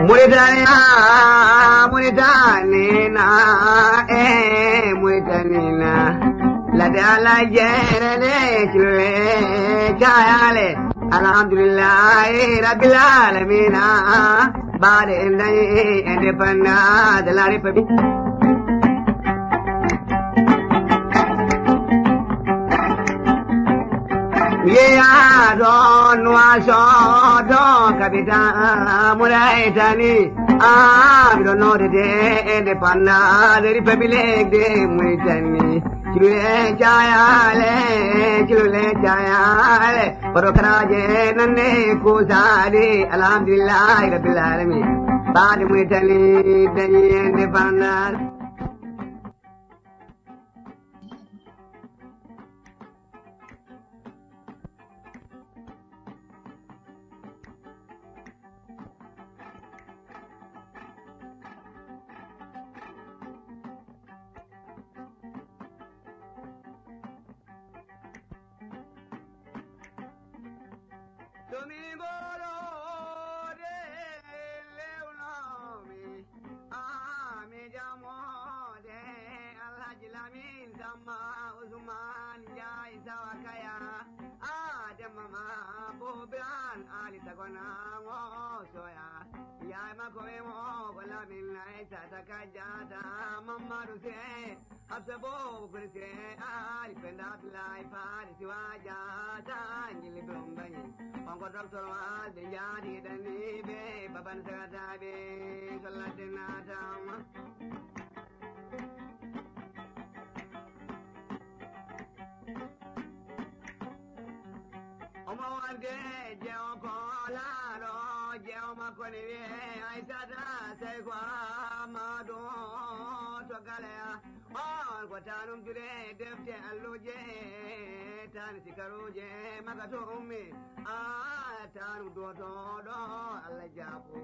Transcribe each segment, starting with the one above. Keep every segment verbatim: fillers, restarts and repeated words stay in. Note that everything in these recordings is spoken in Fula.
Mauritanie, ah, Mauritanie, na, eh, Mauritanie, na. La de ala jere le chule chayale. Alhamdulillah, eh, Rabbil Alamin, ah. Baade en dañi indépendance de la République. Mi yeeyaa ɗoon Nuwaasoodo, kapital Mauritanie. Ah, miɗo noodete indépendance de République de Mauritanie. Cilule cayaale, cilule cayaale. Koɗo karaaje nande kuusaali. Alhamdulillahi Rabbil Alamin. Baade Mauritanie dañi indépendance. To mi ngoro de lewnomi, a mi jamode Alhaji Lamin Samma Usman Njaay Sawa Kaya, a demma ma Bobiran Ali Tagona ngo soya, Njaay ma ko mo ko Lamin Aysata Kajata Mamadou Sey. Hafsa boobu Kuli Sire Ali Penda Abdoulaye Faty Siwa Jaata Njili Birom Bañi. On ko docteur Wal ɓe njaadi ɗanni ɓe baban sagataɓe so ladde naatama. Omo wonde jewo ko laaɗo, jewo makko ne wiye Aysata Seyko Amadu to Galeya. On ko tanum juɗe defte alluje, tan sikaruje maka to ummi. A tanum duwotooɗo Allah jaabo.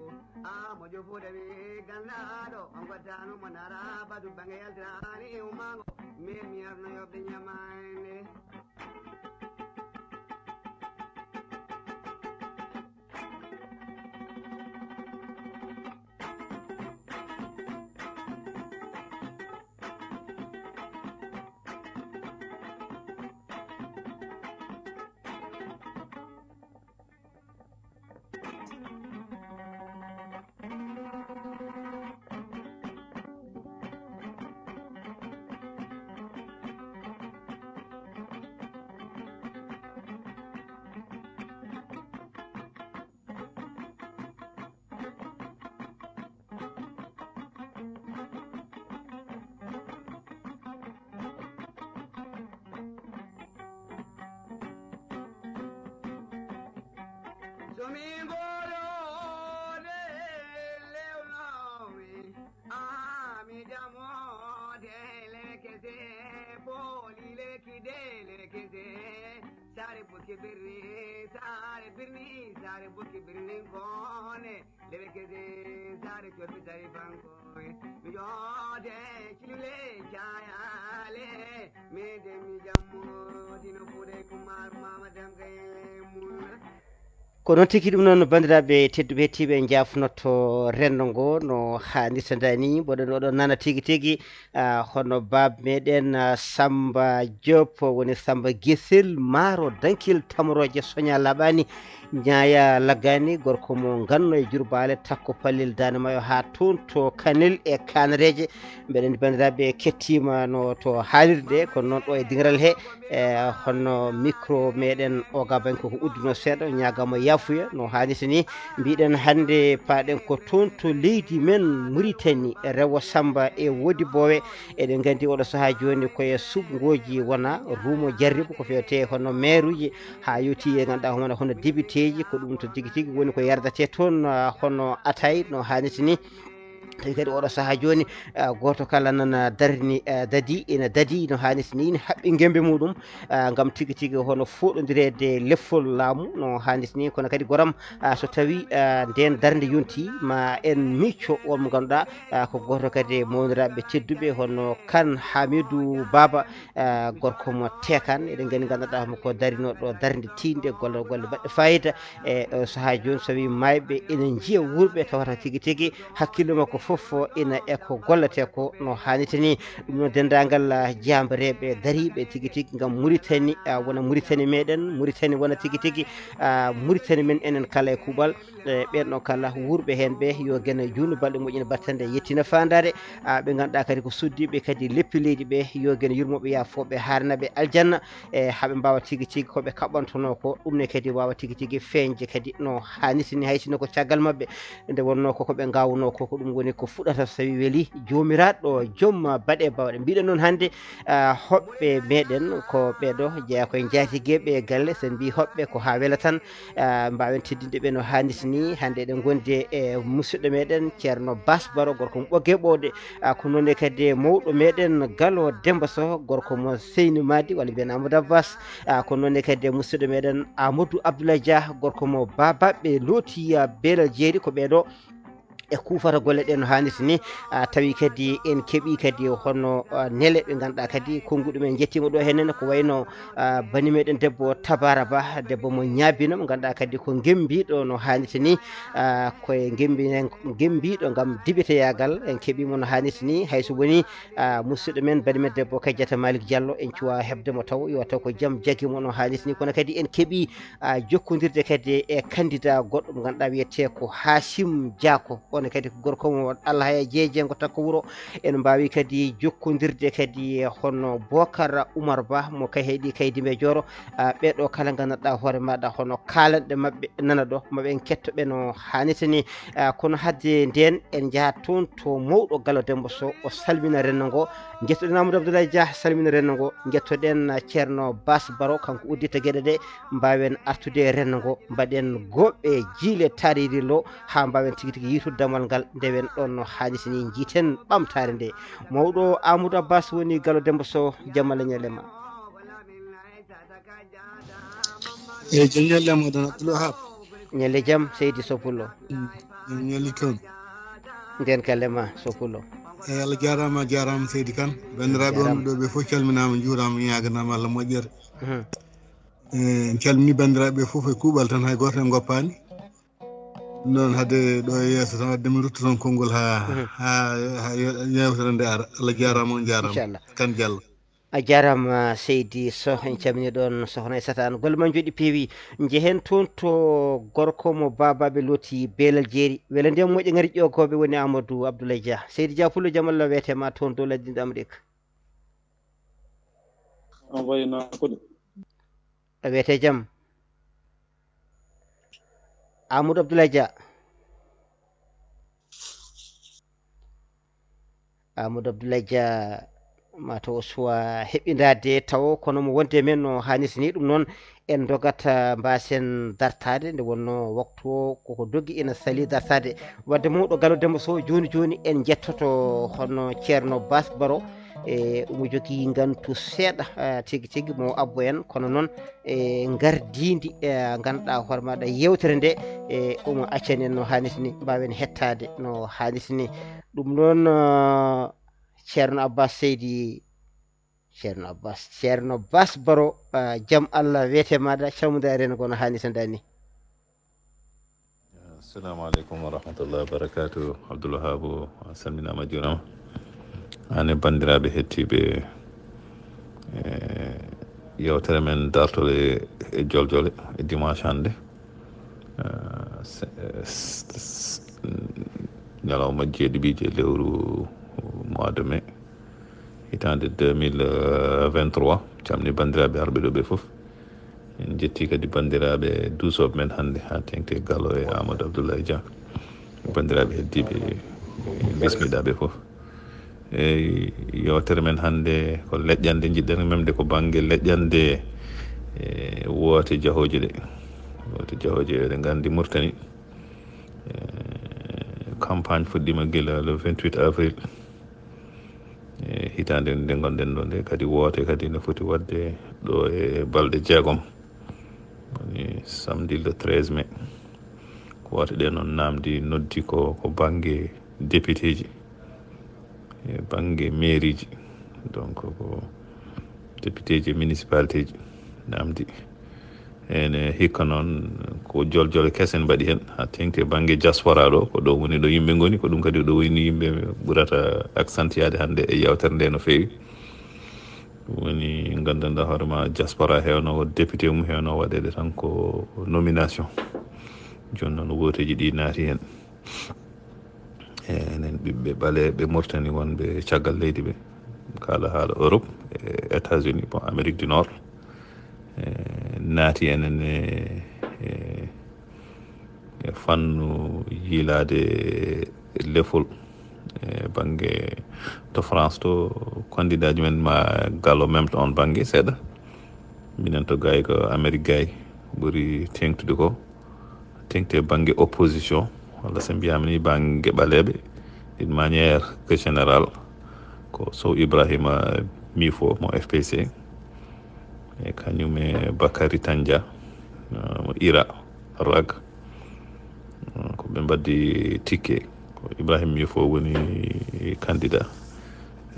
A mo jofude wi ganndaɗo, on ko tanum mo nara batu bange yaltiraani ummango. Min mi arno yoɓde ñamande. So mi ngoro de lewnomi, a mi jamode lere kese, poli leki de lere kese, sare buki birni, sare birni, sare buki birni gone. Lewekese sare corbi tari banko. Mi jode cilule cayale. Mi de mi jammo dino fude kumar mama damgayele muna. Ko noon tigi ɗum noon, banndiraaɓe tedduɓe, heɗtiiɓe, en njaafnoto renndo ngo no haanirta ndaa ni. Mboɗon oɗon nana tigi tigi, ah, hono baab meɗen, ah, Samba Diop, woni Samba Gesel, Maaro Dankil, Tamorooje Soña Laaɓaani, Ñaaya Laggaani, gorko mo Nganno e Jurbaale, Takko Palel Daande Maayo haa toon to Kanel e Kaanareeje. Mbeɗen banndiraaɓe kettiima no to haalirde, kono noon ɗo e dingiral he, E hono micro meɗen o gaban koko udduno seeɗa, ñaagama yafuya no haaniti ni. Mbiɗen hannde paaɗen ko toon to leydi men Muritani, Rewo Samba e Wodi Bowe. Eɗen nganndi oɗo sahaa jooni koye suɓngooji wona ruumo jarribo ko fewte hono meeruuji haa yewti e ngannduɗaa hono, hono debiteeji, ko ɗum to tigi tigi woni ko yardate toon, ah, hono atay no haaniti ni. Tawi kadi oɗo sahaa jooni, ah, gooto kala nana darni, ah, dadi, ina dadi no haaniti ni, ina haɓɓi ngembe muɗum, ah, ngam tigi tigi hono fooɗondireede leffol laamu no haaniti ni. Kono kadi goram, ah, so tawi, ah, nden darnde yonti ma en micco on mo ngannduɗaa, ah, ko gooto kadi e mawniraaɓe tedduɓe hono Kan Hamidou Baba, ah, gorko mo Tekan, eɗen nganndi ngannduɗaa mo ko darinoɗo darnde tiinde, golle, golle baɗɗe fayida. E, o sahaa jooni so tawi mayɓe ina njiya wuurɓe tawata tigi tigi hakkille makko fof ina e ko gollete ko no haaniti ni. Ɗum noon denndaangal, ah, jaambareeɓe dariiɓe tigi tigi ngam Muritani, ah, wona Muritani meɗen, Muritani wona tigi tigi, ah, Muritani men enen kala e kuuɓal. E ɓen ɗon kala wuurɓe heen ɓe yo geno juunu balɗe moƴƴina battande yettina faandaare. Ah, ɓe ngannduɗaa kadi ko suddiiɓe kadi leppi leydi ɓe yo geno yurmoɓe yaafooɓe haaranaɓe aljanna. E haa ɓe mbaawa tigi tigi ko ɓe kaɓɓantonoo ko, ɗum ne kadi waawa tigi tigi feeñde kadi no haaniti ni, hay sinno ko caggal maɓɓe nde wonnoo ko ko ɓe ngaawunoo ko, ko ɗum woni ko fuɗata so tawi weli Joomiraaɗo joom baɗe bawɗe. Mbiɗen noon hannde, ah, hoɓɓe meɗen ko ɓeeɗo jeyaa koye njaatigeeɓe e galle, so en mbii hoɓɓe ko haa wela tan, ah, mbaawen teddinde ɓe no haaniti ni. Hannde eɗen ngondi e musidɗo meɗen Ceerno Bas Baro, gorko mo Ɓoggee Ɓowɗe. Ah, ko noon ne kadi e mawɗo meɗen Galo Demba Soh, gorko mo Seyni Madi, walla mbiyen Amadou Abbas. Ah, ko noon ne kadi e musidɗo meɗen Amadou Abdoulaye Dia, gorko mo Babaɓe Looti, ah, Beelal Jeeri, ko ɓeeɗo e kuufata golle ɗe no haaniti ni. Ah, tawi kadi en keɓii kadi hono, ah, nele ɓe ngannduɗaa kadi konnguɗi men njettiima ɗo heen, ko wayno, ah, bani meɗen debbo Tabara Ba, debbo mo Ñaabina, mo ngannduɗaa kadi ko ngembiiɗo no haaniti ni. Ah, koye ngembi-, ngembiiɗo ngam dibiteyaagal, en keɓii mo no haaniti ni. Hay so woni, ah, musidɗo men, bani men debbo Kadiata Malick Diallo, en cuwaa heɓde mo taw, yo taw ko jam jagi mo no haaniti ni. Kono kadi en keɓii, ah, jokkondirde kadi e candidat goɗɗo mo ngannduɗaa wiyetee ko Haasim Diako. On kadi ko gorko mo Alhaya Jeejengo Takko Wuro. En mbaawi kadi jokkondirde kadi e hono Bokar Oumar Ba mo Kayhayɗi Kaydimbe Jooro. Ah, ɓeeɗo kala ngannduɗaa hoore maaɗa hono kaalanɗe maɓɓe nana ɗo, maɓe en ketto ɓe no haaniti ni. Ah, kono hadde ndeen en njahat toon to mawɗo Galo Demba Soh, o salmina renndo ngo. Njettoɗen Amadou Abdoulaye Dia, salmina renndo ngo. Njettoɗen, ah, Ceerno Bas Baro, kanko uddita geɗe ɗe, mbaawen artude e renndo ngo, mbaɗen gooɓe jiile taaririllo haa mbaawen tigi tigi yiitude damal ngal, ndewen ɗon no haaniti ni, njiiten ɓamtaare nde. Mawɗo Amadou Abbas woni Galo Demba Soh, jam Allah ñalle ma. Eyi, jam ñalle ma, Don Abdoul Wahab. Ñalle jam, Seydi Soh Pullo. Mm, jam ñalle toon. Nden kala ma, Soh Pullo. Eyi, Allah jaaraama, a jaaraama, Seydi Kane. Banndiraaɓe wonɓe ɗo ɓe fof calminaama, njuuraama, ñaaganaama Allah moƴƴere. Mhm. Eyi, en calminii banndiraaɓe ɓe fof e kuuɓal tan, hay gooto en ngoppaani. Ɗum noon, hade ɗo e yeeso tan, wadde mi rutto toon konngol haa, mhm, haa, haa yo-, yeewtere nde ara. Allah jaaraama, on jaaraama. Inchallah. Kane Diallo. A jaaraama, Seydi Soh, en calminii ɗoon Sohna Aissata Anne. Golle ma njooɗi peewi. Njehen toon to gorko mo Babaɓe Looti Beelal Jeeri. Wela ndiyam moƴƴa ngari ƴoogooɓe woni Amadou Abdoulaye Dia. Seydi Dia Pullo, jam Allah weete ma toon dow ladde ndi Amrik. Envoyé naa ko de. A wiyete jam? Amadou Abdoulaye Dia. Amadou Abdoulaye Dia, mataw o suwa heɓindaade tawo, kono mo wonde men no haaniti ni. Ɗum noon, en ndogata, mbasen dartaade, nde wonno waktu o koko doggi ina sali dartaade. Wadde mawɗo Galo Demba Soh, jooni jooni en njettoto hono Ceerno Bas Baro, e omo jogii ngantu seeɗa, ah, tigi tigi mo abbo en, kono noon e ngardiindi, e ngannduɗaa hoore maaɗa yeewtere nde, e omo accani en no haaniti ni, mbaawen hettaade no haaniti ni. Ɗum noon, ah, Ceerno Abbas Seydi, Ceerno Abbas, Ceerno Bas Baro, ah, jam Allah weete maaɗa, calmude e rengo no haaniti ni. Assalamu aleykum wa rahmatullahi wa barakatuh. Abdoul Wahab, a salminaama, a juuraama. Aan e banndiraaɓe heɗtiiɓe, e, yeewtere men dartol e, e joljole, e dimanche hannde. Eh, se-, s-, s-, ñalawma jeeɗiɓiije lewru mois de mai, hitaande deux mille vingt-trois. Calmini banndiraaɓe arɓe ɗo ɓe fof. En njetti kadi banndiraaɓe duusooɓe men hannde, haa teeŋti e Galo e Amadou Abdoulaye Dia. Banndiraaɓe heddiiɓe, en mbismiɗaa ɓe fof. Eyi, yewtere men hannde ko leƴƴannde, njiɗɗen memde ko bannge leƴƴannde, e woote jahooje ɗe. Woote jahooje, eɗen nganndi Mauritanie, e campagne fuɗɗiima gila le vingt-huit avril. E hitaande nde ngonɗen ɗo nde, kadi woote kadi ne foti waɗde ɗo e balɗe jeegom. Woni samedi le treize mai. Ko woote ɗe noon naamndi noddi ko, ko bannge députéji, e bannge mairieji. Donc, ko députéji e municipalitéji naamndi. Ene hikka noon, ko joljole kese en mbaɗi heen, haa teeŋti e bannge diaspora ɗo, ko ɗo woni ɗo yimɓe ngoni, ko ɗum kadi ɗo woni yimɓe ɓurata accentuyaade hannde e yewtere nde no feewi. Ɗum woni, nganndanɗaa hoore ma, diaspora heewno waɗ député mum, heewno waɗeede tan ko nomination. Jooni noon, wooteeji ɗi naati heen. E enen ɓiɓɓe ɓaleeɓe Mauritanie wonɓe caggal leydi ɓe, kaala haala Europe, e États-Unis, bon, Amérique du Nord, e naati enen e, e, e fannu yiilaade lefol. E bannge to France to, candidat ji men ma Galo memta on bannge seeɗa. Minen to gaay ko Amérique gaay ɓuri teeŋtude ko. Teeŋti e bannge opposition, walla so mbiyaama ni bannge ɓaleeɓe, d'une manière que générale, ko Sow Ibrahima Mifo mo F P C, e kañum e Bakary Tandia, uh, mo ira, rag. Uh, ko ɓe mbaddi tikke. Ko Ibrahima Mifo woni candidat.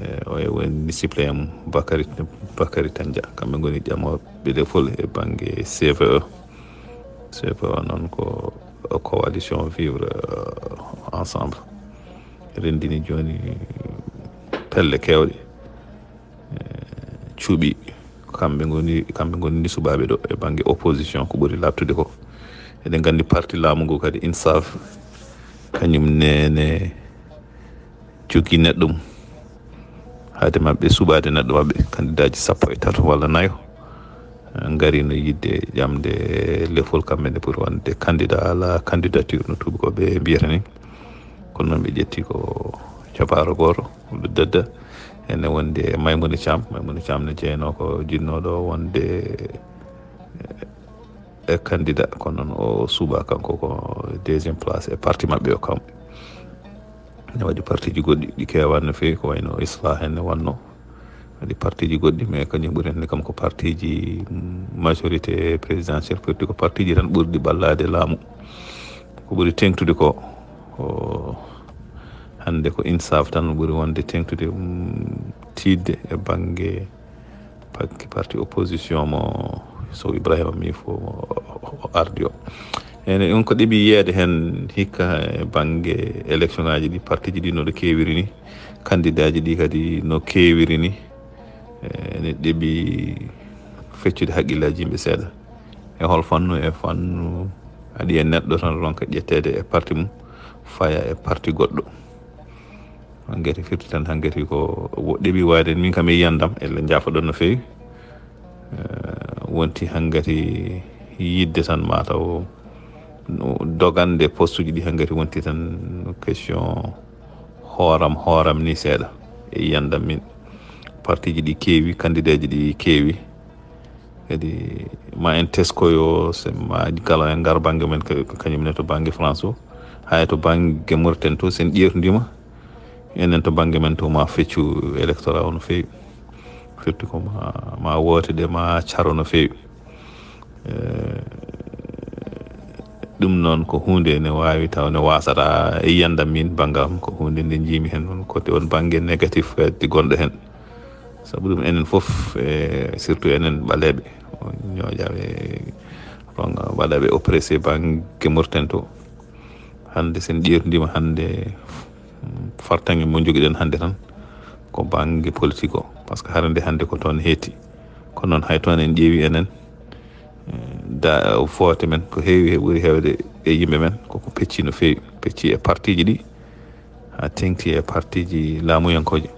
E o e woni suppléant mum, Bakary, Bakary Tandia. Kamɓe ngoni ƴamooɓe lefol e bannge C V E. C V E noon ko coalition Vivre, euh, Ensemble. Renndini jooni pelle keewɗe, e cuuɓi. Kamɓe ngoni, kamɓe ngoni ni suɓaaɓe ɗo e bannge opposition, ko ɓuri laaɓtude ko. Eɗen nganndi parti laamu ngu kadi, INSAF, kañum nene jogii neɗɗo mum. Haade maɓɓe suɓaade neɗɗo maɓɓe, kandidaaji sappo e tato walla nayo, eh, ngari no yiɗde ƴamde lefol kamɓe ne pour wonde candidat, ala candidature no tuubakooɓe mbiyata ni. Kono noon ɓe ƴetti ko jabaaro gooto, Abdou Dadda, ene wonde Maimouna Thiam. Maimouna Thiam ne jeyanoo ko jinnooɗo wonde, eh, e candidat, kono noon o suɓaa kanko ko deuxième place e parti maɓɓe o kam. Ne waɗi partiji goɗɗi ɗi keewaani no feewi, ko wayno Islah en ne wannoo. Waɗi partiji goɗɗi, mais kañum ɓuri hannde kam ko partiji majorité présidentielle, firti ko partiji tan ɓurɗi ɓallaade laamu. Ko ɓuri teeŋtude ko, ko hannde ko INSAF tan ɓuri wonde teeŋtude, um, tiiɗde e bannge parti, parti opposition mo Sow Ibrahima Mifo o ardi o. Ene ɗum ko ɗeɓi yiyeede heen hikka e bannge élection ngaji ɗi, partiji ɗi no ɗo keewiri ni, kandidaaji ɗi kadi no keewiri ni. Ene ɗeɓi feccude haqqillaaji yimɓe seeɗa. E hol fannu? E fannu aɗi e neɗɗo tan ronka ƴetteede e parti mum, faya e parti goɗɗo. Hankkadi firti tan, hankkadi ko wo-, ɗeɓi waade, min kam e yiyandam, elle njaafoɗon no feewi. Eh, wonti hankkadi yiɗde tan mataw no dogande postuji ɗi, hankkadi wonti tan question hooram, hooram ni seeɗa e yiyandam min. Partiji ɗi keewi, kandideeji ɗi keewi. Kadi ma en teskoyo, se ma kala en ngar bannge men, ka-, ka-, kañum ne to bannge France o, hay to bannge Mauritanie to, sen ƴeertudima, enen to bannge men to ma feccu électorat o no feewi. Firti ko ma, ma woote ɗe ma caro no feewi. Eh, ɗum noon ko huunde ne waawi taw ne waasata e yiyandam min, banngam ko huunde nde njiimi heen noon, kote on bannge négatif kadi gonɗo heen. Sabu ɗum enen fof, e surtout enen ɓaleeɓe, ñooƴaaɓe, ronga waɗaɓe oppressé bannge Mauritanie to. Hannde sen ƴeertudima hannde, mm, fartaŋŋe mo jogiɗen hannde tan ko bannge politique o, par ce que hara nde hannde ko toon heetti. Kono noon hay toon en ƴeewi enen, eh, da, foote men ko heewi, he ɓuri heewde e yimɓe men koko pecci no feewi, pecci e partiji ɗi, haa teeŋti e partiji laamuyankooji.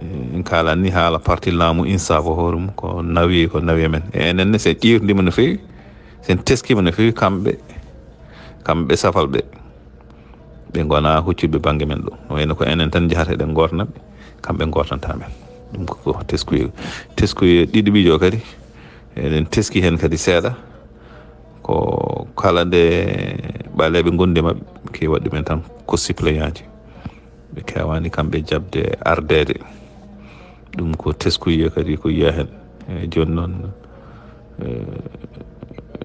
En kaalani haala parti laamu INSAF o hoore mum ko nawi, ko nawi e men. E enen ne, sen ƴeewtidiima no feewi, sen teskiima no feewi, kamɓe, kamɓe safal ɓe, ɓe ngonaa huccitɓe bannge men ɗo. No wayno ko enen tan njahata eɗen ngootana ɓe, kamɓe ngootanta men. Ɗum ko, ko teskuye, teskuye ɗiɗi ɓijo kadi, eɗen teski heen kadi seeɗa. Ko kala nde ɓaleeɓe ngondi maɓɓe, ke waɗi men tan ko suppléant ji. Ɓe keewaani kamɓe jaɓde ardeede. Ɗum ko teskuye kadi ko yiya heen. E jooni noon, e,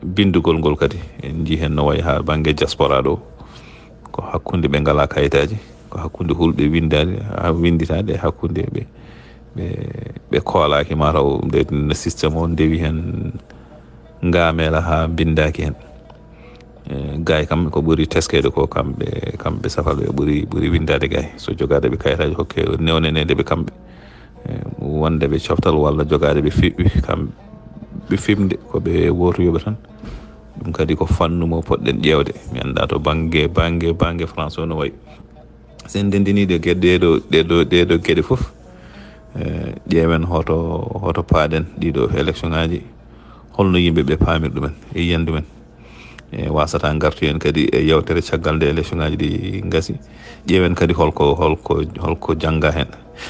binndugol ngol kadi, en njii heen no wayi haa bannge diaspora ɗo, ko hakkunde ɓe ngalaa kayitaaji, ko hakkunde hulɓe winndaade, haa winnditaade e hakkunde ɓe, ɓe, ɓe koolaaki, mataw nde, no système o ndewi heen ngaamela haa mbinndaaki heen. E, gaay kam ko ɓuri teskeede ko kamɓe, kamɓe safal ɓe ɓuri, ɓuri winndaade gaay. So jogaade ɓe kayitaaji hokke newneneede ɓe kamɓe. E, wonde ɓe coftal walla jogaade ɓe fiɓɓi kam ɓe fiɓde ko ɓe wootuyooɓe tan. Ɗum kadi ko fannu mo poɗɗen ƴeewde. Mi anndaa to bannge, bannge, bannge France o no wayi. Sen ndenndinii ɗe geɗe, ɗeɗo, ɗeɗo, ɗeɗo geɗe fof, e, ƴeewen hoto, hoto paaɗen ɗiɗo élection ngaji, holno yimɓe ɓe paamir ɗumen e yiyan ɗumen. E, wasata ngartu en kadi e yewtere caggal nde élection ngaji ɗi ngasi. Ƴeewen kadi holko, holko, holko jannga heen.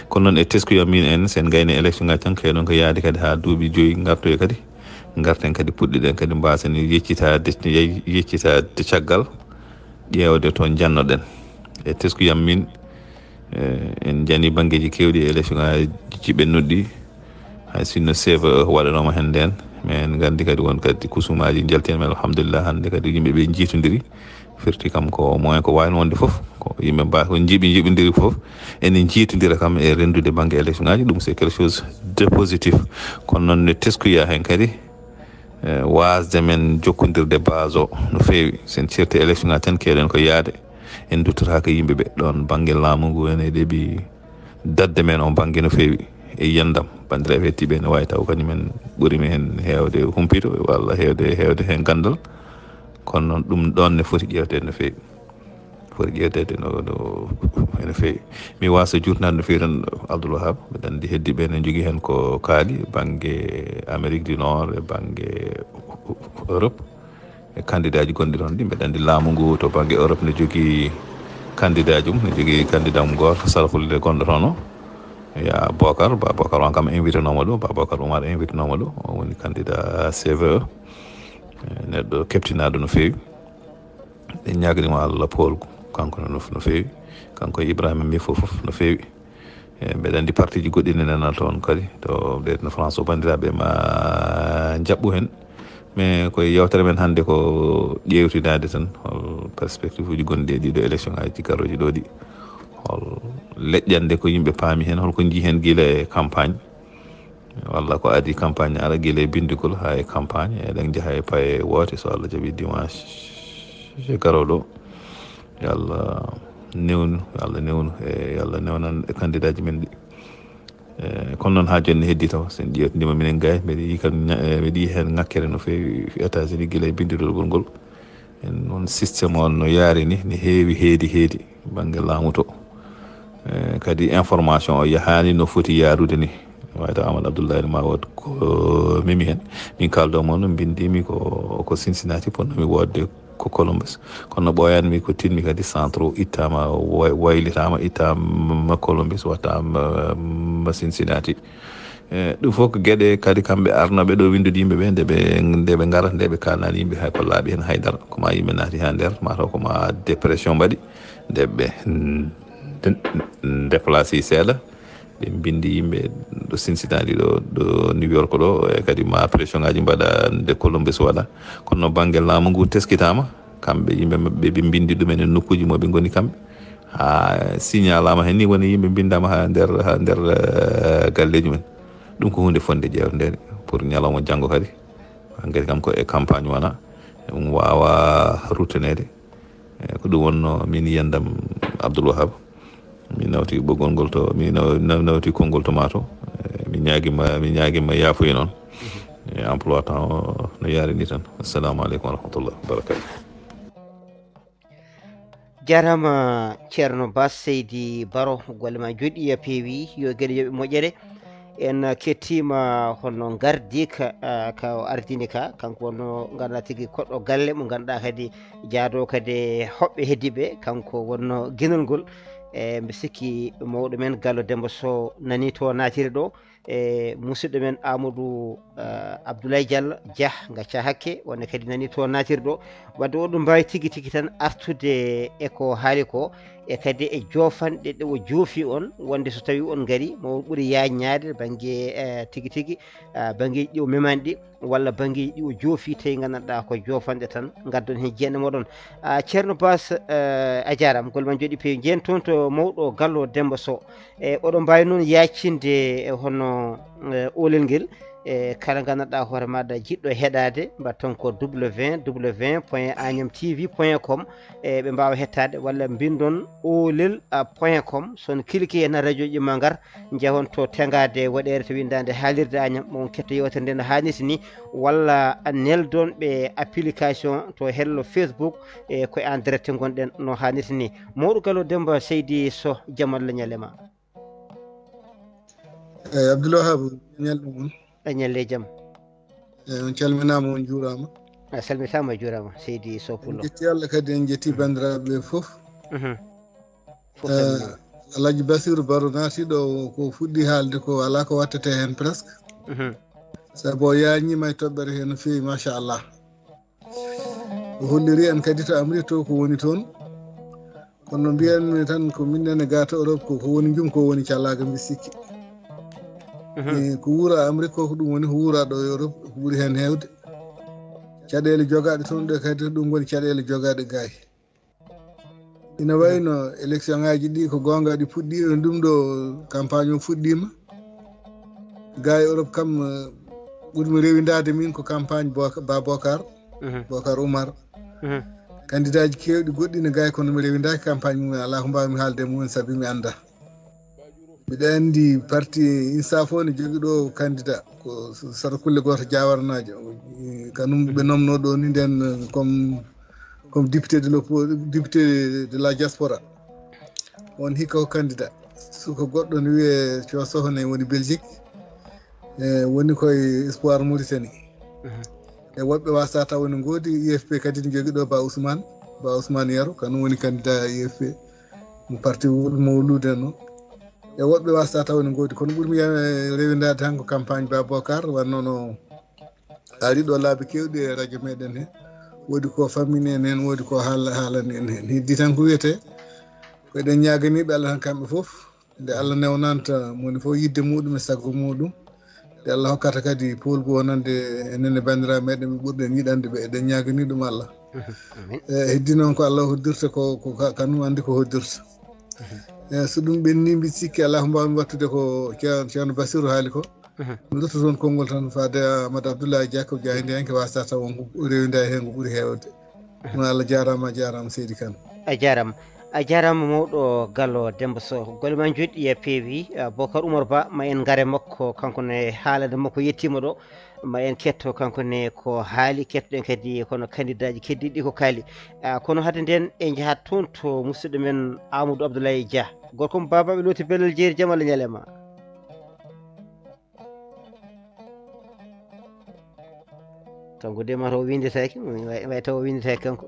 Kono noon e teskuya min en, sen ngayni élection ngaji tan, kay ɗon ko yaadi kadi haa duuɓi joyi ngartoya kadi. Ngarten kadi puɗɗiɗen kadi mbasen yeccitaade, yeccitaade caggal, ƴeewde to njannoɗen. E teskuyam min, e, en njani banngeeji keewɗi e élection ngaji ɓennuɗi. Hay sinno C V E waɗanooma heen ndeen, mais en nganndi kadi won kadi kusumaaji njalti heen, mais alhamdulillah, hannde kadi yimɓe ɓe njiitondiri. Firti kam ko moyen ko waawno wonde fof, ko yimɓe mba-, ko njiɓi njiɓindiri fof, ene njiitondira kam e renndude bannge élection ngaji, ɗum c'est quelque chose de positif. Kono noon ne teskuya heen kadi, e, waasde men jokkondirde base o no feewi. Sen cirti élection ngaji tan, keeɗen ko yaade, en duttata ko yimɓe ɓe. Ɗoon bannge laamu ngu ene ɗeɓi dadde men on bannge no feewi. E yiyandam, banndiraaɓe hettooɓe, ne waawi taw kañum en ɓuri men heen heewde humpito walla heewde, heewde heen ganndal. Kono noon ɗum ɗoon ne foti ƴeewteede no feewi. Foti ƴeewteede no, no, ene feewi. Mi waasa juutnaade no feewi tan, Abdoul Wahab. Mbeɗa anndi heddiiɓe ne njogii heen ko kaali bannge Amérique du Nord e bannge Europe. E kandidaaji gonɗi toon ɗi, mbeɗa anndi laamu ngu to bannge Europe ne jogii kandidaaji mum, ne jogii kandidaa mum gooto, Sarafulle gonɗo toon o. Ya Bokar, Ba Bokar on kam invité nooma ɗo, Ba Bokar Oumar invité nooma ɗo. O woni candidat C V E. E, neɗɗo keɓtinaaɗo no feewi. Ɗen ñaaganiima Allah poolgu, kanko no, no feewi. Kanko e Ibrahima mi fof, fof no feewi. E, mbeɗa anndi partiiji goɗɗi ne nana toon kadi, to ɓe no France o, banndiraaɓe ma njaɓɓu heen. Mais koye yewtere men hannde ko ƴeewtinaade tan hol perspective uji gonɗi e ɗiɗo élection ngaji garooji ɗo ɗi. Hol leƴƴannde ko yimɓe paami heen, hol ko njii heen gila e campagne. Walla ko adii campagne ara gila e binndugol haa e campagne. Eɗen njaha e paye woote, so Allah jaɓi dimanche garooɗo. Yo Allah newnu, yo Allah newnu, e yo Allah newnan e kandidaaji men ɗi. E, kono noon haa jooni ne heddii taw, so en ƴeewtidiima minen gay, mbeɗa yiyi kam ña-, e, mbeɗa yiyi heen ŋakkere no feewi États-Unis gila e binndugol ngol. En noon système on no yaari ni, ne heewi heedi heedi bannge laamu to. E, kadi information o yahaani no foti yaarude ni. Waawi taw Amadou Abdoulaye ma wood ko memi heen. Min kaaldo mo no mbinndimi ko, ko Cincinnati, ponnomi woodde ko Columbus. Kono no ɓooyanmi ko tinmi kadi centre o ittaama, way-, waylitaama, ittaama Columbus, wattaama Cincinnati. E, ɗum fof ko geɗe kadi kamɓe arnooɓe ɗo winndude yimɓe ɓe, nde ɓe, nde ɓe ngarata, nde ɓe kaalnaani yimɓe hay ko laaɓi heen haydara. Ko ma yimɓe naati haa nder, mataw ko ma dépression mbaɗi, nde ɓe, mm, de-, déplacé seeɗa. Ɓe mbinndi yimɓe ɗo Cincinnati ɗo, ɗo New York ɗo, e kadi ma pression ngaji mbaɗa nde Columbus waɗa. Kono bannge laamu ngu teskitaama, kamɓe yimɓe maɓɓe ɓe mbinndi ɗumen e nokkuuji mo ɓe ngoni kamɓe. Haa signalama heen ni woni yimɓe mbinndaama haa nder, haa nder, eh, galleeji men. Ɗum ko huunde fotnde ƴeewde nde pour ñalawma janngo kadi. Engrais kam ko e campagne wona, ɗum waawa rutteneede. E, ko ɗum wonno min yiyandam Abdoul Wahab. Mi nawti ɓoggol ngol to, mi naw-, naw-, nawti konngol to Mato. E, mi ñaagima, mi ñaagima yaafuye noon. E, emploi temps o no yaari ni tan. Assalamu aleykum wa rahmatullah wa barakatuh. Jarama Ceerno Bas Seydi Baro, golle ma joɗi e peewi, yo geɗe yoɓe moƴƴere. En kettima hono gardi ka, ah, ka o ardini ka, kanko wonno ganduɗa tigi koɗɗo galle mo ganduɗa kadi jaado kadi hoɓɓe heddiɓe, kanko wonno ginol ngol. E mbi sikki mawɗo men Gallo Demba Sow nani to natiri ɗo. E musidɗo men Amadou, eh, Abdoulaye Diallo Dia, gacca hakke, wonde kadi nani to naatiri ɗo. Wadde oɗon mbawi tigi tigi tan artude e ko haali ko, e kadi e jofanɗe ɗe o joofi on, wonde so tawi on ngari mo ɓuri yaññade bangge, eh, tigi tigi, ah, banggueji ɗi o memani ɗi, walla banggueji ɗi o joofi tawi gandanɗa ko jofanɗe tan, gaddon hen jeeɗa moɗon. Ah, Ceerno Bas, eh, a jarama, golle ma joɗi peewi. Jeen toon to mawɗo Gallo Demba Sow. E oɗon mbawi noon yaccinde e hono, eh, olel ngel, e kala gandanɗa hoore maɗa jiɗɗo heɗade, mbaɗa tan ko w w w point agnam t v point com, e ɓe mbawa hettade, walla mbindon olel, ah, point com, son cliquer hen radio ji ma ngar, jehon to tengade waɗere to windade haalirde Agnam, mo on ketta yewtere nde no hannirta ni, walla neldon ɓe application to hello Facebook, e ko en direct gonɗen no hannirta ni. Mawɗo Gallo Demba Seydi Sow, jaam Allah ñalema. Eyyi, Abdoul Wahab, ñalɗum on. A ñalle jaam. Eyyi, on calminama, on juurama. A salmitama, a juurama, Seydi Sow Pullo. En jetti Allah kadi, en jetti bandiraɓe ɓe foof. Mhm. Fof. Eh, salminama. Alhaji Basiru Baro naati ɗo, ko fuɗɗi haalde ko ala ko wattete hen presque. Mhm. Sabu o yañima e toɓɓere he no feewi, machallah. O holliri en kadi to Amérique to ko woni toon. Kono mbiyanmi tan ko min nene ga to Europe ko, ko woni jum ko woni calaga mbi sikki. Mhm. Eh, ko wuura Amérique ko, ko ɗum woni ko wuura ɗo Europe ko ɓuri hen hewde. Caɗele jogaɗe toon ɗe kadi ko ɗum woni caɗele jogaɗe gaay. Ina wayno élection ngaji ɗi ko gonga ɗi puɗɗi, ɗum ɗo campagne o fuɗɗima. Ga e Europe kam, eh, ɓurmi rewindade min ko campagne Boka-, Ba Bokar, Mhm. Bokar Oumar. Mhm. Candidat ji kewɗi goɗɗi ne gaay kono mi rewindaki campagne mumen, ala ko mbawmi haalde e mumen sabu mi anda. Mbiɗa andi parti Insaf o ne jogui ɗo candidat ko Sarakulle Goto Jawarnajo. Kanum ɓe nomno ɗo ni nden, eh, comme, comme député de l'oppo-, député de la diaspora. On hikka ko candidat. Suka goɗɗo ne wiye Cosoho ne woni Belgique. E woni koye Espoir Mauritanie. Mhm. E woɓɓe wasa taw ne ngoodi U F P kadi ne jogui ɗo Ba Ousmane. Ba Ousmane Yaro, kanum woni candidat U F P. Mo parti Wul Mawlude no. E woɓɓe wasa taw ne ngoodi, kono ɓurmi ya-, rewindade tan ko campagne Ba Bokar, wanno no ari ɗo laabi kewɗi e radio meɗen he. Woodi ko fammini en hen, woodi ko haala-, haalani en hen. Heddi tan ko wiyete, ko eɗen ñaganiɓe Allah tan kamɓe foof. Nde Allah newnanta moni fof yidde muɗum e sago muɗum. Nde Allah hokkata kadi poolgu wonande enen e bandiraɓe meɗen ɓe ɓurɗen yiɗande ɓe. Eɗen ñagani ɗum Allah. Mhm. Amin. E, heddi noon ko Allah hoddirta ko, ko ka-, kanum andi ko hoddirta. Mhm. E, so ɗum ɓenni mbi sikki ala ko mbawmi wattude ko Ceerno, Ceerno Basiru haali ko. Mhm. Mi rutto toon konngol tan faade Amadou Abdoulaye Dia ko jaayndiyanke wasa taw on ko rewinda e heen ko ɓuri heewde. Kono Allah jarama, a jarama seydi Kane. A jarama. A jarama mawɗo Gallo Demba Sow. Golle ma joɗɗi e peewi. Ah, Bocar Oumar Ba, ma en ngare makko, kanko ne haalande makko yettima ɗo. Ma en ketto kanko ne ko haali, kettoɗen kadi kono candidat ji keddiɗi ko kaali. Ah, kono hade nden en jahat toon to musidɗo men Amadou Abdoulaye Dia. Gorko mo babaɓe looti belal jeeri, jaam Allah ñalema. Kanko de mataw o windetaki, way, way taw o windetaki kanko.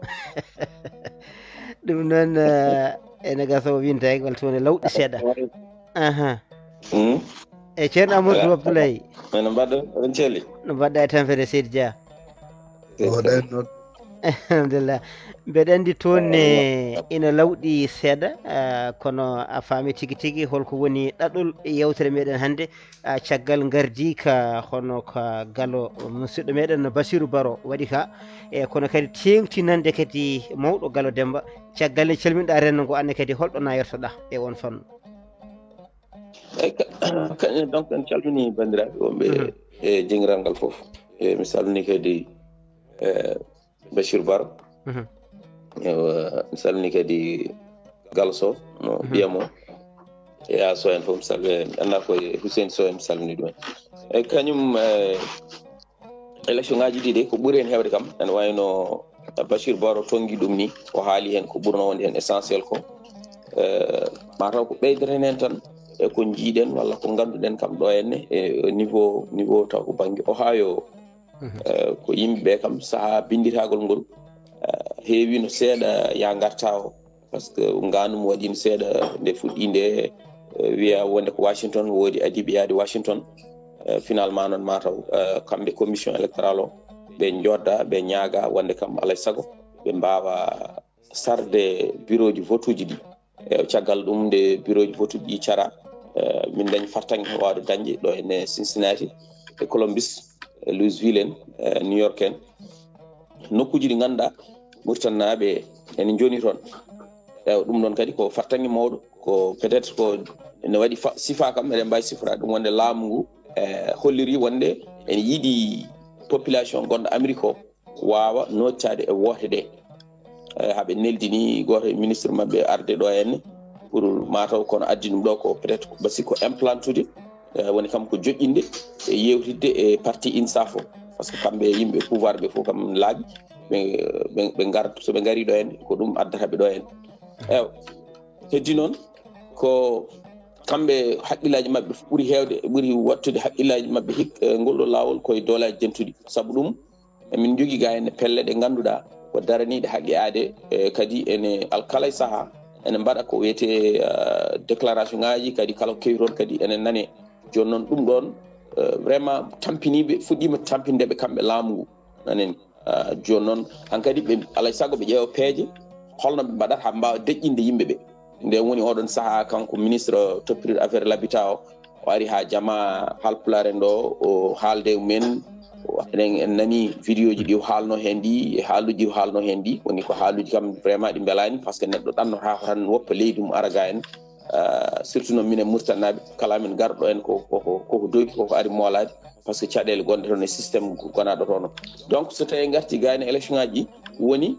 Ɗum noon, eh, ene gasa o windetaki, walla towne lawɗi seeɗa. Aha. Hmm? E Ceerno Amadou Abdoulaye. Ene mbaɗɗon, oɗon celli? No mbaɗɗa e tampere, Seydi Dia? Oɗon noon. Alhamdulillah. Mbeɗa anndi toon ne ina lawɗi seeɗa, ah, kono a faami tigi tigi holko woni ɗaɗol yewtere meɗen hannde, ah, caggal ngardi ka hono ka Gallo musidɗo meɗen Basiru Baro waɗi ka, e kono kadi teeŋtinande kadi mawɗo Gallo Demba, caggal nde calminɗa renndo ngo, anne kadi holɗo nayortoɗa e on fannu? Eyyi, ka-, kañum donc en calmini banndiraaɓe wonɓe Mhm. e jenngiral ngal fof. E mi salmini kadi, e, Bachir Baro. Mhm. Ewa, mi salmini kadi Gallo Sow, no Mhm. ɓiyam o. E Aso en fof, mi salmini, mi anndaa ko e Hussein Sow en, mi salmini ɗum en. E kañum, e, élection ngaji ɗi de, ko ɓuri hen heewde kam, ene wayno Bachir Baro tonngi ɗum ni, o haali heen ko ɓurno wonde heen essentiel ko. Eh, mataw ko ɓeydeten heen tan e ko njiiɗen walla ko ngannduɗen kam ɗo henne e niveau, niveau taw ko bannge Ohio. Eh, ko yimɓe ɓe kam sahaa binnditagol ngol, eh, heewino seeɗa ya ngarta o, parce que ngaanum waɗino seeɗa nde fuɗɗi nde, eh, wiya wonde ko Washington, woodi adiiɓe yaade Washington. Eh, finalement noon mataw, eh, kamɓe commission électorale o ɓe njodda, ɓe ñaaga wonde kam alay sago ɓe mbaawa sarde bureau ji vote uji ɗi. E caggal ɗum nde bureau ji vote uji ɗi cara, eh, min dañi fartaŋŋe wawde dañde ɗo henne Cincinnati e Columbus, e Louisville en, e New York en. Nokkuuji ɗi ngannduɗaa Mauritanie naaɓe ene njoni toon. Ewa, ɗum ɗon kadi ko fartaŋŋe mawɗo, ko peut-être ko ne waɗi fa-, sifa kam, eɗen mbaawi sifora ɗum wonde laamu ngu, eh, holliri wonde ene yiɗi population gonɗo Amérique o waawa noottaade e woote ɗe. Eh, haa ɓe neldini gooto e ministre maɓɓe arde ɗo henne pour mataw kono addi ɗum ɗo ko peut-être ko basi ko implantude, eh, woni kam ko joƴƴinde e yewtidde e parti INSAF o. Parce que kamɓe yimɓe pouvoir ɓe fof kam laaɓi, ɓe, ɓe, ɓe ngar-, so ɓe ngari ɗo henne, ko ɗum addata ɓe ɗo henne. Ewa, heddi noon ko kamɓe haqqillaaji maɓɓe ɓuri heewde, ɓuri wattude haqqillaaji maɓɓe hik-, eh, ngol ɗo laawol koye doolaaji dentuɗi. Sabu ɗum, emin njogii ga henne pelle ɗe ngannduɗaa ko daraniiɗe haqqe aade, eh, kadi ene alkalay sahaa ene mbaɗa ko wiyetee, eh, déclaration ŋaaji, kadi kala ko kewi toon kadi ene nane. Jooni noon ɗum ɗoon, eh, vraiment tampiniiɓe, fuɗɗiima tampinde ɓe kamɓe laamu ngu. Naneni. Ah, jooni noon, hankadi ɓe, alay sago ɓe ƴeewa peeje, holno ɓe mbaɗata haa mbaawa deƴƴinde yimɓe ɓe. Nde woni oɗon sahaa, kanko ministre toppitiiɗo affaire l'habitat o, o ari haa jama Haalpulaar en ɗo, o haalde e mumen, o, eɗen, en nani vidéo ji ɗi o haalno heen ɗi, e haaluuji ɗi o haalno heen ɗi, woni ko haaluuji kam vraiment ɗi mbelaani, parce que neɗɗo ɗannotaako tan woppa leydi mum ara ga en. Ah, surtout noon minen Mauritanie naaɓe, kala amen garɗo en ko, ko, ko, koko dogi, koko ari moolaade, parce que caɗeele gonɗe toon e système gonaɗo toon o. Donc, so tawi ngarti ga en élection ngaji ɗi, woni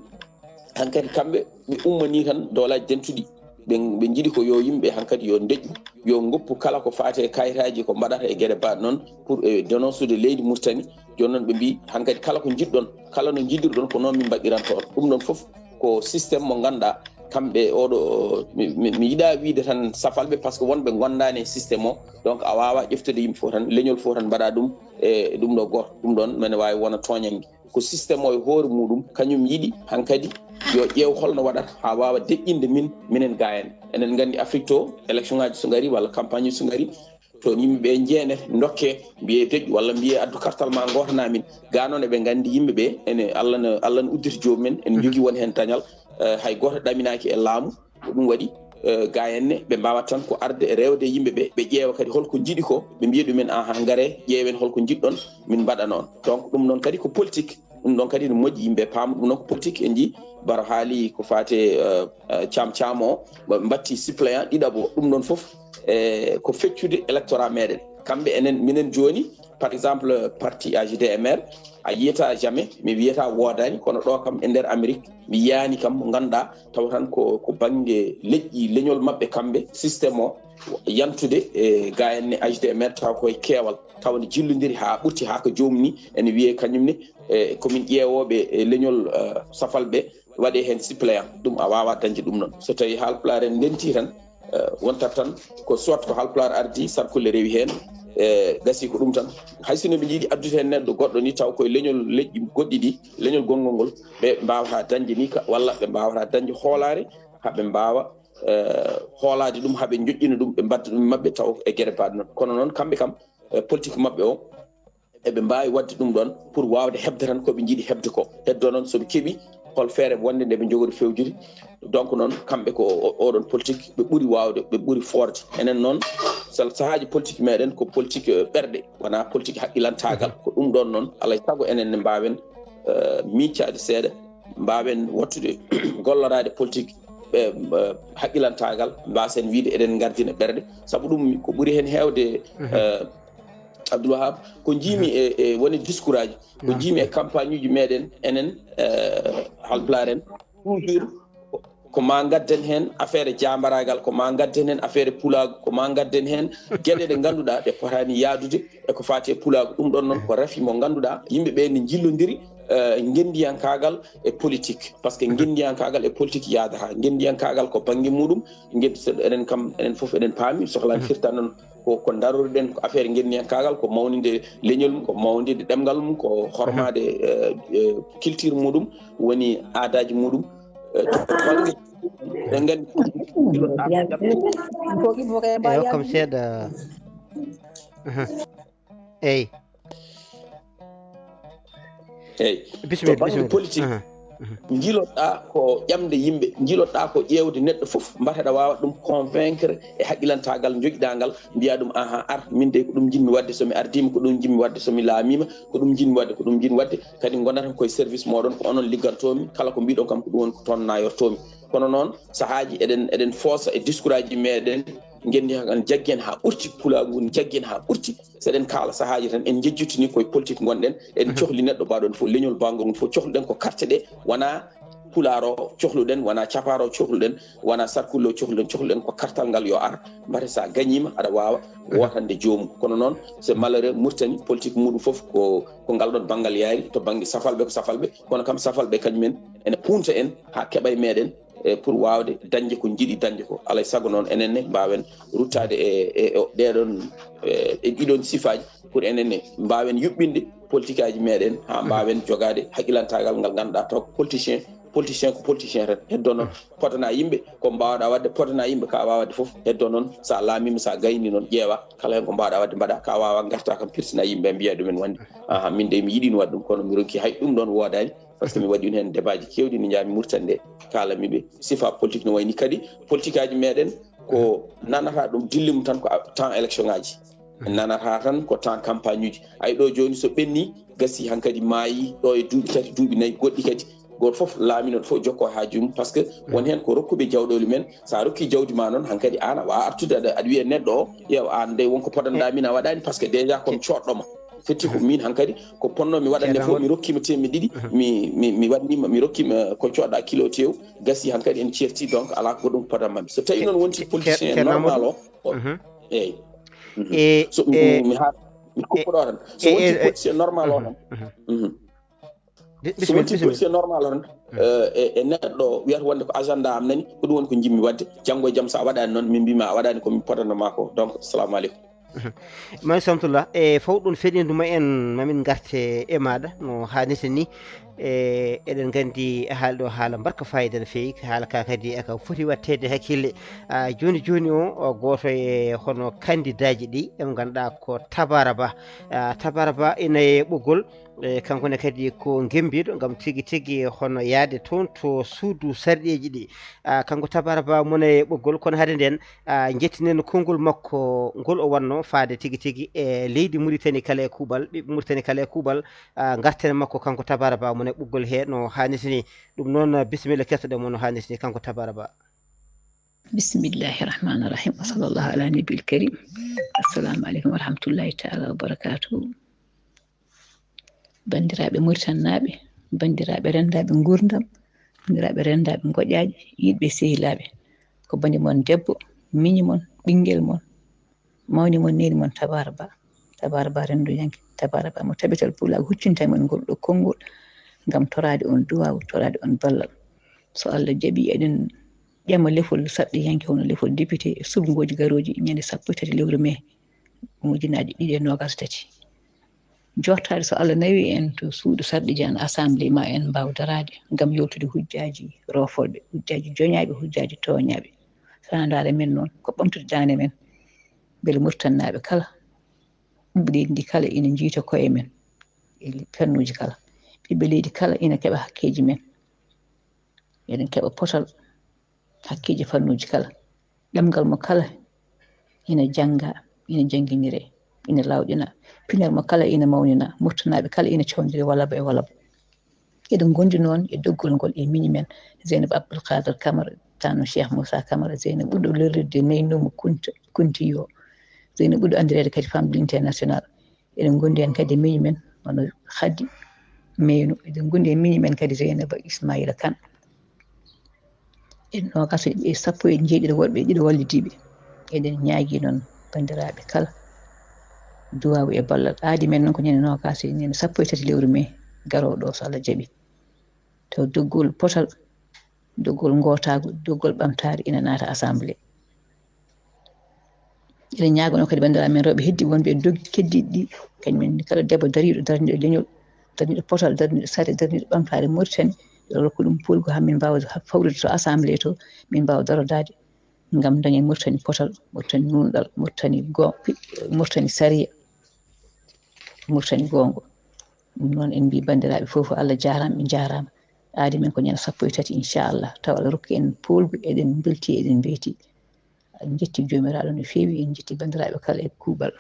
hankadi kamɓe ɓe ummani tan doolaaji dentuɗi. Ɓe, ɓe njiɗi ko yo yimɓe hankadi yo ndeƴƴu, yo ngoppu kala ko faati e kayitaaji ko mbaɗata e geɗe mbaɗe noon pour, eh, dénoncude leydi Mauritanie. Jooni noon ɓe mbi hankadi kala ko njiɗɗon, kala no njiɗirɗon ko noon min mbaɗiranta on. Ɗum ɗon fof ko système mo ngannduɗaa kamɓe oɗo, mi, mi, mi yiɗa wiide tan safalɓe, parce que wonɓe ngondaani e système o. Donc a waawa ƴeftude yimɓe fof tan, leñol fof tan mbaɗa ɗum e ɗum ɗo gooto. Ɗum ɗon mene waawi wona tooñannge. Ko système o e hoore muɗum, kañum yiɗi hankadi yo ƴeew holno waɗata haa waawa deƴƴinde min, minen ga en. Enen nganndi Afrique to, élection ngaji so ngari walla campagne so ngari, toon yimɓe ɓe njeene, ndokke, mbiye deƴƴu walla mbiye addu kartal ma ngootana min. Ga noon eɓe nganndi yimɓe ɓe, ene Allah no, Allah no udditi joomum en, en njogii won heen dañal, eh, hay gooto ɗaminaaki e laamu. Ko ɗum waɗi, eh, ga en ne, ɓe mbaawat tan ko arde e rewde e yimɓe ɓe, ɓe ƴeewa kadi holko njiɗi ko, ɓe mbiya ɗumen, "Aha, ngare, ƴeewen holko njiɗɗon, min mbaɗa noon." Donc, ɗum noon kadi ko politique. Ɗum ɗon kadi ne moƴƴi yimɓe paama ɗum noon ko politique. En njii Baro haali ko faati, eh, eh, Caam Caam o, ɓe mbatti suppléant ɗiɗaɓo. Ɗum ɗon fof, eh, ko feccude électorat meɗen. Kamɓe enen, minen jooni, par exemple, parti A J D M R, a yiyata jamais, mi wiyata woodaani, kono ɗo kam e nder Amérique, mi yiyaani kam mo ngannduɗaa taw tan ko, ko bannge leƴƴi, leñol maɓɓe kamɓe, système o yantude e ga en ne A J D M R taw koye keewal, taw ne jillondiri haa ɓurti haa ko joomum ni, ene wiyee kañum ne, e komin ƴeewooɓe e leñol, eh, safalɓe, waɗee heen suppléant. Ɗum a waawaa dañde ɗum noon. So tawii Haalpulaar en ndenti tan, eh, wontat tan ko soit ko Haalpulaar ardi, sarkulle rewi heen, e gasi ko ɗum tan. Hay sinno ɓe njiɗi addude heen neɗɗo goɗɗo ni, taw koye leñol, leƴƴi goɗɗi ɗi, leñol gonngol ngol, ɓe mbaawata dañde ni ka, walla ɓe mbaawata dañde hoolaare, haa ɓe mbaawa, eh, hoolaade ɗum, haa ɓe njoƴƴina ɗum, ɓe mbadda ɗum e maɓɓe taw e gere mbaɗe noon. Kono noon kamɓe kam, eh, politique maɓɓe o, eɓe mbaawi waɗde ɗum ɗon pour waawde heɓde tan ko ɓe njiɗi heɓde ko. Heddo noon so ɓe keɓi hol feere wonde nde ɓe njogori fewjude. Donc noon kamɓe ko o-, oɗon politique ɓe ɓuri waawde, ɓe ɓuri foorde. Enen noon sal-, sahaaji politique meɗen ko politique, eh, ɓerɗe, wonaa politique haqqilantaagal. Ko ɗum ɗon noon alay sago enen ne mbaawen, eh, miicaade seeɗa, mbaawen wattude golloraade politique, eh, eh, haqqilantaagal, mbaasen wiide eɗen ngardina ɓerɗe. Sabu ɗum ko ɓuri heen heewde, eh, Abdoul Wahab, ko njiimi e, e woni discours aji, ko njiimi e campagne uji meɗen enen, eh, Haalpulaar en, toujours ko ma ngadden heen affaire jaambaraagal, ko ma ngadden heen affaire pulaagu, ko ma ngadden heen geɗe ɗe ngannduɗaa ɗe potaani yaadude e ko faati e pulaagu. Ɗum ɗon noon ko rafi mo ngannduɗaa yimɓe ɓe ne njillondiri, ngendiyankaagal e politique, par ce que ngendiyankaagal e politique yaadataa. Ngendiyankaagal ko bannge muɗum, ngendi eɗen kam enen fof eɗen paami, sohla firta noon ko ko ndaroruɗen ko affaire ngendiyankaagal, ko mawninde leñol mum, ko mawninde ɗemngal mum, ko hormaade culture muɗum, woni aadaaji muɗum. To bannge eɗen nganndi eyo kam seeɗa. Eyi. Eyi. To bannge politique, njiloɗaa ko ƴamde yimɓe, njiloɗaa ko ƴeewde neɗɗo fof, mbata aɗa waawa ɗum convaincre e haqqilantaagal jogiɗaa ngal, mbiya ɗum aha, ar, min de ko ɗum njiɗmi waɗde, so mi ardiima ko ɗum njiɗmi waɗde, so mi laamiima ko ɗum njiɗmi waɗde, ko ɗum njiɗmi waɗde. Kadi ngonata koye service mooɗon, ko onon liggantoomi, kala ko mbiɗon kam ko ɗum woni ko toon nayortoomi. Kono noon sahaaji eɗen eɗen foosa e discours aji meɗen, ngendiyankaagal jaggi en haa ɓurti, pulaagu ngu jaggi en haa ɓurti. So eɗen kaala sahaaji tan en njejjitini koye politique ngonɗen, eɗen cohli neɗɗo mbaɗon fof leñol bangol ngu fof cohluɗen ko carte ɗe, wona pulaar o cohluɗen, wona capaar o cohluɗen, wona sarkulle o cohluɗen, cohluɗen ko kartal ngal yo ar, mbate sa gañiima aɗa waawa wootande joomum. Kono noon c'est malheureux, Mauritanie politique muɗum fof ko ko ngal ɗon banngal yaari, to bannge safalɓe ko safalɓe, kono kam safalɓe kañumen ene puunta en haa keɓa e meɗen e pour waawde dañde ko njiɗi dañde ko. Alay sago noon enen ne mbaawen ruttaade e e ɗeɗon e ɗiɗon sifaaji pour enen ne mbaawen yuɓɓinde politique aji meɗen haa mbaawen jogaade haqqilantaagal ngal ngannduɗaa taw politicien politicien ko politicien tan heddo noon potana yimɓe ko mbawɗa waɗde potana yimɓe ka wawa waɗde fof heddo noon sa laamima sa gayni noon ƴeewa kala hen ko mbawɗa waɗde mbaɗa ka wawa garta kam pirtina yimɓe mbiya ɗumen wonde aha min de mi yiɗino waɗde ɗum kono mi ronki hay ɗum ɗon woodani par ce que mi waɗi ɗum hen débatji kewɗi no jaami murtande nde kalanmi ɓe sifa politique no wayni kadi politique aji meɗen ko nanata ɗum dilli mum tan ko temps élection ngaji nanata tan ko temps campagne uji ay ɗo joni so ɓenni gasi hankadi maayi ɗo e duuɓi tati duuɓi nayi goɗɗi kadi goto fof laamino fof jokko haaju mum par ce que won hen ko rokkuɓe jawɗoli men sa rokki jawdi ma noon hankadi an a wawa artude aɗa aɗa wiya neɗɗo o yew an de wonko podanɗa min a waɗani par ce que déjà comme coɗɗoma fetti ko min hankadi ko ponno mi waɗande fof mi rokkima temmi ɗiɗi mi mi mi waɗnima mi rokkima ko coɗɗa kilo tew gasi hankadi en certi donc ala ko ɗum podanmami so tawi noon wonti politicien normal o eyyi so mi ha mi kuppuɗo tan so wonti politicien normal o tan so wonti politicien normal o tan e neɗɗo wiyata wonde ko agenda am nani ko ɗum woni ko jimmi wadde janngo e jaam sa waɗani noon min mbima a waɗani komi podanno ma ko donc assalamu aleykum mani samtullah e fof ɗum feɗindu ma en mamin garte e maɗa no hannirta ni e eɗen gandi e haala ɗo haala mbarka fayida no fewi haala ka kadi aka foti wattede hakkille joni joni o goto e hono candidat ji ɗi ɗe ganduɗa ko tabara ba tabara ba ina e ɓoggol e kanko ne kadi ko gembiɗo gam tigi tigi hono yaade toon to suudu sarɗeji ɗi kanko tabara ba mona e ɓoggol kono haade nden jettinen konngol makko ngol o wanno faade tigi tigi e leydi muritani kala e kuuɓal ɓiɓɓe muritani kala e kuuɓal garten makko kanko tabara ba mona e ɓoggol he no hannirta ni ɗum noon bisimilla kettoɗen mo no hannirta ni kanko tabara ba bismillahi rahmani rahim wa sallallahu ala nabil karim assalamu aleykum wa rahmatullahi taala wa barakatuhu bandiraɓe muritannaɓe bandiraɓe rendaɓe gurdam bandiraɓe rendaɓe goƴaji yiɗɓe sehilaɓe ko bandi mon debbo miñi mon ɓinguel mon mawni mon neri mon tabara ba tabara ba rendoyanke tabara ba mo tabital pulago huccinta mon ngol ɗo konngol gam torade on duwawu torade on ballal so allah jaaɓi eɗen ƴama lefol sarɗiyanke hono lefol député e subngoji garoji ñande sappo e tati lewru mai ujunnaji ɗiɗi e nogas tati jottaade so allah nawi en to suudu sarɗiji an assemblée ma en mbaw daraade gam yewtude hujjaji rofolɓe hujjaji joñaɓe hujjaji toñaɓe sana ndaare men noon ko ɓamtude dande men beele murtannaɓe kala ɓiɓɓe leydi ndi kala ina jiita koye men e fannuji kala ɓiɓɓe leydi kala ina keɓa hakkeji men eɗen keɓa potal hakkeji fannuji kala ɗemgal mo kala ina jannga ina jannginire ina lawƴina pinal mo kala ina mawnina murtanaɓe kala ina cawdiri walaba e walaba eɗen gondi noon e doggol ngol e miñi men zeynab abdoulkadir camara tano cheikh moussa camara zeynab ɓurɗo lorrirde naynumo kunta kuntiyo zeynab ɓurɗo andirede kadi femme de l'international eɗen gondi hen kadi e miñi men hono hadi meyno eɗen gondi e miñi men kadi zeynaba ismaila kane e nogas e sappo e jeeɗiɗo worɓe e ɗiɗo wallidiiɓe eɗen ñaagi noon banndiraaɓe kala duwaawu e ballal aadi men noon ko ñande nogas e ñande sappo e tati lewru mai garoowo ɗo, so Allah jaɓi. Taw doggol potal, doggol ngootaagu, doggol ɓamtaare ina naata assemblée. Eɗen ñaagono kadi banndiraaɓe men rewɓe heddi wonɓe e doggi keddiiɗi ɗi, kañum en kala debbo dariiɗo, darniiɗo leñol, darniiɗo potal, darniiɗo sare, darniiɗo ɓamtaare Mauritanie, yo rokku ɗum poolgu haa min mbaawa fawrude to assemblée to, min mbaawa darodaade ngam dañen Mauritanie potal, Mauritanie nuunɗal, Mauritanie go-, Mauritanie sariya, Mauritanie goongo. Ɗum noon en mbii banndiraaɓe fof, Allah jaaraama, ɓe njaaraama. Aadi men ko ñande sappo e tati, inchallah. Tawa Allah rokki en poolgu, eɗen mbelti, eɗen mbeyti. En njetti Joomiraaɗo no feewi, en njetti banndiraaɓe kala e kuuɓal.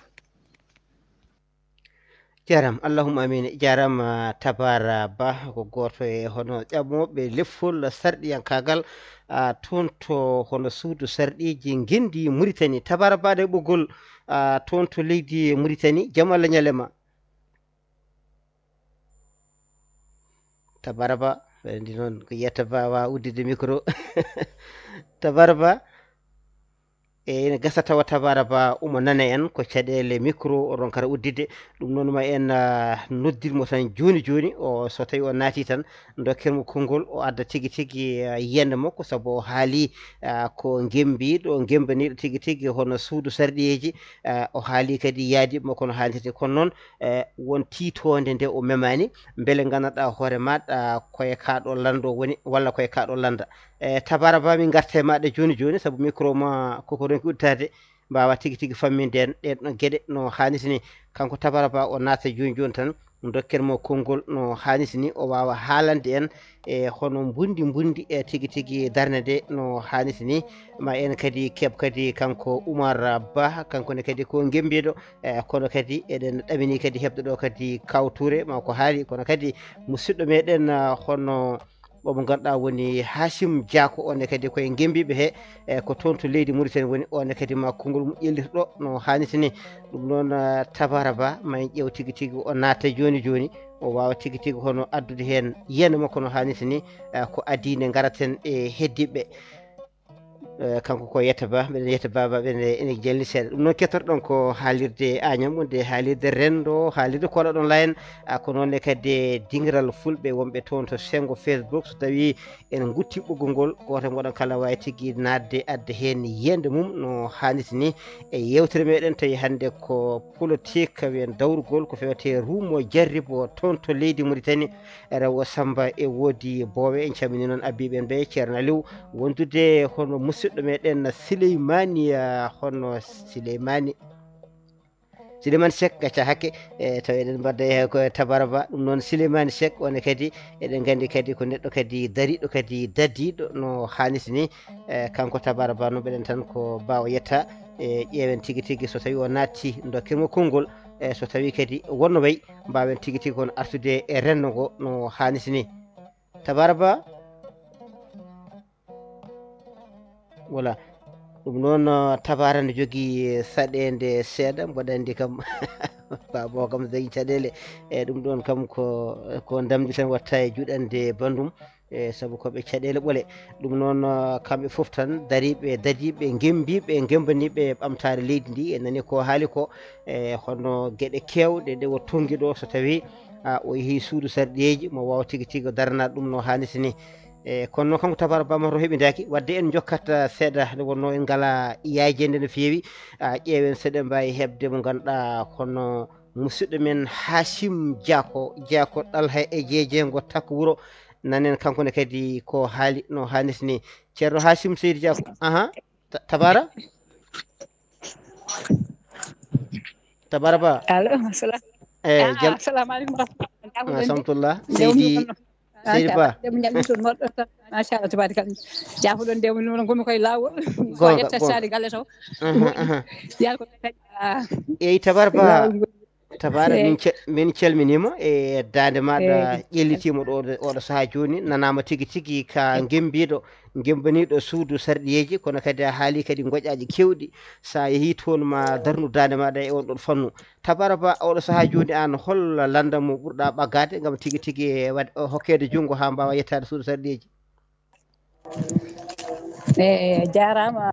Jaaraama, allahumma amin. Jaaraama, Tabara Ba, ko gooto e hono ƴamooɓe lefol sarɗiyankaagal, a, toon to hono suudu sarɗiiji ngenndi Mauritanie. Tabara Ba ɗo e ɓoggol, a, toon to leydi Mauritanie. Jam Allah ñalema. Tabara Ba, andi noon ko yetta Ba wa uddide micro. Tabara Ba, e ene gasa tawa Tabara Ba omo nana en, ko caɗeele micro o ronkata uddide. Ɗum noon ma en, ah, noddir mo tan jooni jooni, o, so tawi o naati tan, dokken mo konngol, o adda tigi tigi, ah, yiyannde makko, sabu o haali, ah, ko ngembiiɗo, ngembaniiɗo tigi tigi hono suudu sarɗiyeeji, ah, o haali kadi yaadiiɓe makko no haalirde. Kono noon, eh, won tiitoonde nde o memaani, mbele nganndanɗaa hoore maaɗa, ah, koye kaa ɗo lanndo woni, walla koye kaa ɗo lannda. Eh, Tabara Ba, min ngarta e maaɗa jooni jooni, sabu micro ma koko ronki udditaade, mbaawa tigi tigi famminde en ɗeen ɗon geɗe no haanirta ni. Kanko Tabara Ba o naata jooni jooni tan, dokken mo konngol no haanirta ni, o waawa haalande en e hono mbunndi mbunndi e tigi tigi darnde nde no haanirta ni. Ma en kadi keɓ kadi kanko Oumar Ba, kanko ne kadi ko ngembiiɗo, e kono kadi eɗen ɗamini kadi heɓde ɗo kadi Kaw Touré, ma ko haali, kono kadi musidɗo meɗen, ah, hono omo ngannduɗaa woni Hachim Dia, ko on ne kadi koye ngembiiɓe he, e ko toon to leydi Mauritanie woni, on ne kadi ma konngol mum ƴellito ɗo no haanirta ni. Ɗum noon, ah, Tabara Ba, ma en ƴeew tigi tigi o naata jooni jooni, o waawa tigi tigi hono addude heen yiyannde makko no haanirta ni, ah, ko adii nde ngaraten e heddiiɓe. Eh, kanko ko yetta Ba, mbiɗen yetta Ba, Ba ɓe ene jalni seeɗa. Ɗum noon kettotoɗon ko haalirde Añam, wonde haalirde renndo, haalirde koɗa ɗon layen, ah, ko noon ne kadi e dingiral fulɓe wonɓe toon to senngo Facebook. So tawii en ngutti ɓoggol ngol, gooto e mooɗon kala waawi tigi naatde adda heen yiyannde mum no haanirta ni e yeewtere meɗen. Tawi hannde ko politique, wiyen dawrugol ko fewte ruumo jarribo toon to leydi Mauritanie. Rewo Samba e woodi Boowe, en calminii noon Abiiɓe en ɓe, Ceerno Aliw, wondude hono musidɗo meɗen Sileymaani, ah, hono Sileymaani, Sileymaani Seck, gacca hakke, e tawi eɗen mbaɗda e ko Tabara Ba. Ɗum noon Sileymaani Seck, on ne kadi eɗen nganndi kadi ko neɗɗo kadi dariiɗo kadi dadiiɗo no haanirta ni. E kanko Tabara Ba no mbiɗen tan ko Ba o yetta, e ƴeewen tigi tigi so tawi o naatti dokken mo konngol, e so tawi kadi wonno wayi mbaawen tigi tigi kono artude e renndo ngo no haanirta ni. Tabara Ba. Voilà. Ɗum noon, uh, Tabara ne jogii saɗeende seeɗa, mboɗo anndi kam, Ba Bobo kam dañi caɗeele. E ɗum ɗoon kam ko, ko ndamdi tan watta e juɗande banndum. E sabu ko ɓe caɗeele ɓole. Ɗum noon, uh, kamɓe fof tan dariiɓe, dadiiɓe, ngembiiɓe, ngembaniiɓe ɓamtaare leydi ndi. En nani ko haali ko, e hono geɗe keewɗe ɗe o tonngi ɗo, so tawi, a, o yehi suudu sarɗiyeeji, mo waawa tigi tigi o daranaade ɗum no haanirta ni. E kono noon, kanko Tabara Ba, mataw heɓindaaki. Wadde en njokkat, a, seeɗa, nde wonnoo en ngalaa yaajeende no feewi. A, ƴeewen so eɗen mbaawi heɓde mo ngannduɗaa kono musidɗo men Hachim Diako, Diako Ɗalha e Jeejeengo Takko Wuro. Nanen kanko ne kadi ko haali no haanirta ni. Ceerno Hachim Seydi Diako. Aha. Ta-, Tabara? Tabara Ba? Allo, salam. Eh, ah, jam-, assalamu aleykum wa rahmatullah. Ah, samtullah. Seydi, Seydi Ba. Machallah, tabarakallah. Jaafuɗon nde woni noon, ngomi koye laawol. Ko gonga, yetta gonga. Sali galle to. Aha, aha. Yalla ko kadi, ah. Eyi, Tabara Ba. Laawol ngol. Tabara, eh, min ce-, min calminiima e daande maaɗa, eh, ƴellitiima ɗo, oɗo sahaa jooni, nanaama tigi tigi ka ngembiiɗo, ngembaniiɗo suudu sarɗiyeeji, kono kadi a haali kadi ngoƴaaji keewɗi. So a yehii toon ma darnu daande maaɗa e oon ɗoon fannu. Tabara Ba, oɗo sahaa jooni aan hol lanndam mo ɓurɗa ɓagaade ngam tigi tigi e waɗ-, hokkeede junngo haa mbaawa yettaade suudu sarɗiyeeji? Eh, jaaraama.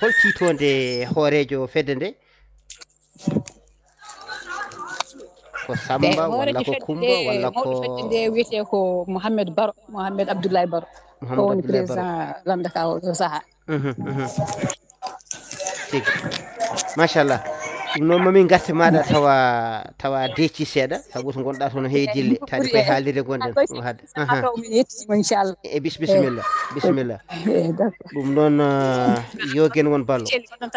hol tiitoonde hooreejo fedde nde? Ko Samba walla ko Kumba walla ko? Mawɗo fedde nde wiyetee ko Mohamed Baro, Mohamed Abdoulaye Baro. Ko woni président Landaka o saha. Tigi. Machallah. Ɗum noon, mamin garte maɗa tawa tawa deeci seeɗa, sabu so gonɗa toon heedille, taadi koye haalirde gonɗen. Ɗum haade. Aha. Taw mi yettima, inchallah. E bis-, bisimilla, bisimilla. Ɗum noon, yo gen won ballo.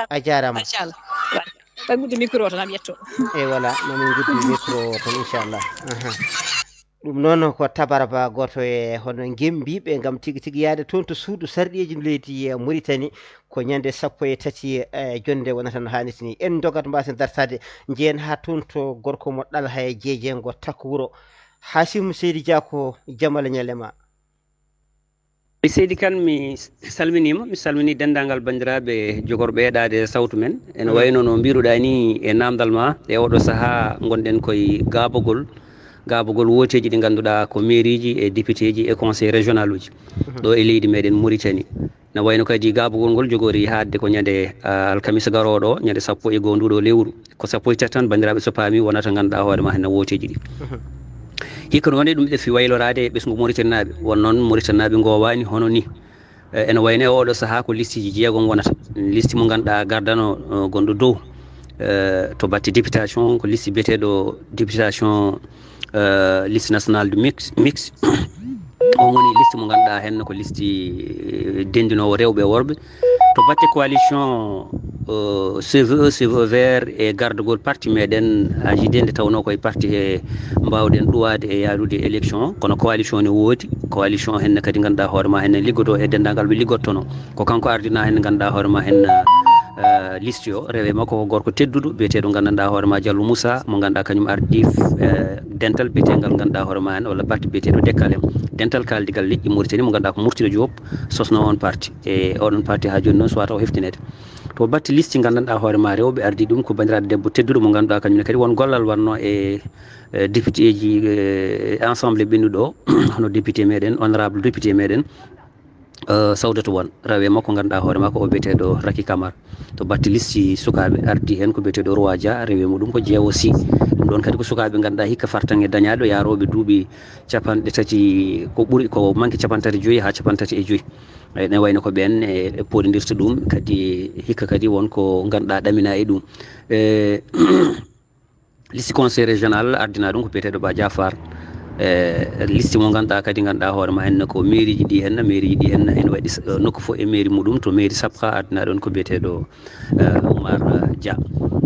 A jaarama. Machallah. Ɓay guddi micro o tan, am yetto. E voilà, mamin guddi micro o tan, inchallah. Aha. Ɗum noon ko tabaraba gooto e hono ngemmbiiɓe ngam tigi tigi yahde toon to suudu sarɗiyeeji leydi Mauritanie. Ko ñande sappo e tati, eh, jonnde wonata no haanirta ni. En ndogat mbasen dartade, njehen haa toon to gorko mo ɗal hay jeejengo takko wuro. Hasim Seydi Dia, ko jamala ñalema. Mi Seydi Kane, mi salminiima, mi salmini denndaangal banndiraaɓe jogorɓe heɗaade sawtu men. Ene wayno no mbiruɗaa ni e naamndal ma, e oɗo sahaa ngonɗen koye gaabagol, gaabagol wooteeji ɗi ngannduɗaa ko mairieji e députéji e conseil régionaluji ɗo e leydi meɗen Mauritanie. Na wayno kadi gaabagol ngol jogori haadde ko ñande, ah, alkamisa garooɗo, ñande sappo e goo nduɗo lewru. Ko sappo e tati tan, banndiraaɓe, so paami, wonata ngannduɗaa hoore ma heen wooteeji ɗi. Hikka noon e ɗum ɗefi wayloraade e ɓesngu Mauritanie naaɓe. Won noon Mauritanie naaɓe ngowaani hono ni. Eh, ene wayno e oɗo sahaa ko listiji jeegom wonata. Listi mo ngannduɗaa gardano, eh, gonɗo dow, eh, to batte députation, ko listi biyeteeɗo députation, eh, liste nationale du mix, mix. On woni liste mo ngannduɗaa heen ko liste, eh, denndinoowo rewɓe e worɓe. To batte coalition, eh, C V E, C V E vert e gardagol parti meɗen A J D, nde tawnoo koye parti he mbaawɗen ɗuwaade e yaarude élection, kono coalition ne woodi. Coalition heen kadi ngannduɗaa hoore ma heen liggodo e denndaangal ɓe liggottono. Ko kanko ardina heen ngannduɗaa hoore ma heen, eh, liste o, rewe makko ko gorko tedduɗo, biyeteeɗo nganndanɗaa hoore ma Diallo Moussa, mo ngannduɗaa kañum ardi, eh, dental biyeteegal ngannduɗaa hoore ma heen, walla parti biyeteeɗo Dekkalem. Dental kaaldigal leƴƴi Mauritanie, mo ngannduɗaa ko Mourtiɗo Diop, sosno on parti. E oɗon parti haa jooni noon suwata o heftineede. To batte liste nganndanɗaa hoore ma rewɓe ardi ɗum ko banndiraaɗo debbo tedduɗo mo ngannduɗaa kañum ne kadi won gollal wonno e, e député ji, e ensemble ɓennuɗo o, hono député meɗen, honorable député meɗen, eh, Sawdatu Wan, rewe makko ngannduɗaa hoore makko o biyeteeɗo Raki Kamar. To batte liste sukaaɓe ardi heen ko biyeteeɗo Roi Dia, rewe muɗum ko Jeewo Si. Ɗum ɗoon kadi ko sukaaɓe ngannduɗaa hikka fartaŋŋe dañaaɗo yaarooɓe duuɓi capanɗe tati, ko ɓuri, ko manque capanɗe tati e joyi haa capanɗe tati e joyi. Ene wayno ko ɓeen e, e pooɗondirta ɗum, kadi hikka kadi won ko ngannduɗaa ɗamina e ɗum. E, liste conseil régional ardina ɗum ko biyeteeɗo Ba Diafar. E, liste mo ngannduɗaa kadi, ngannduɗaa hoore ma heen ko mairie ji ɗi heen, mairie ji ɗi heen ene waɗi s-, nokku fof e mairie muɗum, to mairie Sapka ardina ɗum ko biyeteeɗo, e, Oumar Dia.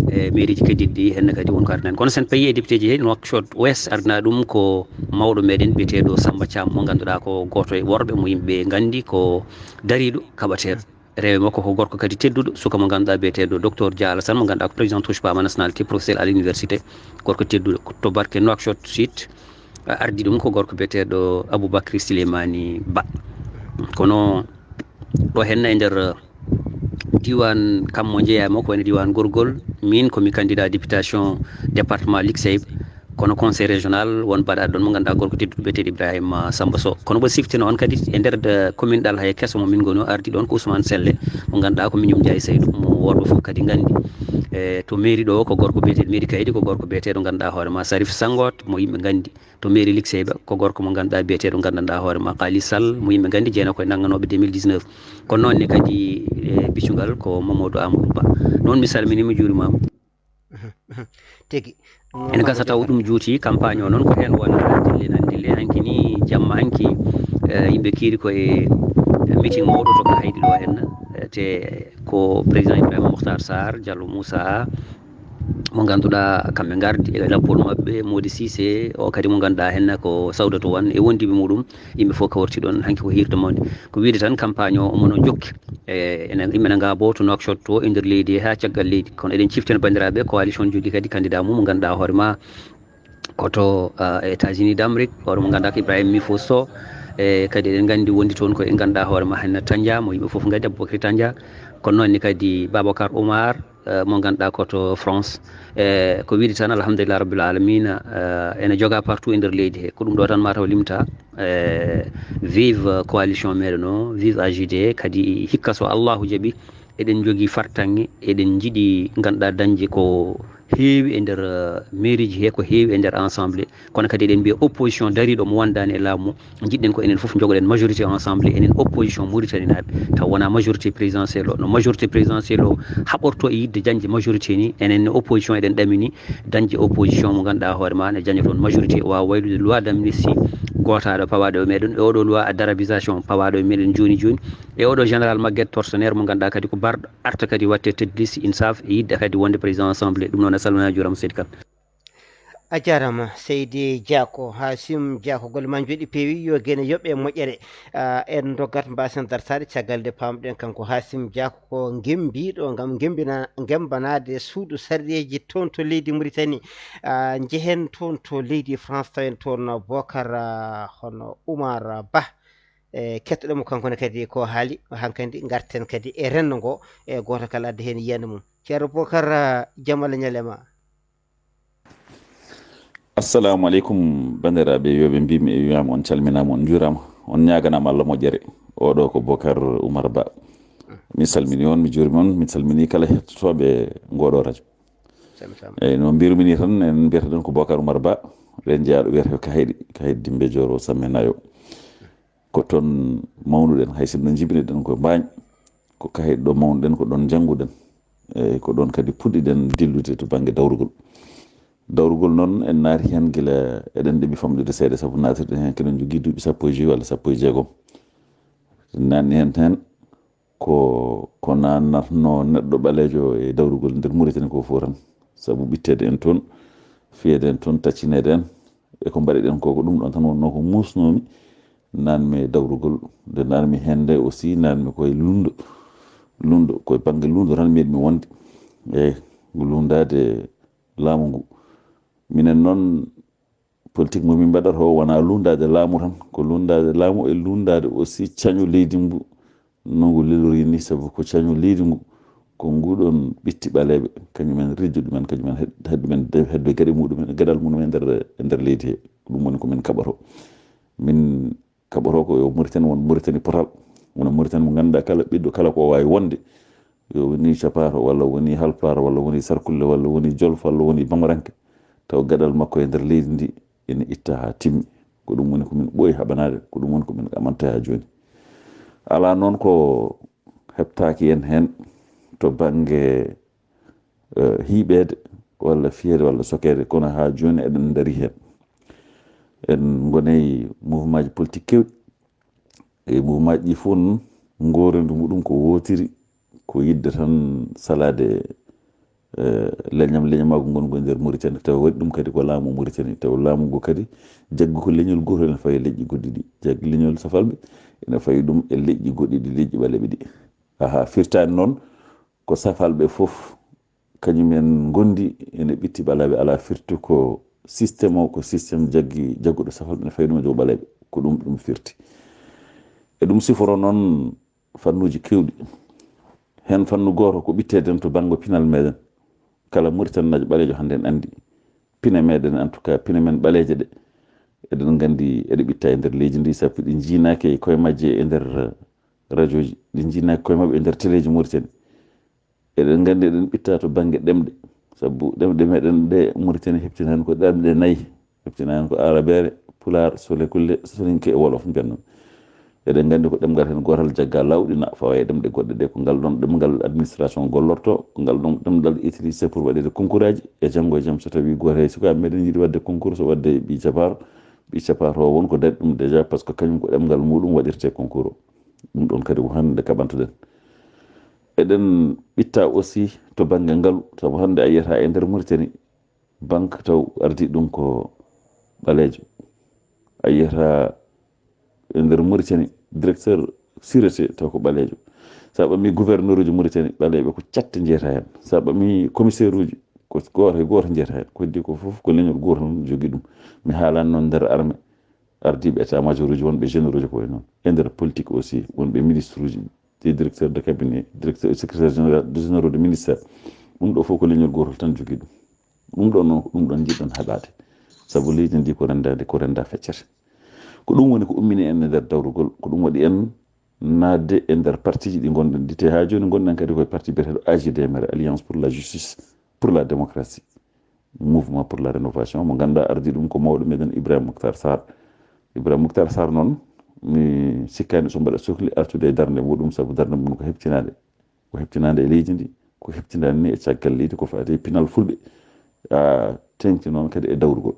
E mairie ji kadi ɗi heen kadi won ko ardina. Kono sen payi e député ji he Nouakchott Ouest ardina ɗum ko mawɗo meɗen biyeteeɗo Samba Thiam mo ngannduɗaa ko gooto e worɓe mo yimɓe nganndi ko dariiɗo kaɓateeɗo. Rewe makko ko gorko kadi tedduɗo, suka mo ngannduɗaa biyeteeɗo docteur Dia Alassane, mo ngannduɗaa ko président Touche Pas à ma nationalité, professeur à l'université, gorko tedduɗo. Ko to barke Nouakchott Sud, a ardi ɗum ko gorko biyeteeɗo Aboubacry Souleymani Ba. Kono ɗo heen e nder diiwaan kam mo njeyaa mo, ko wayno diiwaan Gorgol, min ko mi candidat députation département Likseib. Kono conseil régional won mbaɗa ɗon mo ngannduɗaa gorko tedduɗo biyeteeɗo Ibrahima Samba Sow. Kono ɓe siftino on kadi e nder de commune ɗal hay keso mo min ngoni o ardi ɗon ko Ousmane Selle mo ngannduɗaa ko Mignum Ndiaye Seydou mo worɓe fof kadi nganndi. E to mairie ɗo ko gorko biyeteeɗo, mairie Kaydi ko gorko biyeteeɗo ganduɗa hoore ma Sarif Sangot mo yimɓe gandi. To mairie Likseyba ko gorko mo ganduɗa biyeteeɗo gandanɗa hoore ma Kali Sall mo yimɓe gandi, jeena koye nannganoɓe deux mille dix-neuf. Kono noon ne kadi e biccungal ko Mamadou Amadou Ba. Noon mi salminima, mi juurimama. Tigi. Ene gasa taw ɗum juuti campagne o noon ko heen wonata, dille nan dille hanki ni jamma hanki. Eh, yimɓe kiiri ko e meeting mawɗo to Kaydi ɗo henna. Eh, te ko président Ibrahima Mouhtar Sarr, Diallo Moussa, mo ngannduɗaa kamɓe ngardi e lappol maɓɓe, Mody Cissé o kadi mo ngannduɗaa henna ko Sawdatu Wan e wondiɓe muɗum. Yimɓe fof kawrti ɗon hanki ko hirde mawde. Ko wiide tan campagne o omo no jokki. E enen yimɓe na ngabo to Nouakchott to e nder leydi he haa caggal leydi. Kono eɗen ciftina banndiraaɓe coalition jogii kadi candidat mum mo ngannduɗaa hoore ma ko to ah, e États-Unis d'Amérique, hoore mo ngannduɗaa ko Ibrahima Mifo Sow. E kadi eɗen nganndi wondi toon ko e ngannduɗaa hoore ma henna Tanja mo yimɓe fof nganndi, Aboubacry Tanja. Kono noon ne kadi Babacar Oumar, eh, mo ngannduɗaa ko to France. E ko wiide tan alhamdulillah rabbil alamina, eh, ene joga partout e nder leydi he. Ko ɗum ɗo tan mataw limta. Eh, vive coalition meɗen o, vive A J D, kadi hikka so Allahu jaɓi eɗen jogii fartaŋŋe, eɗen njiɗi ngannduɗaa dañde ko heewi e nder eh, mairie ji he, ko heewi e nder ensemble. Kono kadi eɗen mbiya opposition dariiɗo mo wondaani e laamu, jiɗɗen ko enen fof njogoɗen majorité ensemble, enen opposition Mauritanie naaɓe, taw wona majorité présidentielle o. No majorité présidentielle o haɓorto e yiɗde dañde majorité ni, enen ne opposition eɗen ɗamini dañde opposition mo ngannduɗaa hoore ma ne jaña toon majorité, o waawa waylude loi d'amnistie gootaɗo pawaɗo e meɗen, e oɗo loi d'arabisation pawaɗo e meɗen jooni jooni, e oɗo général Maguette Tortionnaire mo ngannduɗaa kadi ko barɗo arta kadi watte tête de liste INSAF e yiɗde kadi wonde président assemblée. Ɗum noon a salmina, a juurama seydi Kane. A jarama seydi Diako, Hasim Diako, golle ma jooɗi peewi, yo gene yoɓe moƴƴere. Ah, en doggat mbasen dartaade caggal nde pamɗen kanko Hasim Diako ko gembiɗo ngam gembina gembanade suudu sarɗeji toon to leydi Mauritanie. Ah, njehen toon to leydi France tawen toon Bokar ah, hono Oumar Ba. E kettoɗen mo kanko ne kadi ko haali hankadi garten kadi e renndo ngo e goto kala adda heen yiyande mum. Ceerno Bokar ah, jaam Allah ñalema. Assalamu aleykum banndiraaɓe, yooɓe mbimi e wiyama on calminama, on njuurama, on ñaganama Allah moƴƴere. Oɗo ko Bokar Oumar Ba. Mi salmini on, mi juurima on, mi salmini kala hettotoɓe ngoɗo radio. Eyyi, no mbirumi ni tan, en mbiyata ɗon ko Bokar Oumar Ba, ɓen jeyaɗo wiyata ko Kahayɗi, Kahayɗi Dimbe Joro Samme Nayo. Ko toon mawnuɗen, hay sinno jibinoɗen ko Mbaañ, ko Kahayɗi ɗo mawnuɗen, ko ɗon njannguɗen. Eyyi, ko ɗon kadi puɗɗiɗen dillude to bannge dawrugol. Dawrugol noon en naati heen gila eɗen ɗeɓi famɗude seeɗa, sabu naatirɗen heen keɗen njogii duuɓi sappo e joyi walla sappo e jeegom. Naatni heen heen ko ko naatnatnoo neɗɗo ɓaleejo e dawrugol nder Mauritanie ko fof tan, sabu ɓitteede en toon, fiyeede en toon, taccineede en, e ko mbaɗi ɗen ko, ko ɗum ɗon tan wonnoo ko muusnoomi. Naatmi e dawrugol, nde naatmi heen nde aussi, naatmi koye luulndo, luulndo, koye bannge luulndo tan meeɗmi wonde, e luulndaade laamu ngu. Minen noon, politique mo min mbaɗata o wonaa luulndaade laamu tan, ko luulndaade laamu e luulndaade aussi cañu leydi ngu, no ngu lelorii ni, sabu ko cañu leydi ngu, ko nguɗon ɓitti ɓaleeɓe, kañum en rejjo ɗumen, kañum en hed- heddo men de- heddo gaɗe muɗumen, gaɗal muɗumen e nder e nder leydi he. Ko ɗum woni ko min kaɓoto. Min kaɓoto ko yo Mauritanie won Mauritanie potal, wona Mauritanie mo ngannduɗaa kala ɓiɗɗo kala ko waawi wonde, yo woni Capato walla woni Halpulaar walla woni Sarkulle walla woni Jolof walla woni Bamaranke, taw gaɗal makko e nder leydi ndi ene itta haa timmi. Ko ɗum woni ko min ɓooyi haɓanaade, ko ɗum woni ko min ɗamanta haa jooni. Alaa noon ko heɓtaaki en heen to bannge eh, hiiɓeede walla fiyeede walla sokeede, kono haa jooni eɗen ndari heen. En ngonay mouvement ji politique keewɗi. E mouvement ji ɗi fof noon, ngoorendu muɗum ko wootiri, ko yiɗde tan salaade eh, leñam leñamaagu ngongu e nder Mauritanie, tawa waɗi ɗum kadi ko laamu Mauritanie, tawa laamu ngu kadi jaggi ko leñol gootol ene fawi e leƴƴi goɗɗi ɗi, jaggi leñol safalɓe ene fawi ɗum e leƴƴi goɗɗi ɗi, leƴƴi ɓaleeɓe ɗi. Aha, firtaani noon ko safalɓe fof kañum en ngondi ene ɓitti ɓaleeɓe, alaa firti ko système o, ko système jaggi jagguɗo safalɓe ene fawi ɗum e dow ɓaleeɓe, ko ɗum ɗum firti. E ɗum siforo noon fannuuji keewɗi. Heen fannu gooto ko ɓitteede en to bannge pinal meɗen. Kala Mauritanienaajo ɓaleejo hannde en anndi pine meɗen, en tout cas pine men ɓaleeje ɗe. Eɗen nganndi eɗe ɓitta e nder leydi ndi, sabu ɗi njiinaaki e koye majje e nder rajooji, ɗi njiinaaki koye maɓɓe e nder teleeji Mauritanie. Eɗen nganndi eɗen ɓitta to bannge ɗemɗe, sabu ɗemɗe meɗen ɗe Mauritanie heɓtina heen ko ɗemɗe nayi. Heɓtina heen ko Arabeere, Pulaar, Sole Kulle, Soninke e Wolof mbiyatnoo. Eɗen nganndi ko ɗemngal heen gootal jaggaa lawɗina fawa e ɗemɗe goɗɗe ɗe, ko ngal ɗoon ɗemngal administration gollorto, ko ngal ɗoon ɗemngal utilisé pour waɗeede concours aji. E janngo e jam, so tawii gooto e sukaaɓe meɗen yiɗi waɗde concours, so waɗde ɓii capaaro, ɓii capaaro o won ko daɗi ɗum déjà, parce que kañum ko ɗemngal muɗum waɗirte concours o. Ɗum ɗoon kadi ko hannde kaɓantoɗen. Eɗen ɓitta aussi to bannge ngalu, sabu hannde a yiyata e nder Mauritanie, banque taw ardii ɗum ko ɓaleejo. A yiyata e nder Mauritanie, directeur sûreté taw ko ɓaleejo. Sa ɓami gouverneur uji Mauritanie, ɓaleeɓe ko catte njeyata heen. Sa ɓami commissaire uji, ko gooto e gooto njeyata heen. Ko heddi ko fof ko leñol gootol jogii ɗum. Mi haalani noon nder armée, ardiiɓe état major uji, wonɓe généraux uji ko wayi noon. E nder politique aussi, wonɓe ministre uji, des directeurs de cabinet, directeur, secrétaire général, des généraux de ministère. Ɗum ɗo fof ko leñol gootol tan jogii ɗum. Ɗum ɗo noon, ko ɗum ɗon njiɗɗon haɓaade. Sabu leydi ndi ko renndaade, ko rennda feccere. Ko ɗum woni ko ummini en e nder dawrugol, ko ɗum waɗi en naatde e nder partiji ɗi ngonɗen ɗi, te haa jooni ngonɗen kadi koye parti biyeteeɗo A J D M R, Alliance pour la Justice, pour la Démocratie, Mouvement pour la Rénovation, mo ngannduɗaa ardii ɗum ko mawɗo meɗen Ibrahima Mouhtar Sarr. Ibrahima Mouhtar Sarr noon, mi sikkaani so mbaɗa sokli artude e darnde muɗum, sabu darnde mum ko heɓtinaade, ko heɓtinaande e leydi ndi, ko heɓtinaande ni e caggal leydi, ko faati e pinal fulɓe. A teeŋti noon kadi e dawrugol.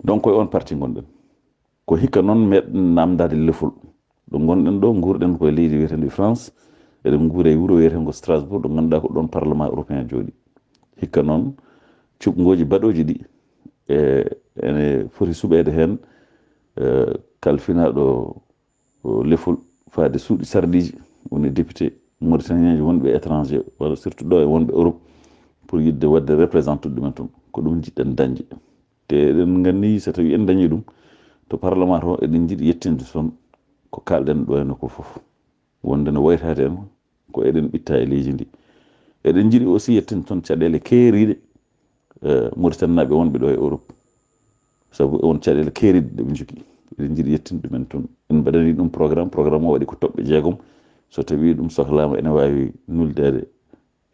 Donc, ko e on parti ngonɗen. Ko hikka noon meɗen naamndaade lefol. Ɗo ngonɗen ɗo, nguurɗen ko e leydi wiyeteendi France. Eɗen nguura e wuro wiyeteengo Strasbourg, ɗo ngannduɗaa ko ɗoon Parlement européen jooɗi. Hikka noon, cuɓngooji baɗooji ɗi, e, ene foti suɓeede heen, e, kalfinaaɗo, o, lefol faade suuɗi sarɗiiji, woni député mauritanien ji wonɓe étranger, walla surtout ɗo e wonɓe Europe, pour yiɗde waɗde représenté ɗumen toon. Ko ɗum njiɗɗen dañde. Te eɗen nganndi, so tawii en dañii ɗum, to Parlement to, eɗen njiɗi yettinde toon ko kaalɗen ɗo henne ko fof. Wonde no waytaade en, ko eɗen ɓitta e leydi ndi. Eɗen njiɗi aussi yettinde toon caɗeele keeriiɗe, eh, Mauritanienaaɓe wonɓe ɗo e Europe. Sabu e won caɗeele keeriiɗe ɗe ɓe njogii. Eɗen njiɗi yettinde ɗumen toon. En mbaɗanii ɗum programme, programme o waɗi ko toɓɓe jeegom. So tawii ɗum sohlaama, ene waawi nuldeede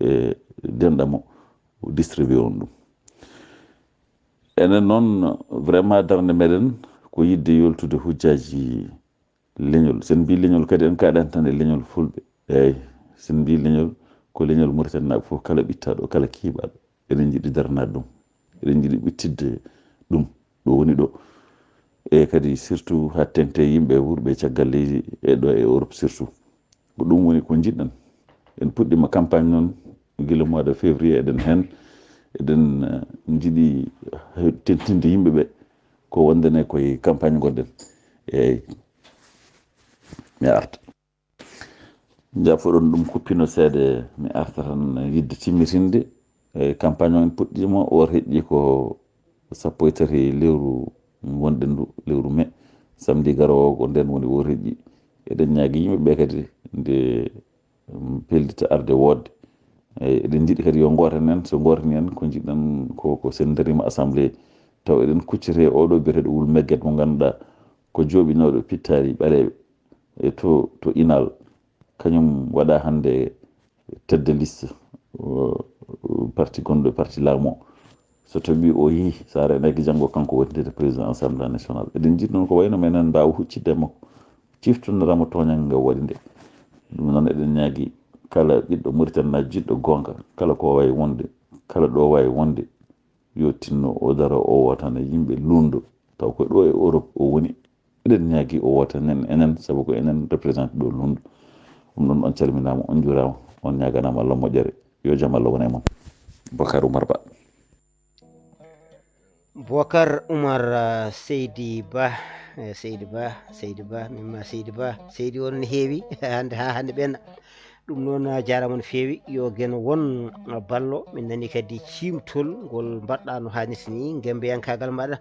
e denɗam o, distribué on ɗum. Enen noon, vraiment, darnde meɗen ko yiɗde yoltude hujjaaji leñol. Sen mbi leñol kadi, en kaaɗani tan e leñol fulɓe. Eeyi, sen mbi leñol, ko leñol Mauritanie naaɓe fof, kala ɓittaaɗo, kala kiiɓaaɗo. Eɗen njiɗi darnaade ɗum. Eɗen njiɗi ɓittidde ɗum ɗo woni ɗo. E kadi surtout haa teeŋti yimɓe wuurɓe caggal leydi e ɗo e Europe surtout. Ko ɗum woni ko njiɗɗen. En puɗɗiima campagne noon gila mois de février, eɗen heen. Eɗen, eh, njiɗi, eh, teeŋtinde yimɓe ɓe ko wonde ne koye campagne ngonɗen. Eeyi, mi arta. Njafoɗon ɗum kuppino seeɗa, mi arta tan yiɗde timmitinde. Eeyi, campagne o en puɗɗiima, o heƴƴi ko sappo e tati lewru ngonɗen ndu, lewru mai. Samedi garoowo ko nden woni o heƴƴi. Eɗen ñaagi yimɓe ɓe kadi nde, mm, pellita arde woodde. Eeyi, eɗen njiɗi kadi yo ngooten en, so ngootanii en ko njiɗɗen ko, ko sen ndariima assemblée, taw eɗen kuccitee e oɗo biyeteeɗo Wul Megget mo ngannduɗaa ko jooɓinooɗo pittaali ɓaleeɓe e to, to Inal. Kañum waɗa hannde tête de liste, o, o, parti gonɗo e parti laamu o. So tawii o yehi, so ara e nagge janngo kanko wondirde président assemblée nationale. Eɗen njiɗi noon ko wayno menen mbaawa huccitde e makko, ciftondiraa mo tooñannge nge o waɗi nde. Ɗum noon eɗen ñaagi kala ɓiɗɗo Mauritanie na jiɗɗo goonga, kala ko waawi wonde, kala ɗo waawi wonde, yo tinno o daro o wootana yimɓe luulndo. Taw ko ɗo e Europe o woni, eɗen ñaagi o woota enen, enen, sabu ko enen représenté ɗo luulndo. Ɗum ɗon on calminaama, on njuuraama, on ñaaganaama Allah moƴƴere. Yo jam Allah won e mon. Bokar Oumar Ba. Bokar Oumar, ah, Seydi Ba, eh, Seydi Ba, Seydi Ba, min ma Seydi Ba, Seydi on ne heewi hannde haa hannde ɓenna. Ɗum noon, ah, jaaraama no feewi. Yo geno won, ah, ballo. Min nani kadi ciimtol ngol mbaɗɗa no haanirta ni, ngembeyankaagal maɗa.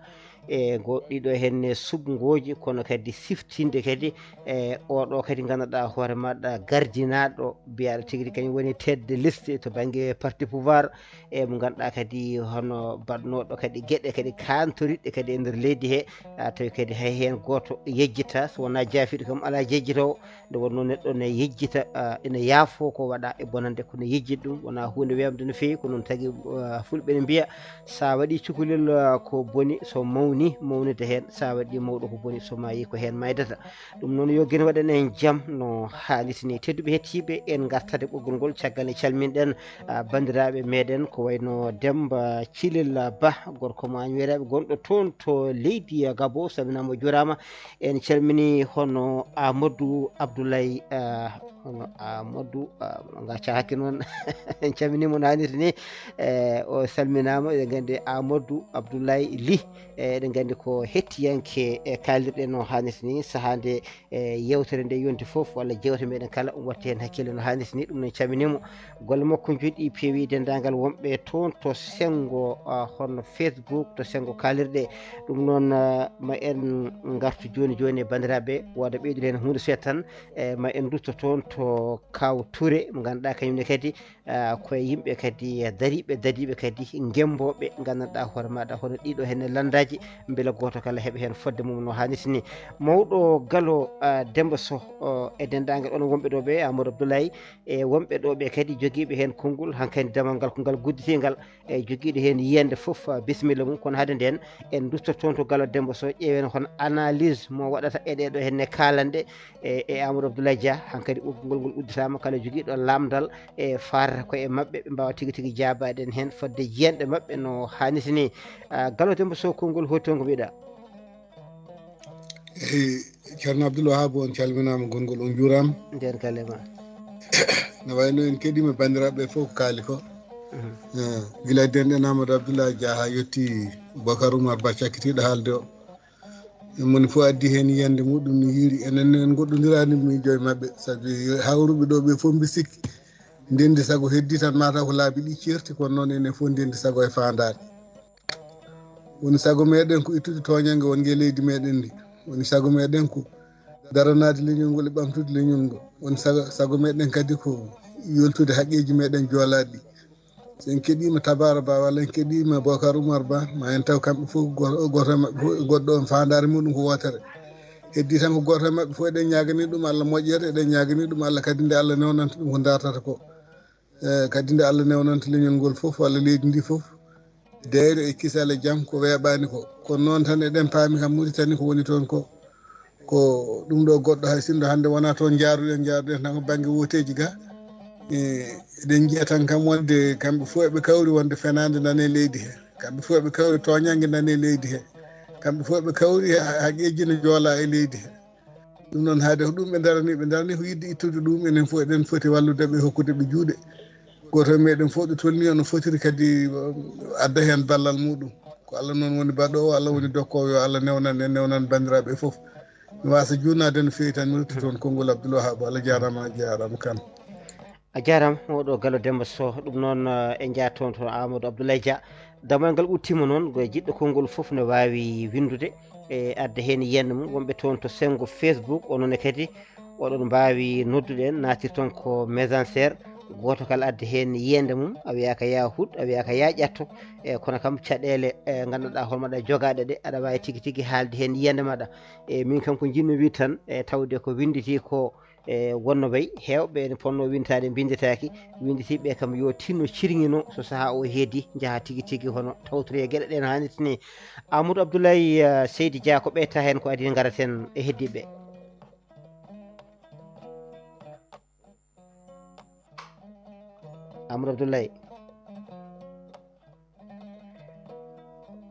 e go ɗiɗo henne subngooji, kono kadi siftinde kadi e oɗo kadi ngannduɗaa hoore maɗa gardinaaɗo, mbiyaɗo tigi rigi kañum woni tête de liste to bannge parti pouvoir, e mo ngannduɗaa kadi hono baɗnooɗo kadi geɗe kadi kaantoriɗɗe kadi e nder leydi he. A tawi kadi hay heen gooto yejjita, so wonaa jaafiiɗo kam alaa jejjitoowo. Nde wonnoo neɗɗo ne yejjita, ah, ina yaafoo ko waɗa e bonannde, kono yejjit ɗum wonaa huunde weemde no feewi. Ko noon tagi, ah, fulɓe ne mbiya, so a waɗii cukalel, ah, ko boni, so mawni, mawnude heen, so a waɗii mawɗo ko boni, so maayii ko heen maydata. Ɗum noon yo geno waɗan en jam no haanirta ni. Tedduɓe hettiiɓe, en ngartat e ɓoggol ngol caggal nde calminɗen, ah, banndiraaɓe meɗen ko wayno Demba Cilel Bah, gorko mo Añweeraaɓe gonɗo toon to leydi Gabo, salminaama o juuraama. En calmini hono Amadou Abdoulaye, ah, hono Amadou, ah, ngacca hakke noon. En calmini mo no haanirta ni. Eh, o salminaama, eɗen nganndi Amadou Abdoulaye Ly. Eh, eɗen nganndi ko hettiyanke e kaalirɗe no haanirta ni. Sahaa nde e yewtere nde yonti fof, walla jewte meɗen kala, um watti heen hakkille no haanirta ni. Ɗum noon calminii mo. Golle makko njoɗɗi peewi denndaangal wonɓe toon to senngo, ah, hono Facebook, to senngo kaalirɗe. Ɗum noon, ah, ma en ngartu jooni jooni e banndiraaɓe, wooda ɓeydude heen huunde seeɗa tan. E ma en ndutto toon to Kaw Touré, mo ngannduɗaa kañum ne kadi, ah, ko e yimɓe kadi dariiɓe, dariiɓe kadi ngembooɓe, nganndanɗaa hoore maɗa hono ɗiɗo heen e lanndaaji, mbela gooto kala heɓa heen fodde mum no haanirta ni. Mawɗo Galo, ah, Demba Soh, oh, e denndaangal onon wonɓe ɗo ɓe, Amadou Abdoulaye, e wonɓe ɗo ɓe kadi jogiiɓe heen konngol, hankadi damal ngal ko ngal gudditiingal, e jogiiɗo heen yiyannde fof, ah, bisimilla mum. Kono hade ndeen, en ndutto toon to Galo Demba Soh, ƴeewen hono analyse mo waɗata e ɗeɗo heen ne kaalanɗe, e, e Amadou Abdoulaye Dia, hankadi ɓoggol ngol udditaama, kala jogiiɗo lamndal e faarata ko e maɓɓe, ɓe mbaawa tigi tigi jaabaade en heen fodde jiyanɗe maɓɓe no haanirta ni. Ah, Galo Demba Soh, konngol hoto ngo mbiɗa. Eyi, Ceerno Abdoul Wahab, on calminaama, gonngol on njuuraama. Ndeen kala e ma. No wayno en keɗiima banndiraaɓe fof ko kaali ko. Mhm. Eh, gila denɗen Amadou Abdoulaye Dia haa yotti Bocar Oumar Ba cakkitiiɗo haalde o. Moni fof addi heen yiyannde muɗum no yiiri. Enen ne en ngoɗɗondiraani miijo e maɓɓe, sabi hawruɓe ɗo ɓe fof mbi sikki ndenndi sago heddi tan mataw ko laabi ɗi ceerti, kono noon enen fof ndenndi sago e faandaare. Woni sago meɗen ko ittude tooñannge wonnge e leydi meɗen ndi. Woni sago meɗen ko daranaade leñol ngol e ɓamtude leñol ngol. Woni sago, sago meɗen kadi ko yontude haqqeeji meɗen joolaaɗi ɗi. So en keɗiima Tabara Ba walla en keɗiima Bocar Oumar Ba, ma en taw kamɓe fof go-, gooto e maɓɓe fof, goɗɗo on faandaare muɗum ko wootere. Heddi tan ko gooto e maɓɓe fof eɗen ñaagani ɗum Allah moƴƴere, eɗen ñaagani ɗum Allah kadi nde Allah newnanta ɗum ko dartata ko. Eh, kadi nde Allah newnanta leñol ngol fof walla leydi ndi fof, deyre e kisal e jam ko weeɓaani ko. Kono noon tan eɗen paami kam Mauritanie ko woni toon ko, ko ɗum ɗo goɗɗo hay sinno hannde wonaa toon njaaruɗen, njaaruɗen tan ko bannge wooteeji ga. E, eɗen njiya tan kam wonde kamɓe fof eɓe kawri wonde fenaande nane leydi he. Kamɓe fof eɓe kawri tooñannge nane leydi he. Kamɓe fof eɓe kawri ha-, haqqeeji ne joolaa e leydi he. Ɗum noon haade ko ɗum ɓe darani, ɓe darani ko yiɗde ittude ɗum, enen fof eɗen foti wallude ɓe, hokkude ɓe juuɗe. Gooto e meɗen fof ɗo tolni, ono fotiri kadi, um, adda heen ballal muɗum. Ko Allah noon woni baɗoowo, Allah woni dokkoowo, yo Allah newnan en, newnan banndiraaɓe fof. Mi waasa juutnaade no feewi tan, mi rutti toon konngol Abdoul Wahab. Allah jaaraama, a jaaraama Kan. A jaaraama, oɗo Galo Demba Soh. Ɗum noon, eh, en njaha toon to Amadou Abdoulaye Dia. Damal ngal ɓuttiima noon, ko jiɗɗo konngol fof ne waawi winndude, e adda heen yiyannde mum. Wonɓe toon to senngo Facebook, onon ne kadi oɗon mbaawi noddude en, naatirton ko Messenger, gooto kala adda heen yiyannde mum. A wiyaaka yaa huɗ, a wiyaaka yaa ƴatto, e kono kam caɗeele, e ngannduɗaa hoore maɗa jogaaɗe ɗe, aɗa waawi tigi tigi haalde heen yiyannde maɗa. E min kam ko njiɗmi wiide tan, e tawde ko winnditii ko, e wonno way heewɓe ene ponnoo wintaade, mbinndetaaki, winnditiiɓe kam yo tinno cirŋino, so sahaa o heedi, njaha tigi tigi hono tawtoree geɗe ɗe no haanirta ni. Amadou Abdoulaye, eh, Seydi Dia, ko ɓeyta heen ko adii ngaraten e heddiiɓe. Amadou Abdoulaye.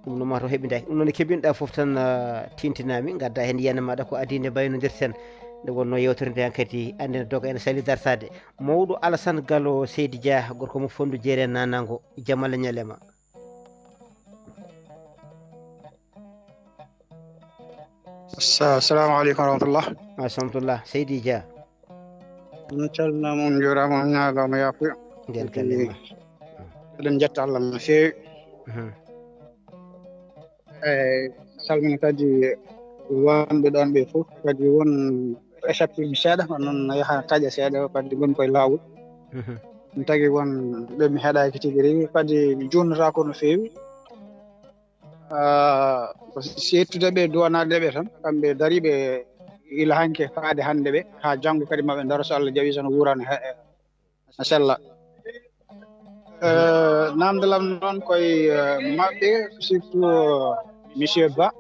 Ɗum no mataw heɓindaaki. Ɗum noon keɓinɗa fof tan, ah, tintinaami, ngadda heen yiyannde maɗa ko adii nde mbaynodirten. Nde wonnoo yewtere nde hankadi annde ne doga ene sali dartaade. Mawɗo Alassane Galo Seydi Dia, gorko mo Fonndu Jeere Nanango, jam Allah ñalle ma. Sa-, assalamu aleykum wa rahmatullah. Wa rahmatullah, Seydi Dia. On calminaama, on njuuraama, on ñaagaama yaafuya. Nden kadi ma. Eɗen njetta Allah no feewi. Mhm. Eey, Salmina kadi wonɓe ɗon ɓe fof, kadi won échappé mi seeɗa, kono noon yaha taƴa seeɗa, kadi ngon koye laawol. Ɗum tagi won ɓe mi heɗaaki tigi rigi, kadi mi juulnotaako no feewi. Ah, ko si yettude ɓe, duwanaade ɓe tan, kamɓe dariiɓe ila hanke faade hannde ɓe, haa janngo kadi maɓe ndaro, so Allah jaɓi, so no wuurana he-, machallah. Eh, namdal am noon koye, eh, maɓɓe, surtout, eh, monsieur Ba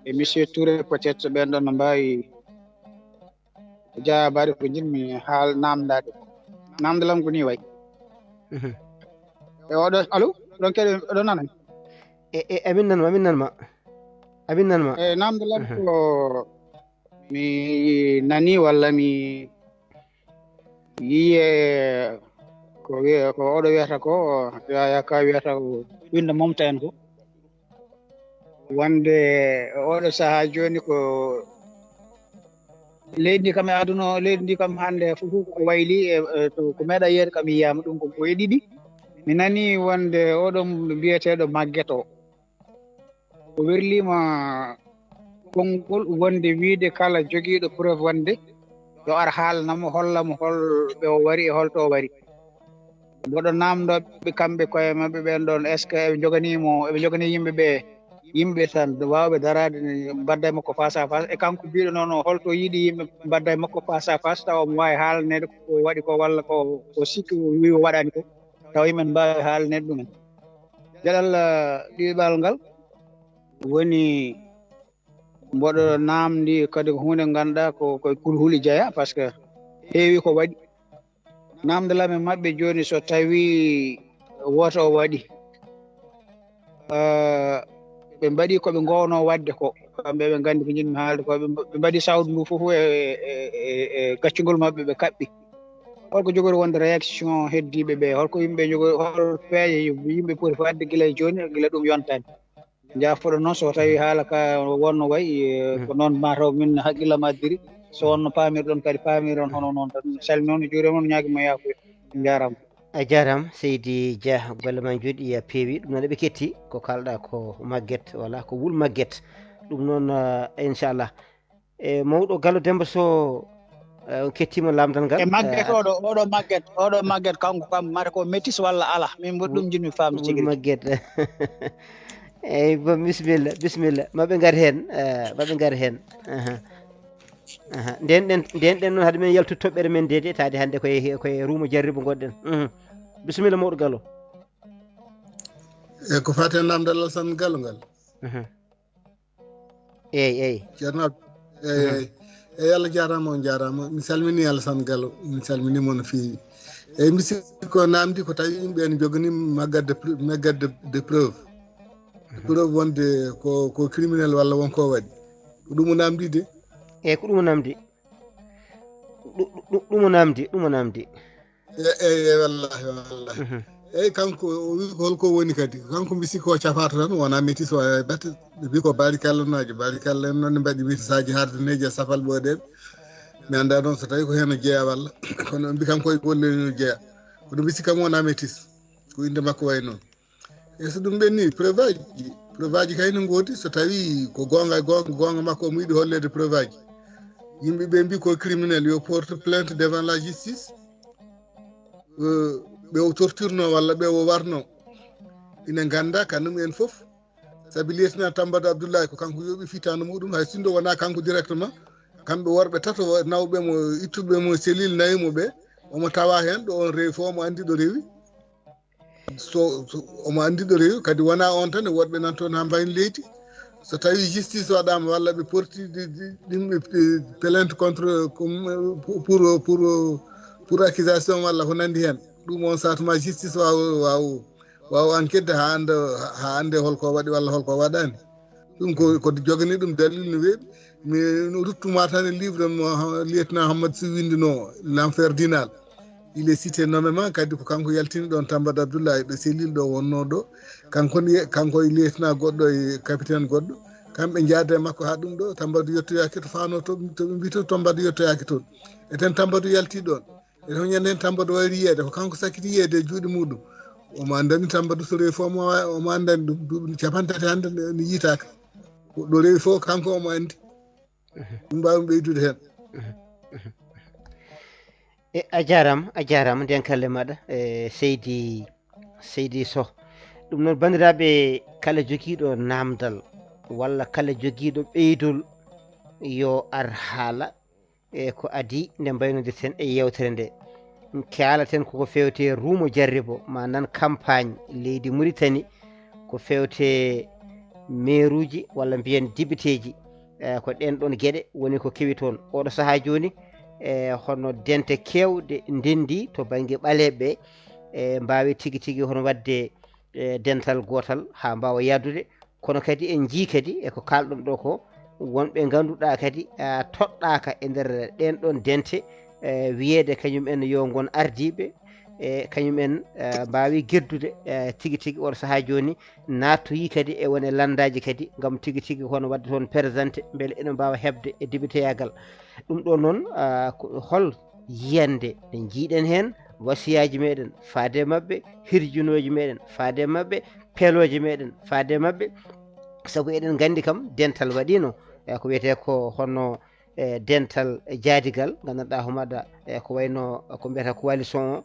et monsieur Touré, peut-être ɓen ɗon no mbaawi jaabaade ko njiɗmi haal namdaade. Namdal am ko ni wayi. E oɗo, allo? Ɗon keɗe, oɗon nana? E, e, amin nan ma, amin nan ma. Amin nan ma. E, namdal am ko mi nani walla mi yiye ko wiye, ko oɗo wiyata ko, Yaya Ka wiyata ko winda momta en ko. Wonde oɗo sahaa jooni ko leydi ndi kam e aduna o, leydi ndi kam hannde fof ko wayli e, e to, ko meeɗa yeede kam yiyaama ɗum ko, ko e ɗiɗi. Mi nani wonde oɗo mbiyeteeɗo Maguette o, o werliima konngol wonde wiide kala jogiiɗo preuve wonde yo ar haalna mo, holla mo hol ɓe o wari e holto o wari. Mboɗo namndoo ɓe kamɓe koye maɓɓe ɓeen ɗoon, est-ce que eɓe njoganii mo, eɓe njoganii yimɓe ɓe, yimɓe tan waawɓe daraade, mbadda e makko face à face? E kanko biiɗo noon o, holto yiɗi yimɓe mbadda e makko face à face, tawa omo waawi haalneede ko waɗi ko, walla ko o sikki o wii o waɗaani ko, tawa yimɓe mbaawi haalneede ɗumen? Geɗal, eh, ɗiɗaɓal ngal woni mboɗo naamndi kadi ko huunde ngannduɗaa ko, ko e kulhuli jeyaa, par ce que heewi ko waɗi. Naamndal am e maɓɓe jooni, so tawii woto o waɗi, eh, ɓe mbaɗi ko ɓe ngoowno waɗde ko, kamɓe ɓe nganndi ko njiɗmi haalde ko, ɓe mba-, ɓe mbaɗi sawdu ndu fof e, e, e, e gaccungol maɓɓe, ɓe kaɓɓi. Holko jogori wonde réaction heddiiɓe ɓe? Holko yimɓe jogori, hol peeje yimɓe poti waɗde gila e jooni, gila ɗum yontaani? Jaafoɗon noon, so tawi haala ka wonno wayi, eh, ko noon mataw min hakkillam addiri. So wonno paamirɗon kadi, paamiron hono noon tan. Salminoon, juurima on, ñaagima yaafuya. Njaaraama. A jaaraama, Seydi Dia, golle ma njooɗi, a peewi. Ɗum noon eɓe ketti ko kaalɗa ko Maguette, walla ko wul Maguette. Ɗum noon, eh, inchallah. E mawɗo Gallo Demba Sow, eh, on kettima lamdal ngal. E Maguette, eh, oɗo, oɗo Maguette, oɗo Maguette, kanko kam mata ko métis walla ala? Min mboɗo ɗum jiɗmi famde tigi rigi. Maguette. Eyyi, bon, bisimilla, bisimilla. Maɓe ngar heen, eh, maɓe ngar heen. Aha. Aha. Nden ɗen, nden ɗen noon, hade men yaltude toɓɓere men deede, taade hannde koye, koye ruuma jarribo ngonɗen. Mhm. Bisimilla, mawɗo Gallo. E ko faati e namdal Alassane Gallo ngal. Mhm. Eyyi, eyyi. Ceerno Ab-, eyyi, eyyi. Eyyi, Allah jaaraama, on jaaraama. Mi salmini Alassane Gallo, mi salmini mo no feewi. Eyyi, mi sikki ko namdi ko tawi yimɓe ene njogani Maguette de pre-, Maguette de, de preuve. Mhm. Preuve wonde ko, ko criminel walla won ko waɗi. Ko ɗum o namdi de. Eyyi, ko ɗum o namdi. Ɗu-, ɗu-, ɗu-, ɗum o namdi, ɗum o namdi. E, e, e, wallahi, wallahi. Mhm. Eyyi, kanko o wi ko holko woni kadi. Kanko mi sikki ko cafato tan, wona métis o e batte. Ɓe mbi ko barikalla noon, barikalla en noon ne mbaɗi métisaji hardaneji e safal ɓoɗeɓe. Mi annda noon so tawi ko heen o jeeya walla. Kono mbi kanko e golle no jeeya. Kono mi sikki kam wona métis. Ko innde makko wayi noon. E so ɗum ɓenni, preuve aji, preuve aji kay no ngoodi, so tawi ko goonga, goonga, goonga makko omo yiɗi holleede preuve aji. Yimɓe ɓe mbi ko criminel, yo porte plainte devant la justice. Eh, ɓe o torturno walla ɓe o warno, ina ngannda kanum en fof. Sabi lieutenant Tambadou Abdoulaye ko kanko yooɓi fitaandu muɗum, hay sinno wonaa kanko directement. Kamɓe worɓe tato, nawɓe mo, ittuɓe mo cellule nawi mo ɓe, omo tawa heen ɗo on rewi fof, omo anndi ɗo rewi. So, so omo anndi ɗo rewi, kadi wonaa on tan, e woɗɓe nan toon haa mbayni leydi. So tawi justice waɗaama walla ɓe porti ɗi, ɗi, ɗimɓe, eh, plainte contre, comme, eh, pour, pour, pour, pour accusation walla ko nanndi heen, ɗum on saatu ma justice waawa, waawa, waawa enquête haa annda, haa annde holko waɗi walla holko waɗaani. Ɗum ko, ko jogani ɗum dalil no weeɓi. Mi ruttuma tan e livre mo ha-, lieutenant Hammat Sy winndino, L'enfer d'Inal. Il est cité nommément, kadi ko kanko yaltini ɗon Tambadou Abdoulaye, ɗo cellule ɗo wonno ɗo. Kanko ni, kanko e lieutenant goɗɗo e capitaine goɗɗo. Kamɓe njaada e makko haa ɗum ɗo, Tambadou yettoyaaki to faano to, to ɓe mbi to Tambadou yettoyaaki toon. Eten Tambadou yalti ɗon. Eten ñande heen Tambadou wayri yiyeede, ko kanko sakkiti yiyeede e juuɗe muɗum. Omo anndani Tambadou so rewi fof omo wa-, omo anndani ɗum. Duuɓi capanɗe tati hannde ne, ne yitaaka. Ɗo rewi fof kanko omo anndi. Ɗum mbaawmi ɓeydude heen. E a jaaraama, a jaaraama, ndeen kalle maɗa e seydi seydi Soh. Ɗum noon, banndiraaɓe, kala jogiiɗo naamndal walla kala jogiiɗo ɓeydol, yo ar haala e ko adii nde mbaynodirten e yeewtere nde. Kaalaten koko feewte ruumo jarribo, ma nan campagne leydi Muritani, ko feewte meeruuji walla mbiyen dibiteeji. E ko ɗeen ɗoon geɗe woni ko kewi toon. Oɗo sahaa jooni, e hono dente keewɗe ndenndi to bannge ɓaleeɓe ɓe, e mbaawi tigi tigi hono waɗde e dental gootal haa mbaawa yahdude. Kono kadi en njii kadi e ko kaalɗon ɗo ko, wonɓe ngannduɗaa kadi, a, toɗɗaaka e nder ɗeen ɗoon dente, e wiyeede kañum en yo ngon ardiiɓe, e kañum en, e, mbaawi geddude, e, tigi tigi oɗo sahaa jooni, naattoyii kadi e wone lanndaaji kadi, ngam tigi tigi hono waɗde toon présenté, mbele ene mbaawa heɓde e dibiteyaagal. Ɗum ɗo noon, a, ko hol yiyannde nde njiiɗen heen wasiyaaji meɗen faade e maɓɓe, hirjinooji meɗen faade e maɓɓe, pelooje meɗen faade e maɓɓe? Sabu eɗen nganndi kam dental waɗiino, e ko wiyetee ko hono, e, dental jaadigal, nganndanɗaa homaɗa, e ko wayno ko mbiyata coalition o,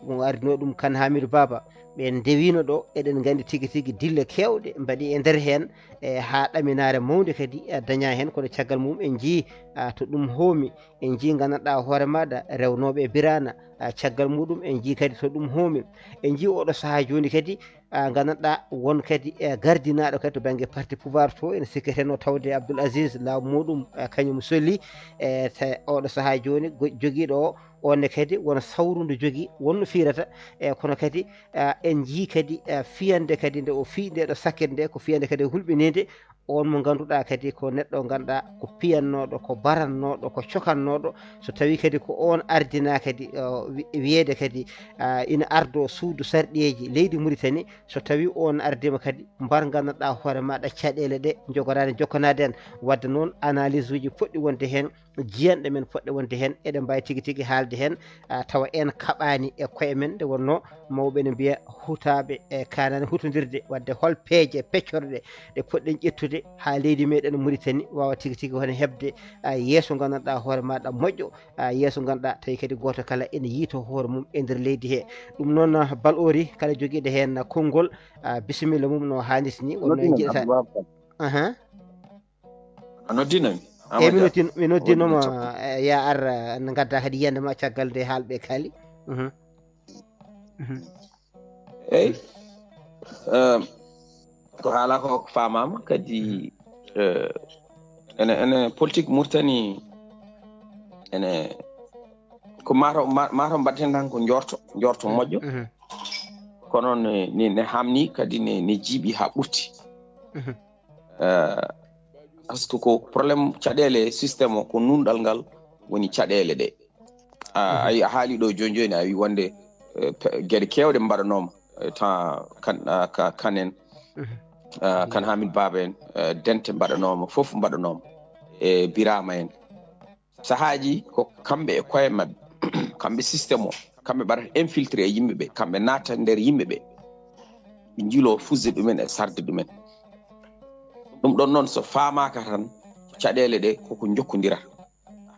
mo ardinoo ɗum Kan Hamidou Baba. Ɓe ndewino ɗo, eɗen nganndi tigi tigi dille keewɗe mbaɗi e nder heen, e haa ɗaminaare mawnde kadi, e, dañaa heen. Kono caggal mum en njii, a, to ɗum hoomi, en njii nganndanɗaa hoore maɗa rewnooɓe e biraana, a, caggal muɗum en njii kadi to ɗum hoomi. En njii oɗo sahaa jooni kadi, a, nganndanɗaa won kadi, e, gardinaaɗo kadi to bannge parti pouvoir to, ene sikketenoo tawde Abdoul Aziz laamu muɗum, e, kañum soli, e, te oɗo sahaa jooni go-, jogiiɗo o, on ne kadi won sawru ndu jogii, won no fiirata, e, kono kadi, a, en njii kadi, a, fiyande kadi nde o fii nde ɗo sakkere nde, ko fiyande kadi hulɓiniinde. On mo ngannduɗaa kadi ko neɗɗo ngannduɗaa ko piyannooɗo, ko barannooɗo, ko cokannooɗo. So tawii kadi ko on ardinaa kadi, o, wi-, wiyeede kadi, a, ina ardoo suudu sarɗiyeeji leydi Muritani, so tawii on ardiima kadi, mbar nganndanɗaa hoore maɗa caɗeele ɗe njogoraani jokkanaade en. Wadde noon, analyse uji poɗɗi wonde heen, jiyanɗe men poɗɗe wonde heen, eɗen mbaawi tigi tigi haalde heen, a, tawa en kaɓaani e koye men, nde wonnoo mawɓe ne mbiya hutaaɓe e kaanani hutondirde. Wadde hol peeje peccorɗe ɗe poɗɗen ƴettude haa leydi meɗen Muritani waawa tigi tigi hono heɓde, a, yeeso nganndanɗaa hoore maɗa moƴƴo, a, yeeso ngannduɗaa tawi kadi gooto kala ene yiito hoore mum e nder leydi he. Ɗum noon, a, Bal Ori, kala jogiiɗo heen konngol, a, bisimilla mum no haanirta ni, wonno en njiɗata. Aha. A noddino mi? Eyi, mi noddi-, mi noddinooma, eh, ya ar, eh, ngadda kadi yiyannde ma caggal nde haalɓe kaali. Mhm. Mhm. Eyi. Ehm, ko haala ko faamaama kadi, eh, ene, ene politique Mauritanie, ene, ko mato, ma-, mato mbaɗten tan ko njorto, njorto moƴƴo. Mhm. Kono ne, ne, ne hamni kadi ne, ne jiiɓi haa ɓurti. Mhm. Eh, par ce que ko problème caɗeele système o, ko nunɗal ngal woni caɗeele ɗe. A, mhm. Ayi, a haali ɗo jooni jooni, a wi wonde, eh, pe-, geɗe keewɗe mbaɗanooma, eh, temps kan, ah, ka-, kan en, mhm. Ah, kan Hamid Baba en, eh, dente mbaɗanooma, fof mbaɗanooma, e Birama en. Sahaaji ko kamɓe e koye maɓɓe, kamɓe système o, kamɓe mbaɗata infiltré e yimɓe ɓe, kamɓe naata nder yimɓe ɓe, ɓe njilo fusde ɗumen e sarde ɗumen. Ɗum ɗon noon so faamaaka tan, caɗeele ɗe koko njokkondira.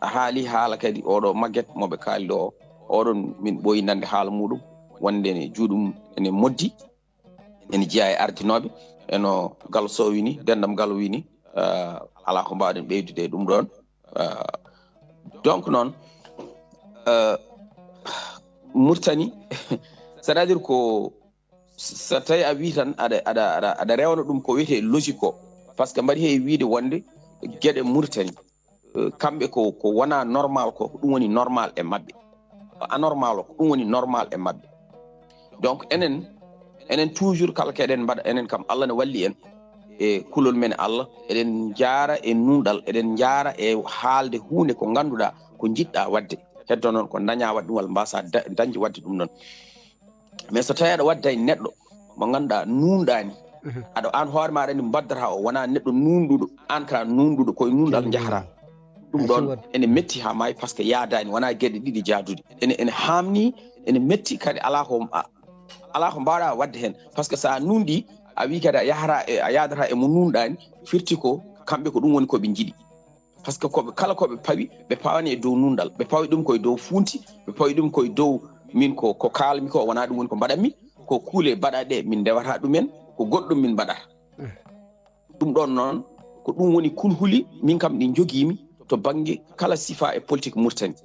A haali haala kadi oɗo Maguette mo ɓe kaali ɗo o, oɗon min ɓooyi nande haala muɗum, wonde ne juuɗum ene moddi, ene jeyaa e ardinooɓe, eno Gallo Sow wini, Denndam Gallo wini, eh, alaa ko mbaawɗen ɓeydude e ɗum ɗoon. Eh, donc noon, eh, Mauritanie, c'est-à-dire ko, so tawi a wii tan aɗa, aɗa, aɗa, aɗa rewna ɗum ko wiyetee logique o, par ce que mbaɗi he wiide wonde geɗe Mauritanie, eh, kamɓe ko, ko wonaa normal ko, ko ɗum woni normal e maɓɓe. Ko anormal o, ko ɗum woni normal e maɓɓe. Donc enen, enen toujours kala ko eɗen mbaɗa, enen kam Allah ne walli en e kulol men Allah, eɗen njaara e nunɗal, eɗen njaara e haalde huunde ko ngannduɗaa ko njiɗɗaa waɗde. Heddo noon ko dañaa waɗde ɗum walla mbaasaa da-, dañde waɗde ɗum noon. Mais so tawii aɗa wadda e neɗɗo mo ngannduɗaa nuunɗaani, mhm, aɗa aan hoore maaɗa ni mbaddata o wonaa neɗɗo nuunɗuɗo, aan ka nuunɗuɗo, koye nuunɗal njaharaa. Ɗum ɗoon ene metti haa maayi, par ce que yaadaani, wonaa geɗe ɗiɗi jaaduɗe. Ene, ene haamni, ene metti kadi, alaa ko, a-, alaa ko mbaawɗaa waɗde heen. Par ce que so a nuunɗii, A wii kadi a yahata e, a yaadata e mo nuunɗaani, firti ko kamɓe ko ɗum woni ko ɓe njiɗi. Par ce que koɓe kala koɓe pawi, ɓe pawani e dow nunɗal, ɓe pawi ɗum koye dow funti, ɓe pawi ɗum koye dow min ko, ko kaalmi ko wona ɗum woni ko mbaɗanmi. Ko kuule baɗaɗe min ndewata ɗumen, ko goɗɗum min mbaɗata. Ɗum ɗon noon ko ɗum woni kulhuli min kam ɗi njogimi to bangge kala sifa e politique Mauritanie.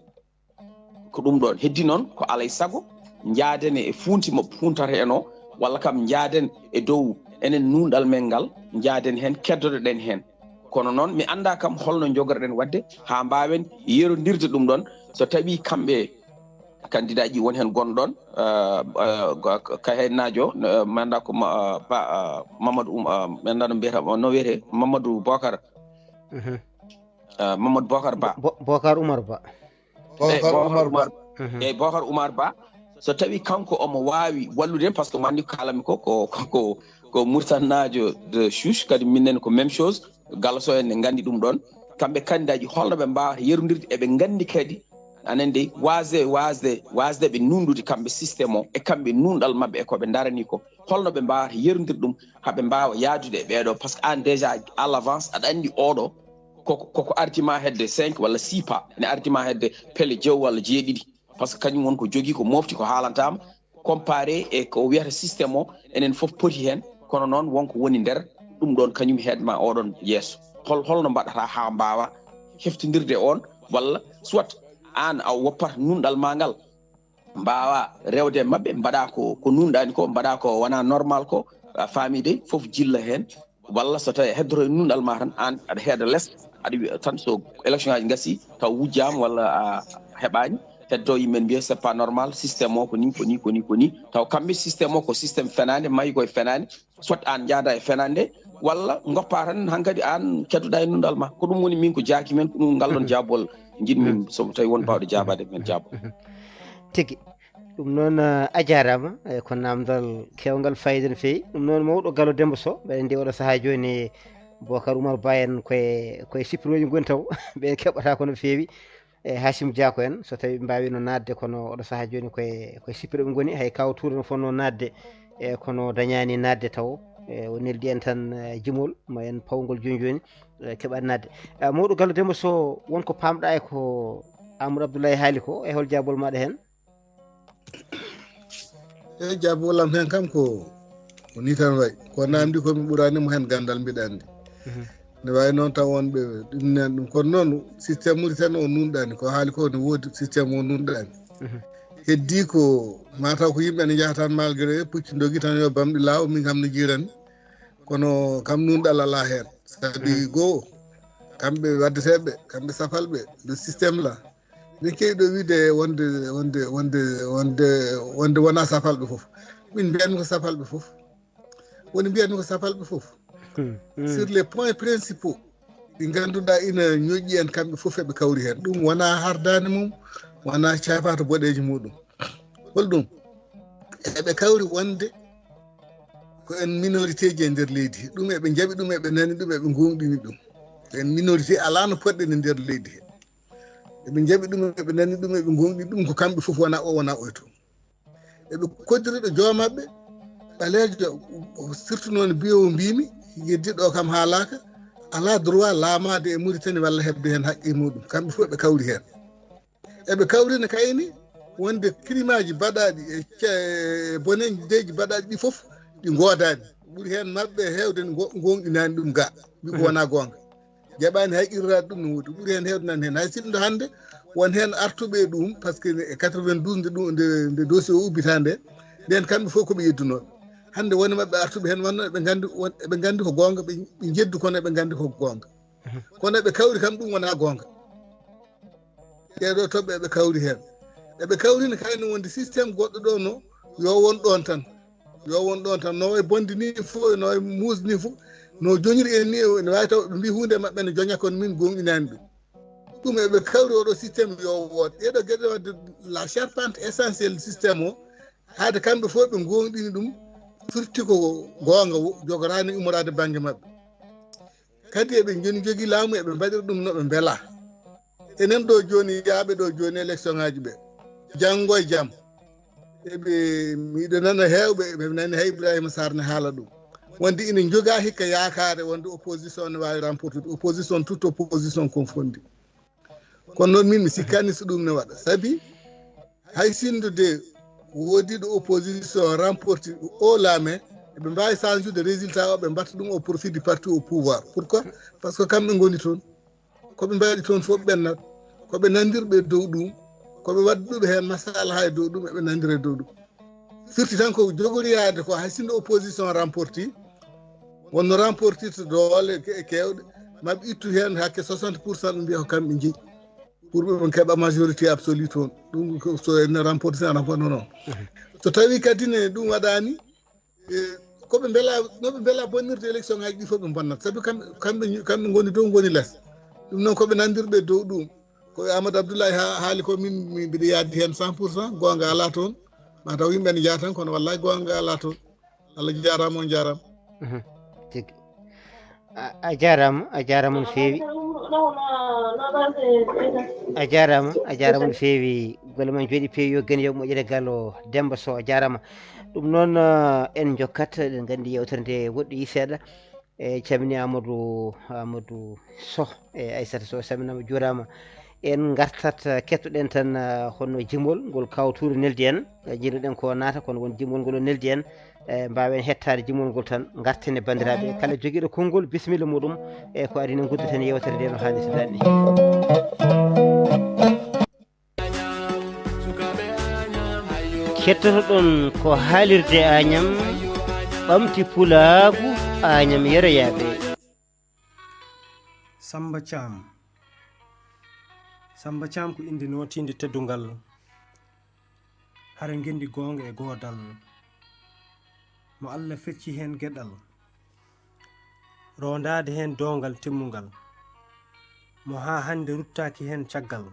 Ko ɗum ɗon heddi noon ko alay sago njaaden e funti mo funtata en o, walla kam njaaden e dow enen nunɗal men ngal, njaaden heen, keddoɗoɗen heen. Kono noon mi annda kam holno njogorɗen waɗde haa mbaawen yerondirde ɗum ɗon, so tawi kamɓe candidat ji won heen gonɗon, eh, eh, ka heen naajo, eh, mi annda ko ma-, eh, ba, eh, Mamadou Um-, eh, mi annda no mbiyata, no wiyete, Mamadou Bokar. Mhm. Eh, Mamadou Bokar Ba. Bo-, Bokar Oumar Ba. Eyi, Bokar Oumar Ba. Mhm. Eyi, Bokar Oumar Ba, so tawi kanko omo waawi wallude en, par ce que mo anndi ko kaalami ko, ko, ko, ko Murtannaajo de Chouch, kadi minen ko même chose, Galaso en ne nganndi ɗum ɗon. Kamɓe candidat ji, holno ɓe mbaawata yerondirde, eɓe nganndi kadi, anen de, waasde, waasde, waasde ɓe nuunɗude kamɓe système o, e kamɓe nuunɗal maɓɓe, e ko ɓe ndarani ko. Holno ɓe mbaawata yerondirde ɗum, haa ɓe mbaawa yaadude e ɓeeɗo, par ce que aan déjà, à l'avance, aɗa anndi oɗo, koko, koko arti ma hedde cinq walla six pas, ene arti ma hedde pele jow walla jeeɗiɗi, par ce que kañum won ko jogii, ko mofti, ko haalantaama, comparé e ko wiyata système o, enen fof poti heen, kono noon won ko woni nder ɗum ɗon, kañum heedma oɗon yeeso. Hol, holno mbaɗata haa mbaawa heftindirde on, walla soit aan a woppat nunɗal ma ngal, mbaawa rewde e maɓɓe, mbaɗa ko, ko nunɗaani ko, mbaɗa ko wona normal ko, a faami de, fof jilla heen, walla so tawi a heddoto e nunɗal ma tan, aan aɗa heeda les, aɗa wiya tan so élection aji ngasi, taw wujjaama walla a heɓaani, heddo yimɓe mbiya c'est pas normal, système o ko ni, ko ni, ko ni, ko ni, taw kamɓe système o ko système fenaande, mayi koye fenaande, soit aan njaada e fenaande, walla ngoppa tan hankadi aan keddoɗa e nunɗal ma. Ko ɗum woni min ko jaaki men, ko ɗum ngal ɗon jaabol njiɗmi, so tawi won baawɗo jaabaade men jaabol. Tigi. Ɗum noon, eh, a jaaraama, eh, ko naamndal keewngal faayiida no feewi. Ɗum noon, mawɗo Galo Demba Sow, mbeɗa anndi oɗo sahaa jooni Bokar Oumar Ba en koye, koye sippirooji ngoni taw, ɓe keɓɓata ko no feewi. E Hacim Dia ko en, so tawi ɓe mbaawino naatde, kono oɗo sahaa jooni koye, koye sippirooɓe ngoni, hay Kaw Touré no fotnoo naatde, e kono dañaani naatde taw. E o neldi en tan, e jimol, ma en pawngol jooni jooni, e keɓa naatde. E mawɗo Galo Demba Sow, won ko paamɗa e ko Amadou Abdoulaye haali ko, e hol jaabol maɗa heen? Eyi, jaabawol am heen kam ko, ko nii tan wayi. Ko namdi ko mi ɓuraani mo heen ganndal, mbiɗa anndi. Mhm. Ne waawi noon taw wonɓe ɗum nan ɗum. Kono noon, système Mauritanie o nuunɗaani. Ko haali ko ne woodi, système o nuunɗaani. Mhm. Heddii ko, mataw ko yimɓe ne njaha tan malgré pucci ndogi tan yo bamɗi laaw, min kam no jiiranmi. Kono kam nuunɗal alaa heen. Sabi goo, kamɓe waddeteeɓe, kamɓe safalɓe, le système là. Min keewi ɗo wiide wonde, wonde, wonde, wonde, wonde wonaa safalɓe fof. Min mbiyatmi ko safalɓe fof. Woni mbiyatmi ko safalɓe fof. Hmm, hmm. Sur les points principaux, ɗi ngannduɗaa ina ñoƴƴi en kamɓe fof eɓe kawri heen. Ɗum wonaa hardaani mum, wonaa caafaata boɗeeji muɗum. Holɗum? Eɓe kawri wonde ko en minorité ji e nder leydi he. Ɗum eɓe njaɓi ɗum, eɓe nani ɗum, eɓe ngoongɗini ɗum. Ko en minorité, alaa no poɗɗen e nder leydi he. Eɓe njaɓi ɗum, eɓe nani ɗum, eɓe ngoongɗini ɗum, ko kamɓe fof wona o, wona oy to. Eɓe koddiri ɗo joom maɓɓe, ɓaleejo, surtout noon biyowo mbimi, yeddi ɗo kam haalaaka, alaa droit laamaade e Mauritanie walla heɓde heen haqqe muɗum. Kamɓe fof ɓe kawri heen. Eɓe kawri ne kayni wonde kirimaji baɗaɗi e ce-, e boneji baɗaɗi ɗi fof ɗi ngoodani. Ɓuri heen maɓɓe heewde ngo-, ngoonɗinani ɗum ga. Wi ko wona goonga. Jaɓani hay qirraade ɗum no woodi. Ɓuri heen heewde nan heen. Hay sinno hannde won heen artuɓe e ɗum, par ce que e quatre-vingt-douze nde ɗum, nde, nde dossier o ubbita nde, nden kamɓe fof ko ɓe yeddunooɓe. Hannde woni maɓɓe artuɓe heen wonno eɓe nganndi, won, eɓe nganndi ko goonga, ɓe, ɓe njeddu kono eɓe nganndi ko goonga. Kono eɓe kawri kam ɗum wona goonga. Ɗee ɗoo toɓɓe eɓe kawri heen. Eɓe kawri ne kayno wonde système goɗɗo ɗo no yo won ɗoon tan. Yo won ɗoon tan. No e bonde ni fof, no e muus ni fof, no joñiri en ni, ne waawi taw ɓe mbii huunde e maɓɓe ne joña kono min goonɗinaani ɗum. Ɗum eɓe kawri oɗo système yo wood. Ɗee ɗoo geɗe wadde la charpente essentielle système o, haade kamɓe fof ɓe goonɗini ɗum, firti ko goonga wo-, jogoraani ummoraade bannge maɓɓe. Kadi eɓe njoni njogii laamu, eɓe mbaɗira ɗum no ɓe mbelaa. Enen ɗo jooni, yaaɓe ɗo jooni élection ŋaaji ɓe. Janngo e jam. Eɓe, miɗo nana heewɓe, eɓe nani hay Ibrahima Sarr ne haala ɗum. Wonde ina jogaa hikka yaakaare wonde opposition ne waawi remportude, opposition, toute opposition confondue. Kono noon min mi sikkaani so ɗum ne waɗa, sabi hay sinno de woodiiɗo opposition remporti o laame, eɓe mbaawi change de résultat o, ɓe mbatta ɗum au profit du parti au pouvoir. Pourquoi? Parce que kamɓe ngoni toon. Ko ɓe mbaɗi toon fof ɓennat. Ko ɓe nandirɓe e dow ɗum. Ko ɓe waɗduɓe heen masalaha e dow ɗum, eɓe nandira e dow ɗum. Firti tan ko jogoriyaade ko hay sinno opposition remporti, wonno remportirta doole ke-, keewɗe, maɓe ittu heen hakke soixante pour cent, ɓe mbiya ko kamɓe njeyi. Pour ɓe ɓen keɓa majorité absolue toon. Ɗum ko so en remporti tan, remporti noon. So tawi kadi ne ɗum waɗaani, e, ko ɓe mbela, no ɓe mbela bonnirde élection ngaji ɗi fof ɓe bonnat. Sabi kamɓe, kamɓe, kamɓe ngoni dow, ngoni les. Ɗum noon ko ɓe nandirɓe dow ɗum. Ko Amadou Abdoulaye ha-, haali ko min, min mbiɗa yaaddi heen cent pour cent, goonga alaa toon. Ma taw yimɓe ne njaha tan, kono wallahi goonga alaa toon. Allah jaaraama, on jaaraama. Mhm. Tigi. A, a jaaraama, a jaaraama no feewi. A jaaraama, a jaaraama no feewi. Golle ma njooɗi peewi, yo geno, yo moƴƴere galle o. Demba Sow, a jaaraama. Ɗum noon, eh, en njokkat, eɗen nganndi yewtere nde woɗɗoyi seeɗa. E calmini Amadou, Amadou Sow, e Aissata Sow, salminaama, juuraama. En ngartat, eh, kettoɗen tan, eh, honno jimol ngol Kaw Touré neldi en. Eh, jiiɗuɗen ko naata, kono won jimol ngol o neldi en. Eh, mbaawen hettaade jimol ngol tan, ngarten e banndiraaɓe. Kala jogiiɗo konngol, bisimilla muɗum. E ko adii ne nguddaten yewtere nde no haanirta ni. Kettotoɗon ko haalirde Añam, ɓamti pulaagu Añam yeroyaaɓe. Samba Caam. Samba Caam ko innde nootiinde teddungal, hare ngenndi goonga e goodal. Mo Allah fecci heen geɗal, roondaade heen doongal timmungal. Mo haa hannde ruttaaki heen caggal.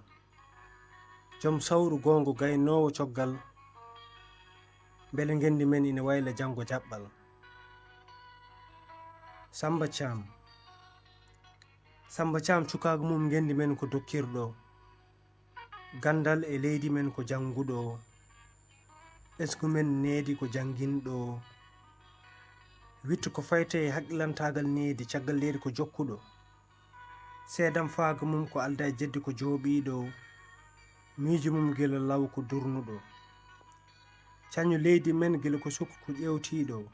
Joom sawru goongo gaynoowo coggal, mbele ngenndi men ina wayla janngo jaɓɓal. Samba Caam. Samba Caam cukaagu mum ngenndi men ko dokkirɗo. Ganndal e leydi men ko jannguɗo. Ɓesngu men needi ko jannginɗo. Wittu ko fayte e haqqilantaagal needi caggal leydi ko jokkuɗo. Seedam faago mum ko aldaa e jeddi ko jooɓiiɗo, miijo mum gila law ko durnuɗo. Cañu leydi men gila ko suka ko ƴeewtiiɗo.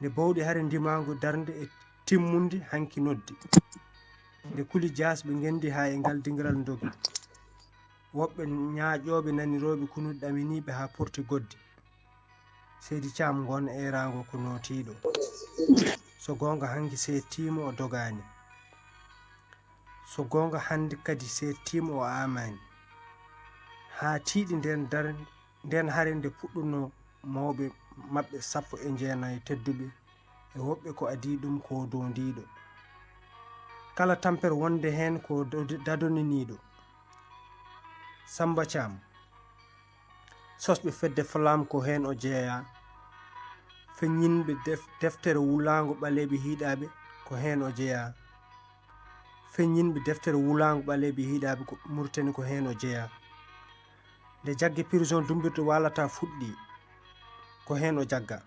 Nde bawɗi hare ndimaangu darnde e timmunde hanki noddi. Nde kuli jaasɓe ngenndi haa e ngal dingiral ndogi. Woɓɓe ñaaƴooɓe nanirooɓe kunu ɗaminiiɓe haa porti goddi. Seydi Caam ngon eeraango ko nootiiɗo. So goonga hanki seettiima o dogaani. So goonga hannde kadi seettiima o aamaani. Haa tiiɗi nden dare, nden hare nde puɗɗunoo mawɓe maɓɓe sappo e jeenayi tedduɓe e woɓɓe ko adii ɗum ko doondiiɗo. Kala tampere wonde heen ko do-, dadoniniiɗo. Samba Caam. Sosɓe fedde Flamme ko heen o jeyaa. Feññinɓe def-, deftere wulaango ɓaleeɓe hiiɗaaɓe ko heen o jeyaa. Feññinɓe deftere wulaango ɓaleeɓe hiiɗaaɓe ko Mauritanie ko heen o jeyaa. Nde jagge prison Dummbirdu Waalata fuɗɗi, ko heen o jagga.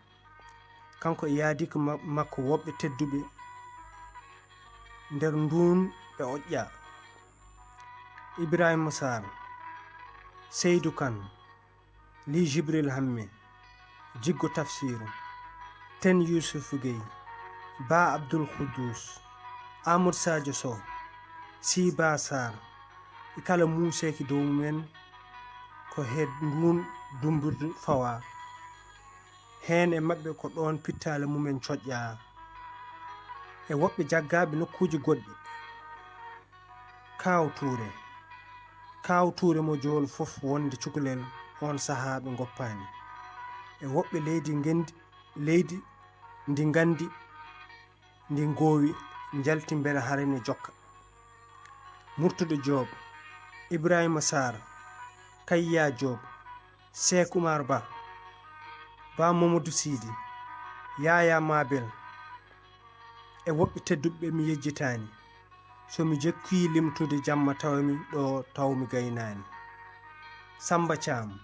Kanko e yaadiiko ma-, makko woɓɓe tedduɓe nder nduun ɓe oƴƴaa. Ibrahima Sarr, Seydou Kane, Li Jibril Hamme, Jiggo Tafsiru, Ten Yusufu Gey, Ba Abdul Khuddus, Amadou Sadio Sow, Siba Sarr, e kala muuseeki dow mumen ko he nduun dummbirdu fawaa. Heen e maɓɓe ko ɗoon pittaali mumen coƴƴaa. E woɓɓe jaggaaɓe nokkuuji goɗɗi. Kaaw Tuure. Kaaw Tuure mo jool fof wonde cukalel oon sahaa ɓe ngoppaani. E woɓɓe leydi ngenndi, leydi ndi nganndi, ndi ngoowi, njalti mbela hare ne jokka. Murtuɗo Joob, Ibrahima Sarr, Kayya Joob, Seek Umar Ba, Ba Mamadou Sidi, Yaya Mabel, e woɓɓe tedduɓe mi yejjitaani. So mi jokki limtude jamma tawmi ɗo tawmi gaynaani. Samba Caam.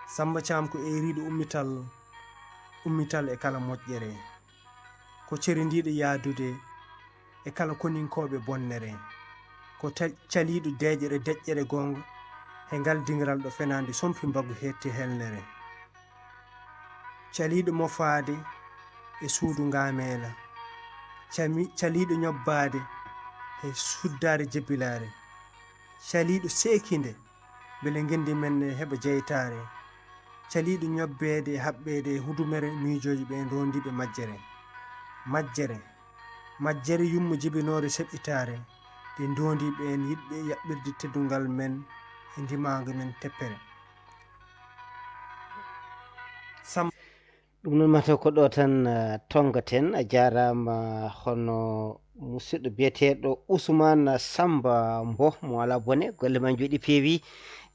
Samba Caam ko eeriiɗo ummital Ummital e kala moƴƴere. Ko cerindiiɗo yahdude e kala koninkooɓe bonnere. Ko ta- caliiɗo deeƴere deƴƴere goonga he ngal diŋral ɗo fenaande sompi mbagu hetti helnere. Caliiɗo mofaade e suudu ngaameela. Cami- caliiɗo ñobbaade he suddaare jebbilaare. Caliiɗo seekinde mbele ngenndi men ne heɓa jeytaare. Caliiɗo ñobbeede e haɓɓeede e hudumere miijooji ɓeen roondiiɓe majjere. Majjere. Majjere yummo jibinoore seɓɓitaare. Ɗe ndoondi ɓeen yiɗɓe yaɓɓirde teddungal men e ndimaagu men teppere. Sam- Ɗum noon mataw ko ɗo tan ah, tonngaten. A jaaraama hono musidɗo biyeteeɗo Ousmane Samba Mboh mo alaa bone, golle ma njooɗi peewi.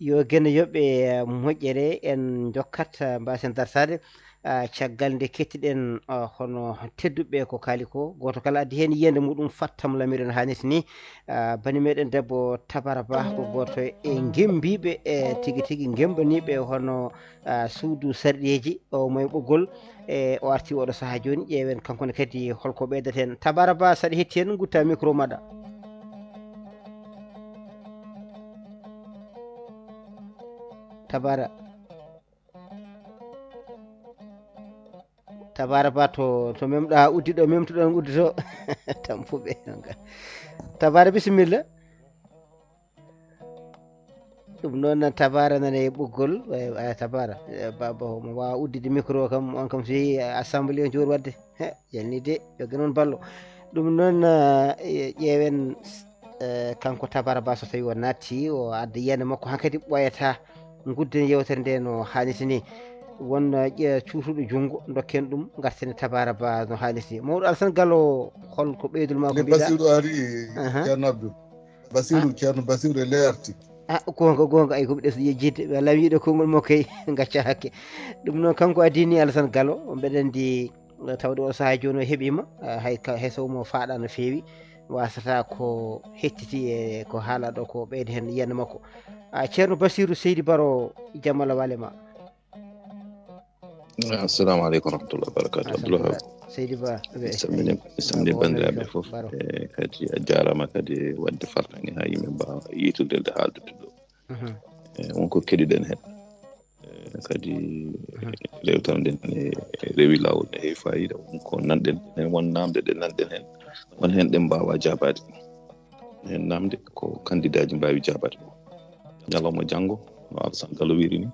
Yo geno yoɓe ah, moƴƴere en njokkat ah, mbaasen dartaade ah, caggal nde kettiɗen ah, hono tedduɓe ko kaali ko. Gooto kala addi heen yiyannde muɗum fattam lamiɗo no haanirta ni. Ah, bani meɗen debbo Tabara Ba ko gooto e ngemmbiiɓe e tigi tigi ngemmbiiɓe hono ah, suudu sarɗiyeeji o mo e ɓoggol e o arti oɗo sahaa jooni. Ƴeewen kanko ne kadi holko ɓeydata heen. Tabara Ba, saɗa hetti heen gutta micro maɗa. Tabara. Tabara Ba to to memɗa uddi ɗo memtuɗon uddi to. Tampuɓe. Tabara bisimilla. Ɗum noon Tabara nana e ɓoggol. Aya Tabara baba omo wawa uddide micro kam on kam so yehi assemblée on jowri wadde. He jalni de yoga noon ballo. Ɗum noon ƴeewen kanko Tabara Ba so tawi o natti o adda yiyande makko hankadi ɓooyata. Gudden yewtere nde no hanniti ni. Won cuutuɗo junngo dokken ɗum garten e Tabara Ba no hanniti ni. Mawɗo Alassane Gallo, hol ko ɓeydol ma ko mbiɗa? Basiru ari. Ceerno Abdou. Basiru, Ceerno Basiru e ley arti. Ah, gonga gonga ay ko ɓe ɗes yejjidde ɓe lawiɗo konngol mo kay. Gacca hakke. Ɗum noon kanko addi ni Alassane Gallo, mbeɗen di tawde o sahaa jooni o heɓima. Hay ka hay so mo faaɗa no feewi. Wasata ko hettiti e ko haala ɗo ko ɓeyde heen yiyannde makko. Ah, Ceerno Basiru, Seydi Baro, jamala wale ma. Assalamu aleykum warahmatullahi wabarakatu. Abdoulahab. Seydi Ba. Mi salmini banndiraaɓe fof. E kadi a jaaraama kadi waɗde fartaŋŋe haa yimɓe mbaawa yiytorde e haaldude ɗo. E won ko keɗiɗen heen. E kadi rewtal nden ne rewi laawol, ne heewi faayiida. Won ko nanɗen heen, won naamnde ɗe nanɗen heen, won heen ɗe mbaawaa jaabaade. Heen naamnde ko kandidaaji mbaawi jaabaade. Ñalawma janngo, no Alassane Gallo wiyri ni,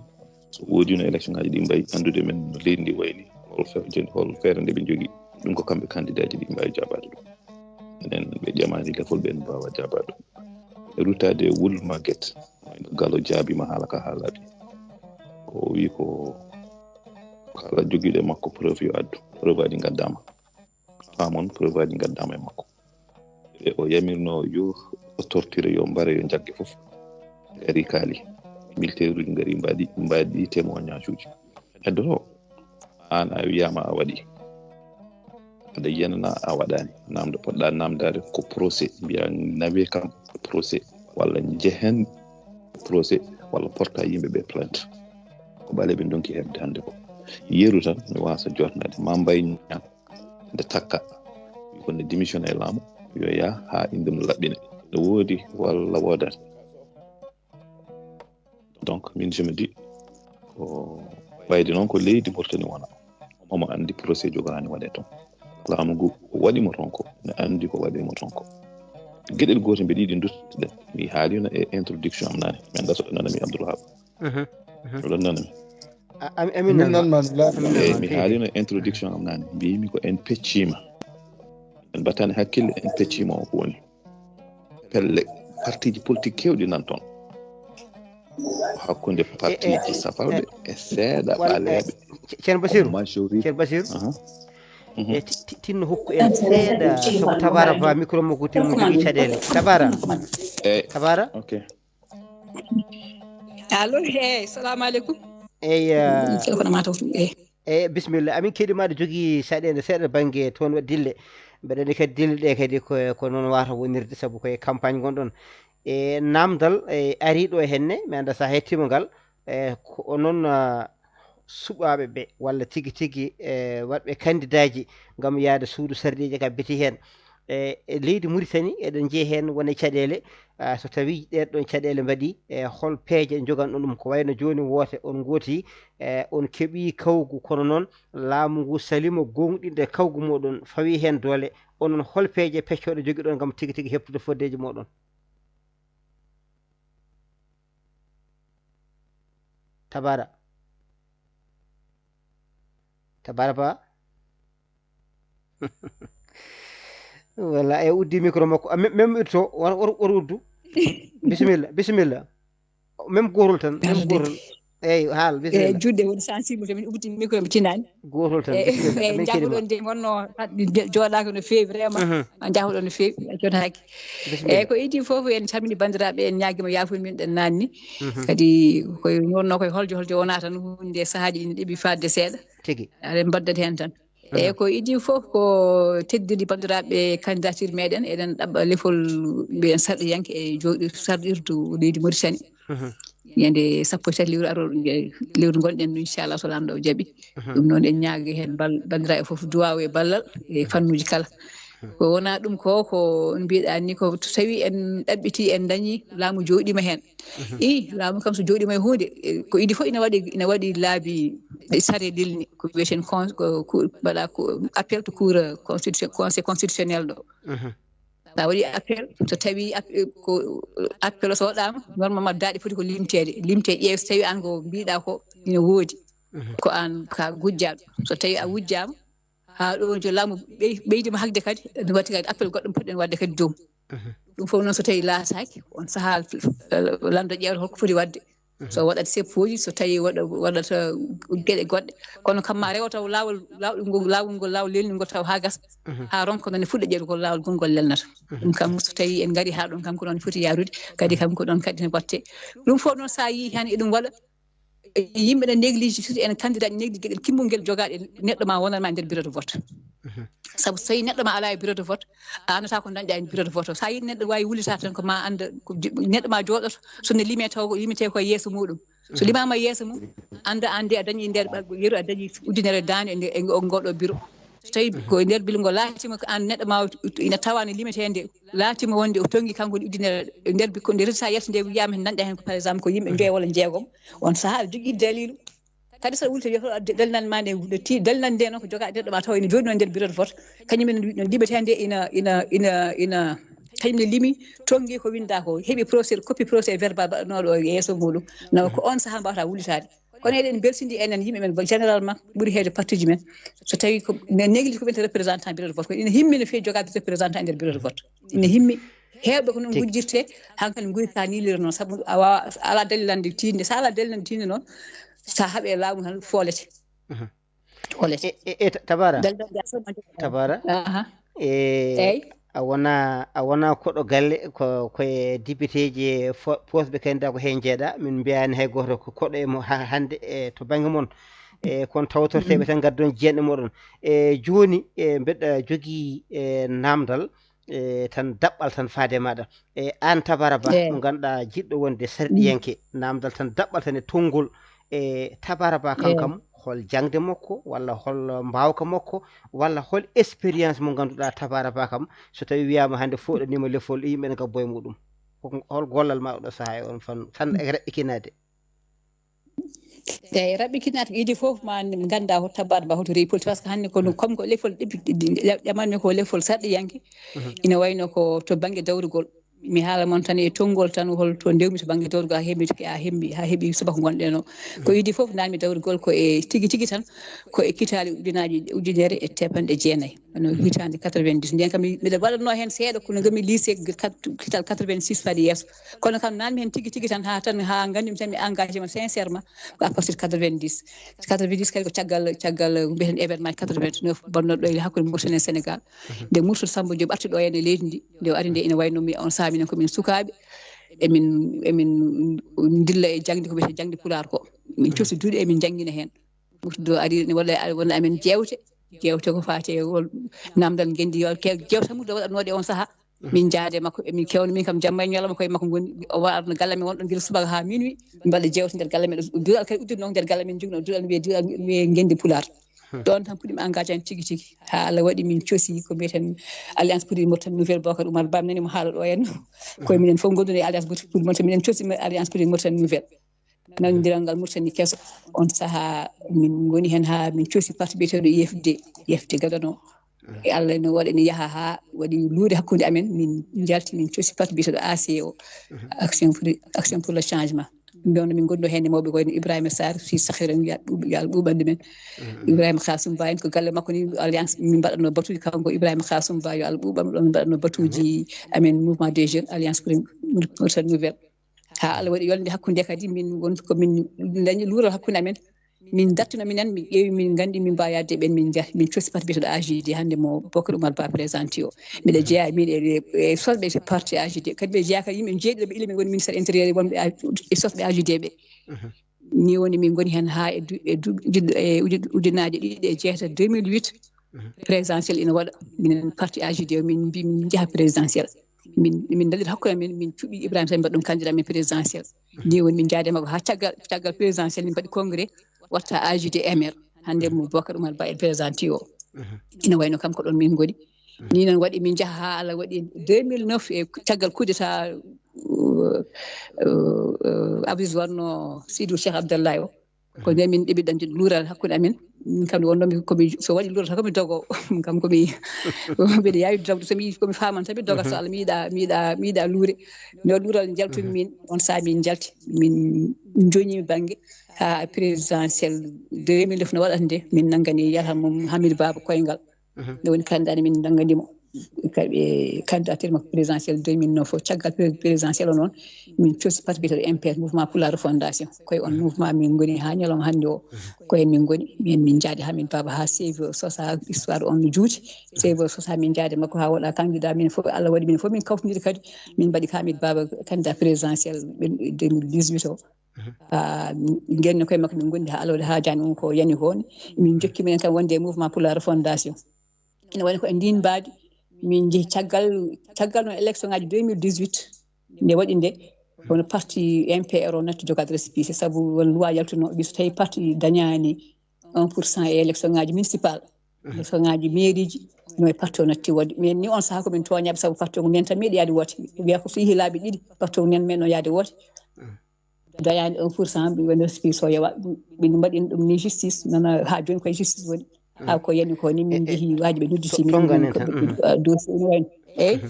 so woodino élection ngaji ɗi mbayi anndude men no leydi ndi wayni, hol fe- hol feere nde ɓe njogii. Ɗum ko kamɓe kandidaaji ɗi mbaawi jaabaade ɗum. Enen ɓe ƴamaani lefol ɓe no mbaawa jaabaade ɗum. E ruttaade e wul maget, wayno Gallo jaabiima haala ka haalaade. Ko o wii ko kala jogiiɗo e makko preuve yo addu. Preuve aji ngaddaama. Faamon preuve aji ngaddaama e makko. E o yamirno yo o tortire, yo mbare, yo njagge fof. Ɓe ari kaali. Militaire uji ngari mbaɗi mbaɗi témoignage uji. Heddoto aan a wiyaama a waɗi. Aɗa yiyanana a waɗaani. Naamnde poɗɗa naamndaade ko procès, mbiya nawe kam procès walla njehen procès walla porta yimɓe ɓe plainte. Ko ɓaleeɓe ndonki heɓde hannde ko. Yeru tan mi waasa jotnaade ma mbay ñaan nde takka. Wi ko nde démission e laamu yo yaa haa innde mum laɓɓine. Ne woodi walla woodaani. Donc min je me dis ko ɓayde noon ko leydi Mauritanie wona, omo anndi procès jogoraani waɗe toon. Laamu ngu waɗi mo toon ko ne anndi ko waɗi mo toon ko. Geɗel gootel mbeɗa yiɗi duttude mi haalino e introduction am naane, min gasa ɗo nanami Abdoulahab. Oɗon nanami? Amin nanma. Eyi, mi haalino introduction am naane, mbiymi ko en peccima, en battani hakkille, en peccima o ko woni pelle partiji politique kewɗi nan toon, hakkunde partiji sapalɓe e seeɗa ɓaleeɓe. Ceerno Basiru, majorité Ceerno Basiru. E tinno hokku en seeɗa sobo Tabara Ba micro mo kuti mo jogii caɗeele. Tabara. Tabara. Ok. Allo, hey, salamu aleykum. Eyi. Kono mataw. Eyi, bisimilla. Amin keɗi maɗa jogii saɗeende seeɗa bannge toon waɗi dille. Mbeɗa anndi kadi dille ɗe kadi ko ko noon wata wonirde sabu koye campagne ngonɗon. E naamndal e ariiɗo henne mi annda so a hettiima ngal. E ko noon suɓaaɓe ɓe, walla tigi tigi, e, waɗɓe kandidaaji ngam yahde suudu sarɗiiji ka biti heen. E, e leydi Muritani, eɗen njiya heen won e caɗeele, ah, so tawii ɗeen ɗoon caɗeele mbaɗii, e hol peeje njoganɗon ɗum? Ko wayno jooni woote on ngooti, e, on keɓii kawgu, kono noon laamu ngu saliima goongɗinde kawgu mooɗon, fawii heen doole. Onon, hol peeje peccooɗe njogiɗon ngam tigi tigi heɓtude foddeeji mooɗon? Tabara. Tabara Ba. Walla e uddi micro makko. Ah, même, même uddo, war, war, war uddu. Bisimilla, bisimilla. Même gootol tan, même gootol. Eeyi, haal, bisimilla. Juɗde woni sensible, to min uddi micro, mi tinaani. Gootol tan, bisimilla. Eeyi, min keɗii ma. Njaɓuɗon de, wonno jooɗaaka no feewi, vraiment. Mhm. A njaɓuɗon no feewi, a jooɗaaki. Bisimilla. Eeyi, ko idii fof, en calmini banndiraaɓe, en ñaagiima yaafuya min ɗen naanni. Mhm. Kadi koye wonno koye holjo, holjo wonaa tan huunde sahaaji ɗin ɗeɓi faatde seeɗa. Tigi. Aɗen mbaddata heen tan. Mhm. Eeyi, ko idii fof ko teddudi banndiraaɓe candidature meɗen, eɗen ɗaɓɓa lefol mbiyen sarɗiyanke e jooɗi sarɗirdu leydi Mauritanie. Mhm. Ñande sappo e tati lewru arooɗo, lewru ngonɗen, inchallah, so Laamɗo o jaɓi. Mhm. Ɗum noon en ñaagi heen bal-, banndiraaɓe fof duwaaw e ballal e fannuuji kala. Mhm. Ko wonaa ɗum ko, ko mbiɗaa ni, ko so tawii en ɗaɓɓitii, en dañii, laamu jooɗiima heen. Mhm. I, laamu kam so jooɗiima e huunde, e, ko idii fof ina waɗi, ina waɗi laabi ɗi sare lelni, ko wiyeten con-, ko, ko, mbaɗa ko appel to cour constitution, conseil constitutionnel ɗo. Mhm. Sa waɗi appel, so tawi app-, ko appel o so waɗaama, normalement daaɗe foti ko limteede. Limte ƴeew, so tawi aan ko mbiɗa ko ina woodi. Mhm. Ko aan ka gujjaaɗo. So tawi a wujjaama, haa ɗo jo laamu ɓey-, ɓeydima hakde kadi, ɗum waɗi kadi appel goɗɗo poɗɗen waɗde kadi dow. Mhm. Ɗum fof noon so tawi laataaki, on sahaa lanndo ƴeewta holko foti waɗde. Mhm. So waɗat seppuuji, so tawi waɗa-, waɗata geɗe goɗɗe. Kono kam ma rewo taw laawol, laawol ngol, laawol ngol, laawol lelni ngol taw haa gasa. Mhm. Haa ronka noon e fuɗɗo ƴeewde ko laawol gongol lelnata. Mhm. Ɗum kam so tawi en ngari haa ɗum kam ko noon foti yaarude, kadi kam ko ɗoon kadi ne watte. Ɗum fof noon sa yii heen eɗum waɗa, yimɓe ne néglige surtout en candidat néglige geɗel kimmungel jogaaɗe neɗɗo ma wonanma e nder bureau de vote. Mhm. Sabu so tawi neɗɗo ma ala e bureau de vote, a annata ko dañɗa e bureau de vote o. Sa yi neɗɗo wawi wullita tan ko ma anda ko j-, neɗɗo ma jooɗoto, so ne lime taw ko limete ko e yeeso muɗum. So limaama yeeso mum, anda an de a dañi nder ɓaggu yeru, a dañi ujunere daande e nde-, e ngo-, ngoɗo bureau. So tawi ko e nder bilngol laatima ko an neɗɗo ma o ina tawa no limetede, laatima wonde o tongi kanko ne ujunere e nder bi-, ko nde résultat yalti nde wiyama hen nanɗa hen ko par exemple ko yimɓe joyo walla jeegom, on saaha aɗa jogii dalilu. Kadi so wulta wiya to dalnal ma nde, nde ti-, dalnal nde noon ko jogaa neɗɗo ma taw ene jooɗi noon nder bureau de vote, kañum en no limetede ina, ina, ina, ina, kañum ne limi, tongi ko winda ko, heɓi procès, copie procès verbal baɗanooɗo o e yeeso muɗum. No ko on saaha mbawata wullitaade. Kono eɗen mbeltindi enen yimɓe men, généralement, ɓuri heewde parti ji men. So tawi ko ne néglige ko wiyetee représentant bureau de vote, ko ina himmi no feewi jogaade représentant e nder bureau de vote. Ina himmi. Heewɓe ko noon ngujjirte, hankadi nguyrta ni liro noon, sabu a waawa, a alaa dalilande tiiɗnde. So a alaa dalilande tiiɗnde noon, so a haɓe laamu tan foolete. Mhm. Foolete. E, e, e, ta-, Tabara? Dalilande a sooma jogaade. Tabara? Aha. E, eey. A wona, a wona koɗo galle, ko, ko e député ji e fo-, posɓe candidat ko heen jeeɗa. Min mbiyaani hay gooto ko koɗo e mo ha-, hannde e to bannge mon. E, kon tawtorteeɓe tan ngaddon jeeɗe moɗon. E, jooni, e, mbeɗa jogii, e, namdal, e, tan daɓɓal tan faade e maɗa. E, aan Tabara Ba, eey, mo ngannduɗaa jiɗɗo wonde sarɗiyanke, namdal tan daɓɓal tan e tonngol. E, Tabara Ba, eey, kankam, hol jaŋde makko, walla hol mbaawka makko, walla hol expérience mo ngannduɗaa Tabara Ba kam, so tawi wiyaama hannde fooɗaniima lefol, yimɓe ne ngabbo e muɗum? Hol, hol gollal ma oɗo sahaa e on fannu, tan e raɓɓikinaade? Eey, raɓɓikinaade ko idii fof ma ngannda ko Tabara Ba hoto rewi politique, parce que hannde ko ɗum, comme ko lefol ɗiɗi, ɗiɗi, ɗiɗi, ƴamanmi ko lefol sarɗiyanke, mhm, ina wayno ko to bannge dawrugol. Mi haala mon tan e tonngol tan, hol to ndewmi to bannge dawrugol, haa heɓmi, haa heɓmi, haa heɓi subaka ngonɗen o. Ko idii fof, naatmi dawrugol ko e tigi tigi tan, ko e kitaale ujunaaji, ujunere e teepanɗe jeenayi. Wano hitaande quatre-vingt-dix. Ndeen kam mi, miɗa waɗatnoo heen seeɗa, kono ngam mi lycée kat-, kital quatre-vingt-six faade yeeso. Kono kam naatmi heen tigi tigi tan, haa tan, haa nganndumi tan mi engagé ma sincèrement, ko à partir de quatre-vingt-dix. Quatre-vingt-dix kadi ko caggal, caggal ko mbiyeten événement quatre-vingt-neuf bonnooɗo ɗo e hakkunde Mauritanie e Sénégal. Mhm. Nde Murtala Samba Diop arti ɗo heen e leydi ndi, nde o ari nde ina wayno mi on saaha minen ko min sukaaɓe, emin, emin ndilla e jaŋde ko wiyetee jaŋde pulaar ko. Min, mhm, cotti duuɗe emin njanngina heen. Murtala ari ne walla, walla amen jeewte, jeewte ko faati e wol namdal ngenndi, yo ke-, jeewte tan Murtala waɗatnooɗe on saaha. Min njaade makko, emin kewna, min kam jamma e ñalawma koye makko ngoni. O warno galle men, wonɗo gila subaka haa minuit, min mbaɗa jeewte nder galle men. Duɗal kadi udditnoo nder galle men, jogno duɗal wiye, duɗal wiye Ngenndi Pulaar. Ɗoon tan puɗɗiimi engagé en tigi tigi. Haa Allah waɗi min cosi ko mbiyeten Alliance pour une Mauritanie Nouvelle, Bocar Oumar Ba, mi nani mo haala ɗo henno. Koye minen fof ngonduni e Alliance pour une Mauritanie, minen cosi Alliance pour une Mauritanie Nouvelle. Nanondiral ngal Mauritanie keso. On sahaa min ngoni heen haa min cosi parti biyeteeɗo U F D, U F D gadano. E Allah no waɗi, ene yaha haa waɗi luure hakkunde amen, min njalti, min cosi parti biyeteeɗo A C O, Action pour, Action pour le Changement. Ɗum ɗoon min ngonno heen e mawɓe ko wayno Ibrahima Sarr, fii Sakhira, yo Allah ɓuuɓ-, yo Allah ɓuuɓande men. Ibrahima Kasum Ba en, ko galle makko ni, Alliance, min mbaɗatno batuuji, kanko Ibrahima Kasum Ba, yo Allah ɓuuɓam, ɗo min mbaɗatno batuuji amen, Mouvement des Jeunes, Alliance pour une Mauritanie Nouvelle. Haa Allah waɗi yolnde hakkunde kadi, min won ko min dañi luural hakkunde amen. Min dartino minen, min ƴeewi, min nganndi min mbaawi yaade ɓeen, min njahi, min cosi parti biyeteeɗo A J D, hannde mo Bocar Oumar Ba présenté o. Mbiɗa jeyaa min e, e sosɓe parti A J D. Kadi mbiɗa jeyaa kadi yimɓe jeeɗiɗo ɓe ila min ngoni ministère intérieur, wonɓe A-, e sosɓe A J D ɓe. Ni woni min ngoni heen haa e du-, e du-, e uju-, ujunaaji ɗiɗi e jeetati, deux mille huit, présidentiel ina waɗa. Minen parti A J D o, min mbi min njaha présidentiel. Min, min dallit hakkunde amen, min cuɓi Ibrahima Sall, mbaɗa ɗum candidat men présidentiel. Ni woni min njaade makko haa caggal, caggal présidentiel, min mbaɗi congrès, watta A J D M R. Hannde mo Bocar Oumar Ba e présenté o. Ina wayno kam ko ɗoon min ngoni. Ni noon waɗi min njaha haa Allah waɗi deux mille neuf, e caggal coup d'état, euh, euh, euh, Aziz waɗno Sidou Cheikh Abdallah o. Ko nden min ɗeɓi dañde luural hakkunde amen. Min kam wonno mi, komi, so waɗi luural tan komi dogo. Min kam komi, mbiɗa yaawi dogde, so mi, komi faman tan mi doga, so Allah mi yiɗa, mi yiɗa, mi yiɗa luure. Mi waɗi luural, njaltumi min, on sahaa min njalti. Min joñi bannge haa présidentiel deux mille neuf no waɗata nde, min nanngani Yalha mum Hamidou Baba Koyngal. Nde woni candidat, min nanngani mo. Ka-, e candidature makko présidentiel deux mille neuf o, caggal pré-, présidentiel o noon, min cosi parti biyeteeɗo M P R, Mouvement pour la Refondation. Koye on mouvement min ngoni haa ñalawma hannde o. Koye min ngoni, min, min njaadi Hamidou Baba haa C V o sosa, histoire on no juuti. C V o sosa, min njaadi makko haa waɗa candidat, min fof, Allah waɗi min fof min kawtondiri kadi. Min mbaɗi Hamidou Baba candidat présidentiel deux mille dix-huit o. Ah, ngenno koye makko min ngondi haa Allah waɗi haa jani on ko yani ko ni. Min jokki minen tan wonde e Mouvement pour la Refondation. Ina woni ko e ndin mbaadi min njehi caggal, caggal no élection ngaji deux mille dix-huit nde waɗi nde, kono parti M P R o natti jogade récépissé, sabu won loi yaltuno, ɓe so tawi parti dañani un pour cent e élection ngaji municipal, élection ngaji mairie ji, no e parti o natti woote. Min ni on sahaa ko min tooñaaɓe, sabu parti o ko nden tan meeɗi yaade woote. Wiya ko so yehi laabi ɗiɗi, parti o nden meeɗno yaade woote. Dañaani un pour cent, ɓe woni récépissé o yewa. Min mbaɗin ɗum ni justice, nana haa jooni koye justice woni. Haa ko yani ko ni min njehi waaji ɓe nodditi min, dossier ina wayno. Eyi.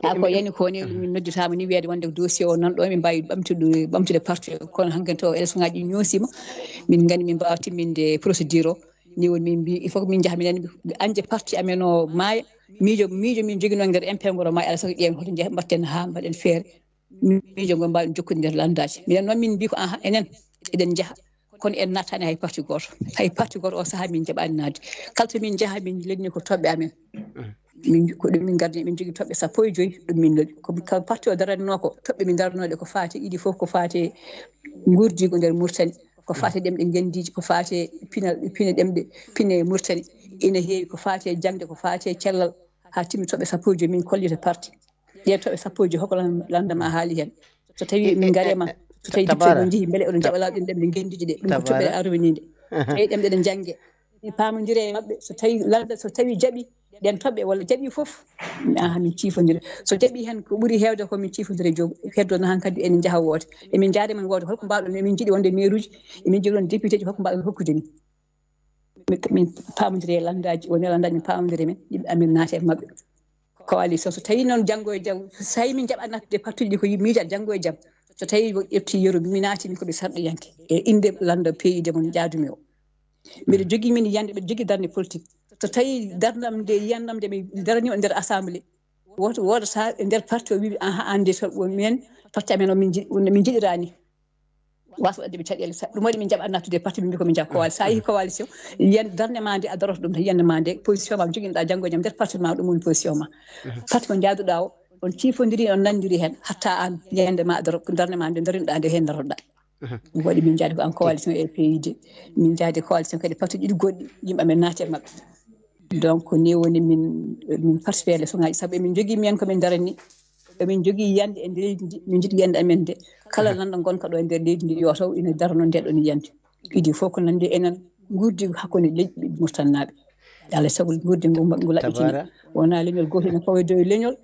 Haa ko yani ko ni min nodditaama ni wiyeede wonde dossier o nan ɗo, min mbaawi ɓamtude, ɓamtude parti o. Kono hankkadi to élection ngaji ɗi ñoosima, min nganndi min mbaawa timminde procédure o. Ni woni min mbi, il faut que min njaha minen, anje parti amen o maaya. Miijo, miijo min joginoo nder M P ngol o maaya, alaa sago ƴeewen hoto njahen, mbaɗten haa mbaɗen feere. Miijo ngo mbaawɗen jokkude nder lanndaaji. Minen noon min mbi ko, aha, enen eɗen njaha, kono en nattaani hay parti gooto. Hay parti gooto o sahaa min njaɓaani naatde. Kala to min njaha, min lelni ko toɓɓe amen. Min, ko ɗum min ngardini, min njogii toɓɓe sappo e joy, ɗum min lelni. Ko, ko parti o daranno ko, toɓɓe min daranno ɗe ko faati, ɗiɗi fof ko faati nguurdiigu nder Mauritanie, ko faati ɗemɗe ngenndiiji, ko faati pine, pine ɗemɗe, pine Mauritanie. Ina heewi ko faati e jaŋde, ko faati e cellal, haa timmi toɓɓe sappo e joy min kollita parti. Ɗee toɓɓe sappo e joy, hoko lan-, lanndama haali heen? So tawi min ngare ma, so tawi député mon njehi, mbele oɗon jaɓa lawɗin ɗemɗe ngenndiiji ɗe? Ɗum ko toɓɓere arwiniinde. So tawi ɗemɗe ɗe njannge, min paamondire e maɓɓe. So tawi lannda, so tawi jaɓi ɗen toɓɓe walla jaɓi fof, aha, min ciifondira. So jaɓi heen ko ɓuri heewde ko min ciifondira e joom, heddo no hankadi enen njaha woote. Emin njaade men woote, holko mbaawɗon, emin njiɗi wonde maire uji, emin njiɗi wonde député ji, holko mbaawɗon hokkude min? Min, min paamondire e lanndaaji, woni lanndaaji min paamondire men, yimɓe amin naata e maɓɓe. Coalition, so tawi noon janngo e jam, so tawi min njaɓa nattude parti uji ɗi ko miijaade janngo e jam, so tawi ƴetti yeru, mi naati min ko mi sarɗiyanke e innde lannda P I D mo jaadumi o. Mbiɗa jogii min yiyannde, mbiɗa jogii darnde politique. So tawi darnde am nde, yiyannde am nde mi daranii o nder assemblée, wooto woodata e nder parti o wiyi, aha, aan de, so, min parti amen o min njiɗ-, min njiɗiraani. Wasa waɗde mi caɗeele. Sa-, ɗum waɗi min njaɓa nattude e parti, min mbi ko min njaha coalition. So a yehi coalition, yiyan darnde ma nde a daroto ɗum tan, yiyannde ma nde, position ma joginɗa janngo e jam nder parti ma, ɗum woni position ma. Parti mo njaaduɗa o, on ciifondiri, on nanndiri heen, hatta aan yiyannde ma a daro, darnde ma nde darinoɗa nde heen darotoɗa. Ɗum waɗi min njaadi ko en coalition e P I D. Min njaadi coalition kadi parti ɗiɗi goɗɗi, yimɓe amen naati e maɓɓe. Donc, ni woni min, min participé e leçon ngaji, sabu emin njogii minen ko min darani. Emin njogii yiyannde e nder leydi ndi, min njiɗi yiyannde amen nde. Kala lanɗo ngonɗo e nder leydi ndi, yo taw ina darano nde ɗon yiyannde. Idii fof ko nanndi enen nguurdi hakkunde leƴƴi Muritaninaaɓe. Alaa e sago nguurdi ngu, ngu laɓɓitina. Wonaa leñol gooto ina fawoyde e leñol,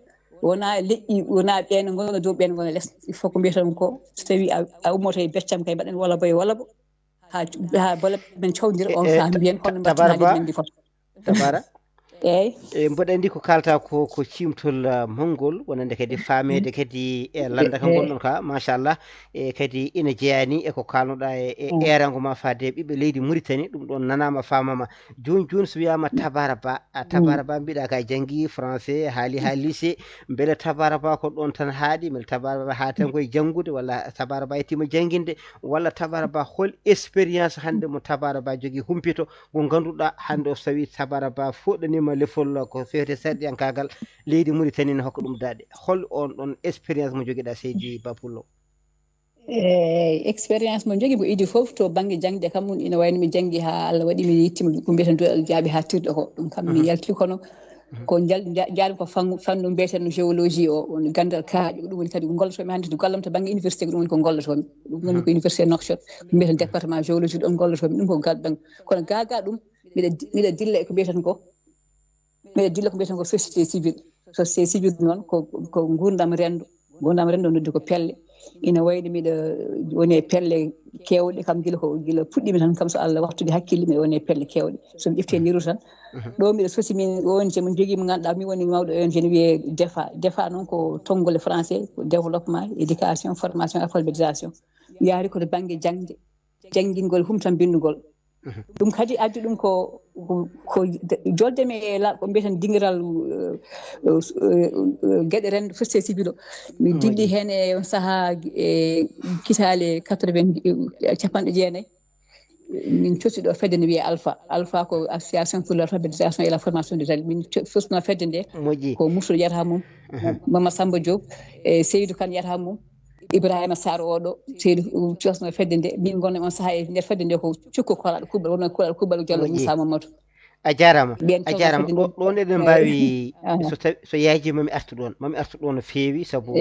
wonaa leƴƴi, wonaa ɓeen ngona dow, ɓeen ngona les. Il faut ko mbiyeten ko, so tawii a, a ummoto e beccam kay, mbaɗen walla boy walla bo. Haa, haa bala men cawndira on saha, mbiyen hono mbatten haalirde men ndi fota. Tabara. Eeyi. E mboɗo anndi ko kaalta ko, ko ciimtol, ah, mawngol, wonande kadi faameede kadi e lannda ka ngonɗon ka, machallah. E kadi ina jeyaa ni e ko kaalnoɗaa e, e eerango ma faade e ɓiɓɓe leydi Mauritanie, ɗum ɗon nanaama, faamaama. Jooni jooni so wiyaama Tabara Ba, a Tabara Ba mbiɗa ka janngi français, haali haa lycée, mbele Tabara Ba ko ɗon tan haaɗi, mbele Tabara Ba haa tan koye janngude, walla Tabara Ba yettiima jannginde, walla Tabara Ba hol expérience hannde mo Tabara Ba jogii humpito, mo ngannduɗaa hannde o so tawii Tabara Ba fuɗɗaniima lefol ko feewte sarɗiyankaagal leydi Mauritanie ne hokka ɗum daaɗe. Hol on ɗon expérience mo jogiɗaa seydi Ba Pullo? Eeyi, expérience mo njogii mo idi fof to bannge jaŋde kam, ina wayno mi janngi haa Allah waɗi mi yettiima ko mbiyeten duɗal jaaɓi haa tirɗo ko. Ɗum kam mi yalti kono ko njal-, nja-, njaarmi ko fan-, fannu mbiyeten géologie o, woni ganndal kaaƴe. Ko ɗum woni kadi ko ngollotoomi hannde to gallam to bannge université, ko ɗum woni ko ngollotoomi. Ɗum woni ko université Nouakchott, ko mbiyeten département géologie, ɗon ngollotoomi. Ɗum ko gal-, bang-, kono gaa gaa ɗum miɗa di-, miɗa dilla e ko mbiyeten ko, miɗa dilla ko mbiyeten ko société civile. Société civile noon ko, ko nguurndam renndo. Nguurndam renndo noddi ko pelle. Ina wayno miɗa woni e pelle keewɗe kam gila ko, gila puɗɗiimi tan kam, so Allah waɗtude hakkille, miɗa woni e pelle keewɗe. So mi ƴeftii e niru tan, ɗo miɗo sosi min O N G mo njogii mo ngannduɗaa mi woni mawɗo O N G ne wiyee DEFA. DEFA noon ko tonngole français, ko développement, éducation, formation, alphabétisation. Yaari ko to bannge jaŋde, janngingol, humtam binndugol. Ɗum kadi addi ɗum ko, ko, ko jolde mi e la-, ko mbiyeten dingiral, eh, eh, eh, geɗe renndo, société civile o. Mi dilli heen e on sahaa e kitaale quatre-vingt, eh, capanɗe jeenayi. Min cotti ɗo fedde nde wiyee Alpha. Alpha ko Association pour l'alphabétisation et la formation des adultes. Min co-, sosno fedde nde. Moƴƴi. Ko Murtuɗo Yataha mum, Mama Samba Diop, e Seydou Kane Yataha mum, Ibrahima Sarr oɗo, Seydou, um, cosno fedde nde. Min ngonno on sahaa e nder fedde nde ko cukko kolaɗo kuuɓal, wonno kolaɗo kuuɓal Diallo Moussa Mamadou. A jaaraama, a jaaraama. Ɗo, ɗon eɗen mbaawi, so tawi, so yaaji mami artu ɗon, mami artu ɗon no feewi, sabu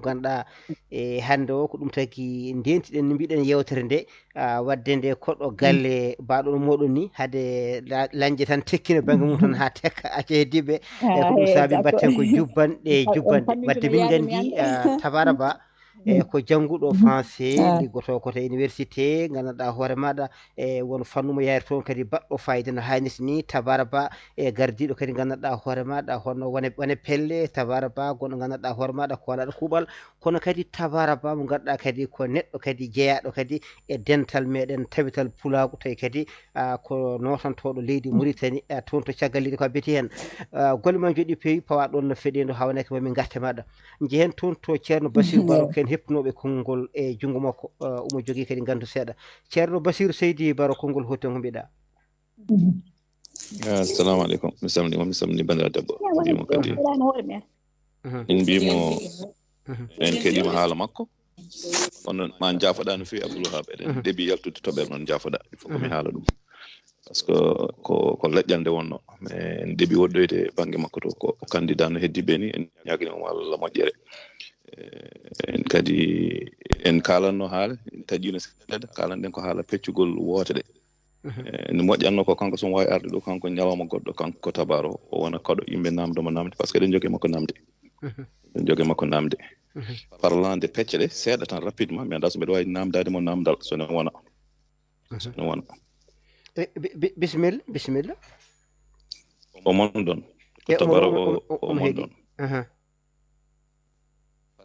ngannduɗaa, e hannde o ko ɗum tagi ndentiɗen, no mbiɗen yewtere nde, ah, waɗde nde koɗo galle baɗono moɗon ni, hade la-, lañde tan tekkina bannge mum tan haa tekka, acca heddiiɓe, e ko ɗum saabi mbatten ko jubbanɗe e jubbanɗe. Wadde min nganndi, ah, Tabara Ba, e ko jannguɗo français, liggotoo ko to université, ngannduɗaa hoore maɗa, e won fannu mo yaari toon kadi baɗɗo fayida no haanirta ni, Tabara Ba, e gardiiɗo kadi ngannduɗaa hoore maɗa, hono wone, wone pelle, Tabara Ba, gonɗo ngannduɗaa hoore maɗa, ko walaɗo kuuɓal, kono kadi Tabara Ba mo ngannduɗaa kadi ko neɗɗo kadi jeyaaɗo kadi e dental meɗen tabital pulaagu, tawi kadi, ah, ko nootantooɗo leydi Mauritanie, ah, toon to caggal leydi ko a beti heen. Ah, golle ma njooɗi peewi, pawa ɗon no feɗendo haa wonaki mami ngarte maɗa. Njehen toon to Ceerno Basiru Baro, ken heɓtunooɓe konngol e junngo makko, eh, omo jogii kadi nganndu seeɗa. Ceerno Basiru, Seydi Baro, konngol hoto ko mbiɗa. Assalamu aleykum. Mi salminiima, mi salmini banndiraaɗo debbo. Mbimo kadi, min mbimo en keɗiima haala makko. Kono ma njaafoɗaa no feewi Abdoul Wahab, eɗen debi yaltude toɓɓere noon, njaafoɗaa. Il faut ko mi haala ɗum. Par ce que ko, ko leƴƴal nde wonno. Mais en debi woɗɗoyde bannge makko to, ko candidat no heddi ɓe ni, en ñaaganii mo Allah moƴƴere. Eh, en kadi, en kaalanno haala, en taƴino seeɗa, kaalanɗen ko haala peccugol woote ɗe. Eh, no moƴƴatno ko kanko so waawi arde ɗo, kanko ñalawma goɗɗo, kanko Tabaro, o wona koɗo yimɓe namdo mo namde, par ce que eɗen jogii makko namde. Eɗen jogii makko namde. Parlant de pecce ɗe, seeɗa tan rapidement, mi anndaa so mbeɗa waawi namdaade mo namdal, so ne wona. So ne wona. Eh, bi-, bi-, bisimilla, bisimilla. O mon ɗon. Ko Tabaro o, o, o, o mon ɗon.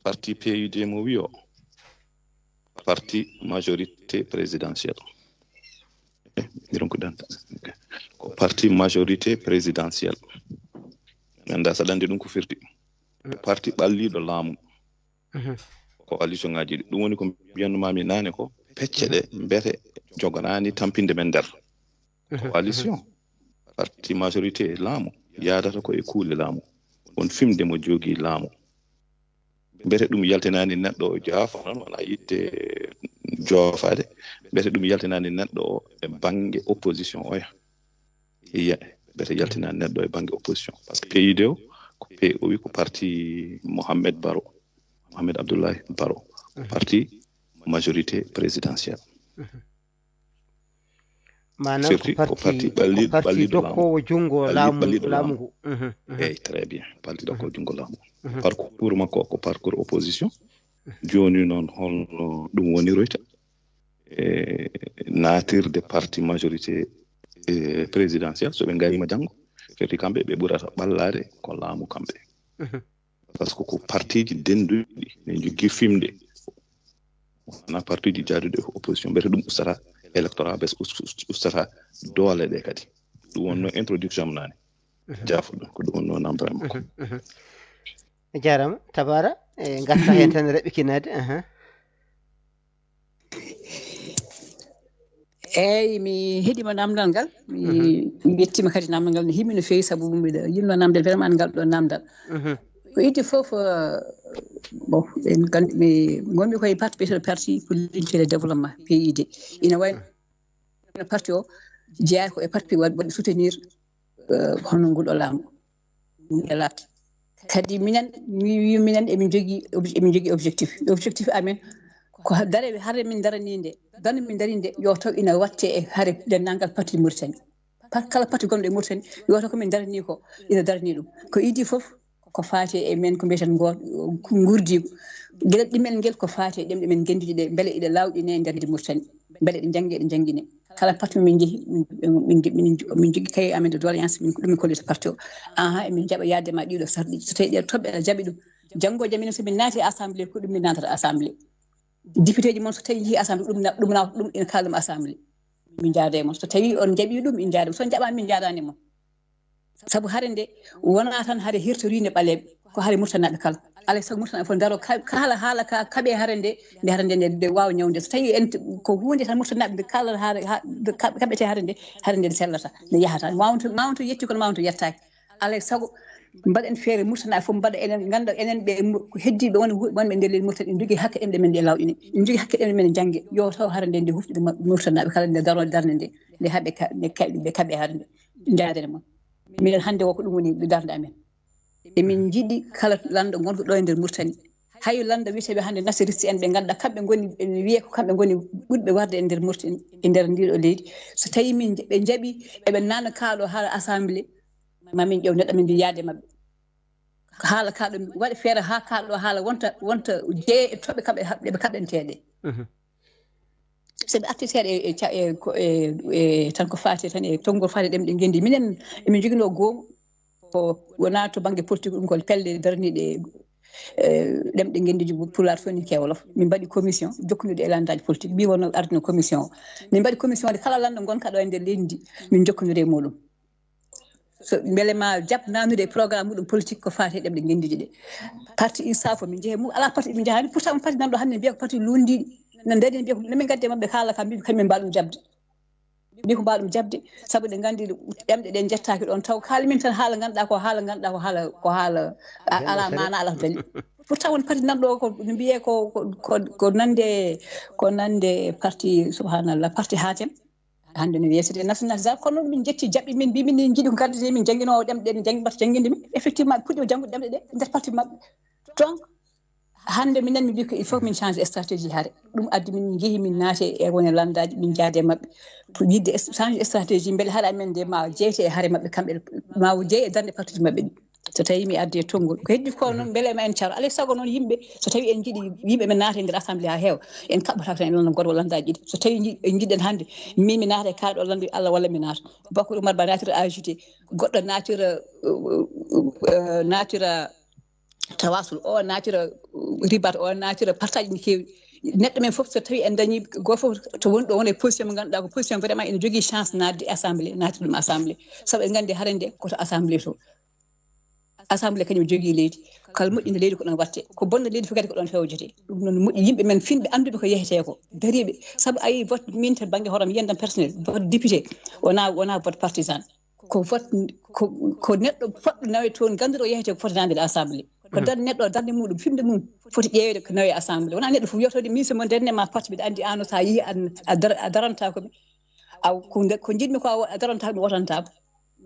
Parti P U D mo wiyo, parti majorité présidentielle. Eh, mbiɗon ko ɗan. Ko parti majorité présidentielle. Mi anndaa so ɗan ɗum ko firti. Parti ɓalliiɗo laamu. Coalition ngaji ɗi. Ɗum woni ko mbiyannoo-mi naane ko, pecce ɗe mbete jogoraani tampinde men nder. Coalition, parti majorité laamu, yaadata ko e kuule laamu. Won fimde mo jogii laamu. Mbete ɗum yaltinaani neɗɗo o jaafa noon, wona yiɗde joofaade. Mbete ɗum yaltinaani neɗɗo o e bannge opposition oya. Iya, mbete yaltina neɗɗo e bannge opposition. Par ce que P I D o, ko P-, o wi ko parti Mohamed Baro, Mohamed Abdoulaye Baro, parti majorité présidentielle. Maanaam ko Surtout ko parti parti ko ɓalli-, parti ɓalliɗo dokkoowo junngo Ɓalli-, laamu ɓalliɗo laamu laamu. Ngu. Mhm, mhm. Eyi, très bien, parti dokkoowo junngo laamu. Parcours makko ko parcours opposition. Jooni noon holno ɗum woniroyta? E naatirde parti majorité, e, présidentielle, so ɓe ngariima janngo, firti kamɓe ɓe ɓurata ɓallaade ko laamu kamɓe. Mhm. Par ce que ko partiji dennduɗi ne njogii fimde. Wonaa partiji jaaduɗi e opposition, mbiyata ɗum ustata électorat, bes ust-, ust-, ustata doole ɗe kadi. Ɗum wonno introduction am naane. Jaafuɗo, ko ɗum wonno namdal makko. Mhm, mhm. A jaaraama, Tabara, e ngarta heen tan raɓɓikinaade. Aha. Eyi, mi heɗima namdal ngal. Mi yettima kadi namdal ngal no himmi no feewi, sabu mbiɗa yinno namdal vraiment ngal ɗo namdal. Mhm. Ko idde fof, eh, bon, en nganndi mi ngonmi koye parti biyeteeɗo parti pour l'unité et le développement, P I D. Ina wayi no parti o jeyaa ko e parti waɗ-, waɗi soutenir, eh, hono nguɗo laamu. Elaat. Kadi minen, mi wi minen emin njogii ob-, emin njogii objectif. Objectif amen ko ha-, dare, hare min daranii nde, dare min darii nde yo taw ina waɗte e hare denndaangal parti Mauritanie. Par kala parti gonɗo e Mauritanie, yo taw ko min daranii ko, ina daranii ɗum. Ko idii fof, ko faati e men ko mbiyeten ngo, ko nguurdiigu. Geɗal ɗimel ngel ko faati e ɗemɗe men ngennduɗe ɗe, mbele iɗe laawɗinee e nder leydi Mauritanie, mbele ɗe njannge, ɗe njannginee. Kala parti mo min njehi, min, min, min, min, min njogii cahier amen de doléance, min ko ɗum min kollita parti o. Aha, emin njaɓa yaade ma ɗiɗo sarɗi. So tawii ɗe toɓɓe aɗa jaɓi ɗum, janngo e jam minen so min naati assemblée, ko ɗum min naatata assemblée. Député ji mon so tawii njehii assemblée, ɗum na-, ɗum na-, ɗum ina kaala ɗum assemblée. Min njaada e mon. So tawii on njaɓii ɗum, min njaada. So on njaɓaani, min njaadaani mon. Sabu hare nde wonaa tan hare hertoriinde ɓaleeɓe, ko hare Murtanaaɓe kala. Alaa e sago Murtanaaɓe fof ndaro ka-, kaala haala ka kaɓe hare nde, nde hare nde, nde, nde waawa ñawde. So tawii en t-, ko huunde tan Murtanaaɓe nde kaalata hare, ha-, nde ka-, kaɓete hare nde, hare nde sellata, nde yahata. Mawnto, mawnto yetti kono mawnto yettaaki. Alaa e sago mbaɗen feere Murtanaaɓe fof mbaɗa enen ngannda enen ɓe mu-, ko heddiiɓe won, wonɓe nder leydi Mauritanie, en njogii hakke ɗemɗe men ɗe laawɗinee. En njogii hakke ɗemɗe men njannge. Yo taw hare nde, nde hufɗi ɗum Murtanaaɓe kala nde daro darnde nde, nde haɓe ka-, nde kaɓe, ɓe kaɓe hare nde. Njaadere mon. Minen hannde o ko ɗum woni darnde amen. Emin njiɗi kala lanɗo gonɗo ɗo e nder Mauritanie. Hay lanɗo wiyeteeɓe hannde nationaliste en ɓe ngannduɗaa kamɓe ngoni, ene wiyee ko kamɓe ngoni ɓurɓe warde e nder Mauritanie, e nder ndiɗo leydi. So tawii min ɓe njaɓi, eɓe naatna kaaɗo haala assemblée, ma min ƴeew neɗɗo min mbiya yaade maɓɓe. Haala kaaɗo, waɗa feere haa kaaɗo haala wonta, wonta jeeye e toɓɓe kamɓe haɓ-, ɓe kaɓanteeɗe. Mhm. So ɓe arti seeɗa e, e, ca-, e, ko, e, e, tan ko faati tan e tonngol faati ɗemɗe ngenndi. Minen emin njoginoo goomu ko wonaa to bannge politique, ɗum ko pelle daraniiɗe, e, ɗemɗe ngenndiiji pulaar, soninke, wolof. Min mbaɗi commission jokkondirde e lanndaaji politique. Mbi wonno ardino commission o. Min mbaɗi commission de kala lanɗo ngonka ɗo e nder leydi ndi, min njokkondiri e muɗum. So mbele ma jaɓ nanude e programme muɗum politique ko faati e ɗemɗe ngenndiiji ɗe. Parti insafo min njehe mum, alaa parti min njahani. Pourtant on parti nanɗo hannde mbiya ko parti lundi. No ndeni mbiya ko, no min ngadde maɓɓe kaala kam mbiɓe kañum min mbaɗum jaɓde. Mbi ko mbaɗum jaɓde, sabu ɗe nganndi ɗemɗe ɗe njettaaki ɗon. Taw kaali min tan haala ngannduɗaa ko haala, ngannduɗaa ko haala, ko haala a-, alaa maana, alaa ko dañi. Pourtant won parti nanɗo ko no mbiyee ko, ko, ko, ko nande, ko nande parti, subhanallah, parti Hatem. Hannde no wiyetee nationalisation, kono min njetti jaɓɓe min, mbi min njiɗi ko ngardude min jannginoowo ɗemɗe ɗe, min janngi mbaɗa jannginde min. Effectivement, ɓe puɗɗii janngude ɗemɗe ɗe nder parti maɓɓe. Donc, hannde minen mi mbi ko il faut min change stratégie hare. Ɗum addi min njehi min naati e wone lanndaaji, min njaade e maɓɓe. Pour yidde es-, change stratégie, mbele hare amen nde ma jeyte e hare maɓɓe kamɓe, ma o jeeye e darnde parti maɓɓe ɗi. So tawii mi addi e tonngol. Ko heddi ko noon, mbele ma en caro. Alaa e sago noon yimɓe, so tawii en njiɗi yimɓe men naata e nder assemblée haa heewa, en kaɓɓata tan en lanndoo gooto walla lanndaaji ɗiɗi. So tawii nji-, en njiɗen hannde, min mi naata e kaaɗo lanndaaji Allah walla mi naata. Bakary Oumar Ba naatira A J T, goɗɗo naatira, uh, uh, uh, naatira Tawasul, o naatira, uh, Ribat, o naatira parti ji ɗi keewi. Neɗɗo men fof, so tawii en dañii gooto fof to woni ɗo wona e position mo ngannduɗaa ko position vraiment ene jogii chance naatde assemblée, naatde ɗum assemblée. Sabu en nganndi hare nde ko to assemblée to. Assemblée kañum jogii leydi. Kala moƴƴinde leydi ko ɗon waɗte. Ko bonna leydi fof kadi ko ɗon fewjete. Ɗum noon moƴƴi yimɓe men finɓe annduɓe ko yehetee ko. Dariiɓe. Sabu a yii vote min to bannge hoore am, yiyannde am personnel, vote député wonaa, wonaa vote partisan. Ko vote ko, ko neɗɗo fotɗo nawe toon ngannduɗo yehetee ko foti naatde assemblée. Ko darnde neɗɗo, darnde muɗum, fimde mum foti ƴeeweede ko nawe assemblée. Wonaa neɗɗo fof yiyotoo de min so mo ndenne ma parti mbiɗa anndi aan o so a yii an a dar-, a darantaako mi. Aw ko nde, ko njiɗmi ko a wo-, a darantaako mi wotantaako.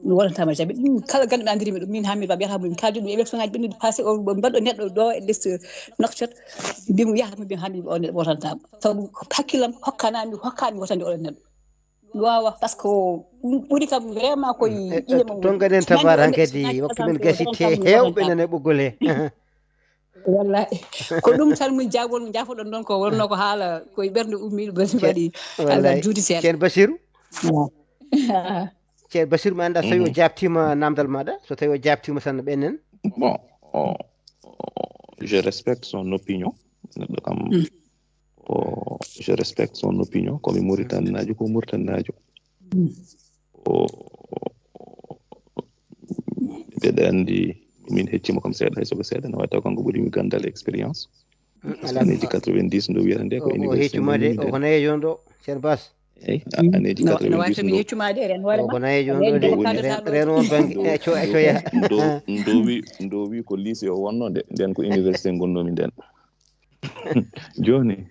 Mi wonantaama jamais. Ɗum kala ganduɗo andiri mi ɗum, min Hamidou Ba mbiyata mo, min kaldi ɗum élection ngaji ɓennuɗi passé, o mbaɗɗo neɗɗo ɗo e liste Nouakchott, mbimo yaha mo, mbimo Hamidou Ba o neɗɗo wonantaama. Sabu hakkillam hokkana mi, hokkami wotande oɗon neɗɗo. Mi wawa, parce que ɗum ɓuri kam vraiment koye ƴiye mum. Tonganen tabar hankadi, waktu men gasite, hewɓe nane ɓoggol he. Wallahi. Ko ɗum tan min jaabol mo jaafoɗon ɗon ko wonno ko haala koye ɓernde ummiɗo basi waɗi. Wallahi. Juuti seeɗa. Ceerno Basiru. Ceerno Basiru, mi annda so tawi o jaabtima namdal maɗa, so tawi o jaabtima tan ɓennen. Bon, o, o, je respecte son opinion. Neɗɗo kam, o, je respecte son opinion. Komi Mauritanie najo, ko Mauritanie najo. O, mbeɗa anndi min heccimo kam seeɗa, hay soko seeɗa, no watta kanko ɓuri mi gandal expérience. Parce que aneji quatre-vingt-dix ndo wiyata nde ko université. O heccumaade o ko nayejo on ɗo, Ceerno Bas. Eyi, aneji quatre-vingt-dix ndo. Heccumaade ren hoore ma. O ko nayejo on ɗo de. Ren on bangi eco eco ya. Ndo wi ndo wi ko lycée o wonno de, nden ko université gonnomi nden. Joni,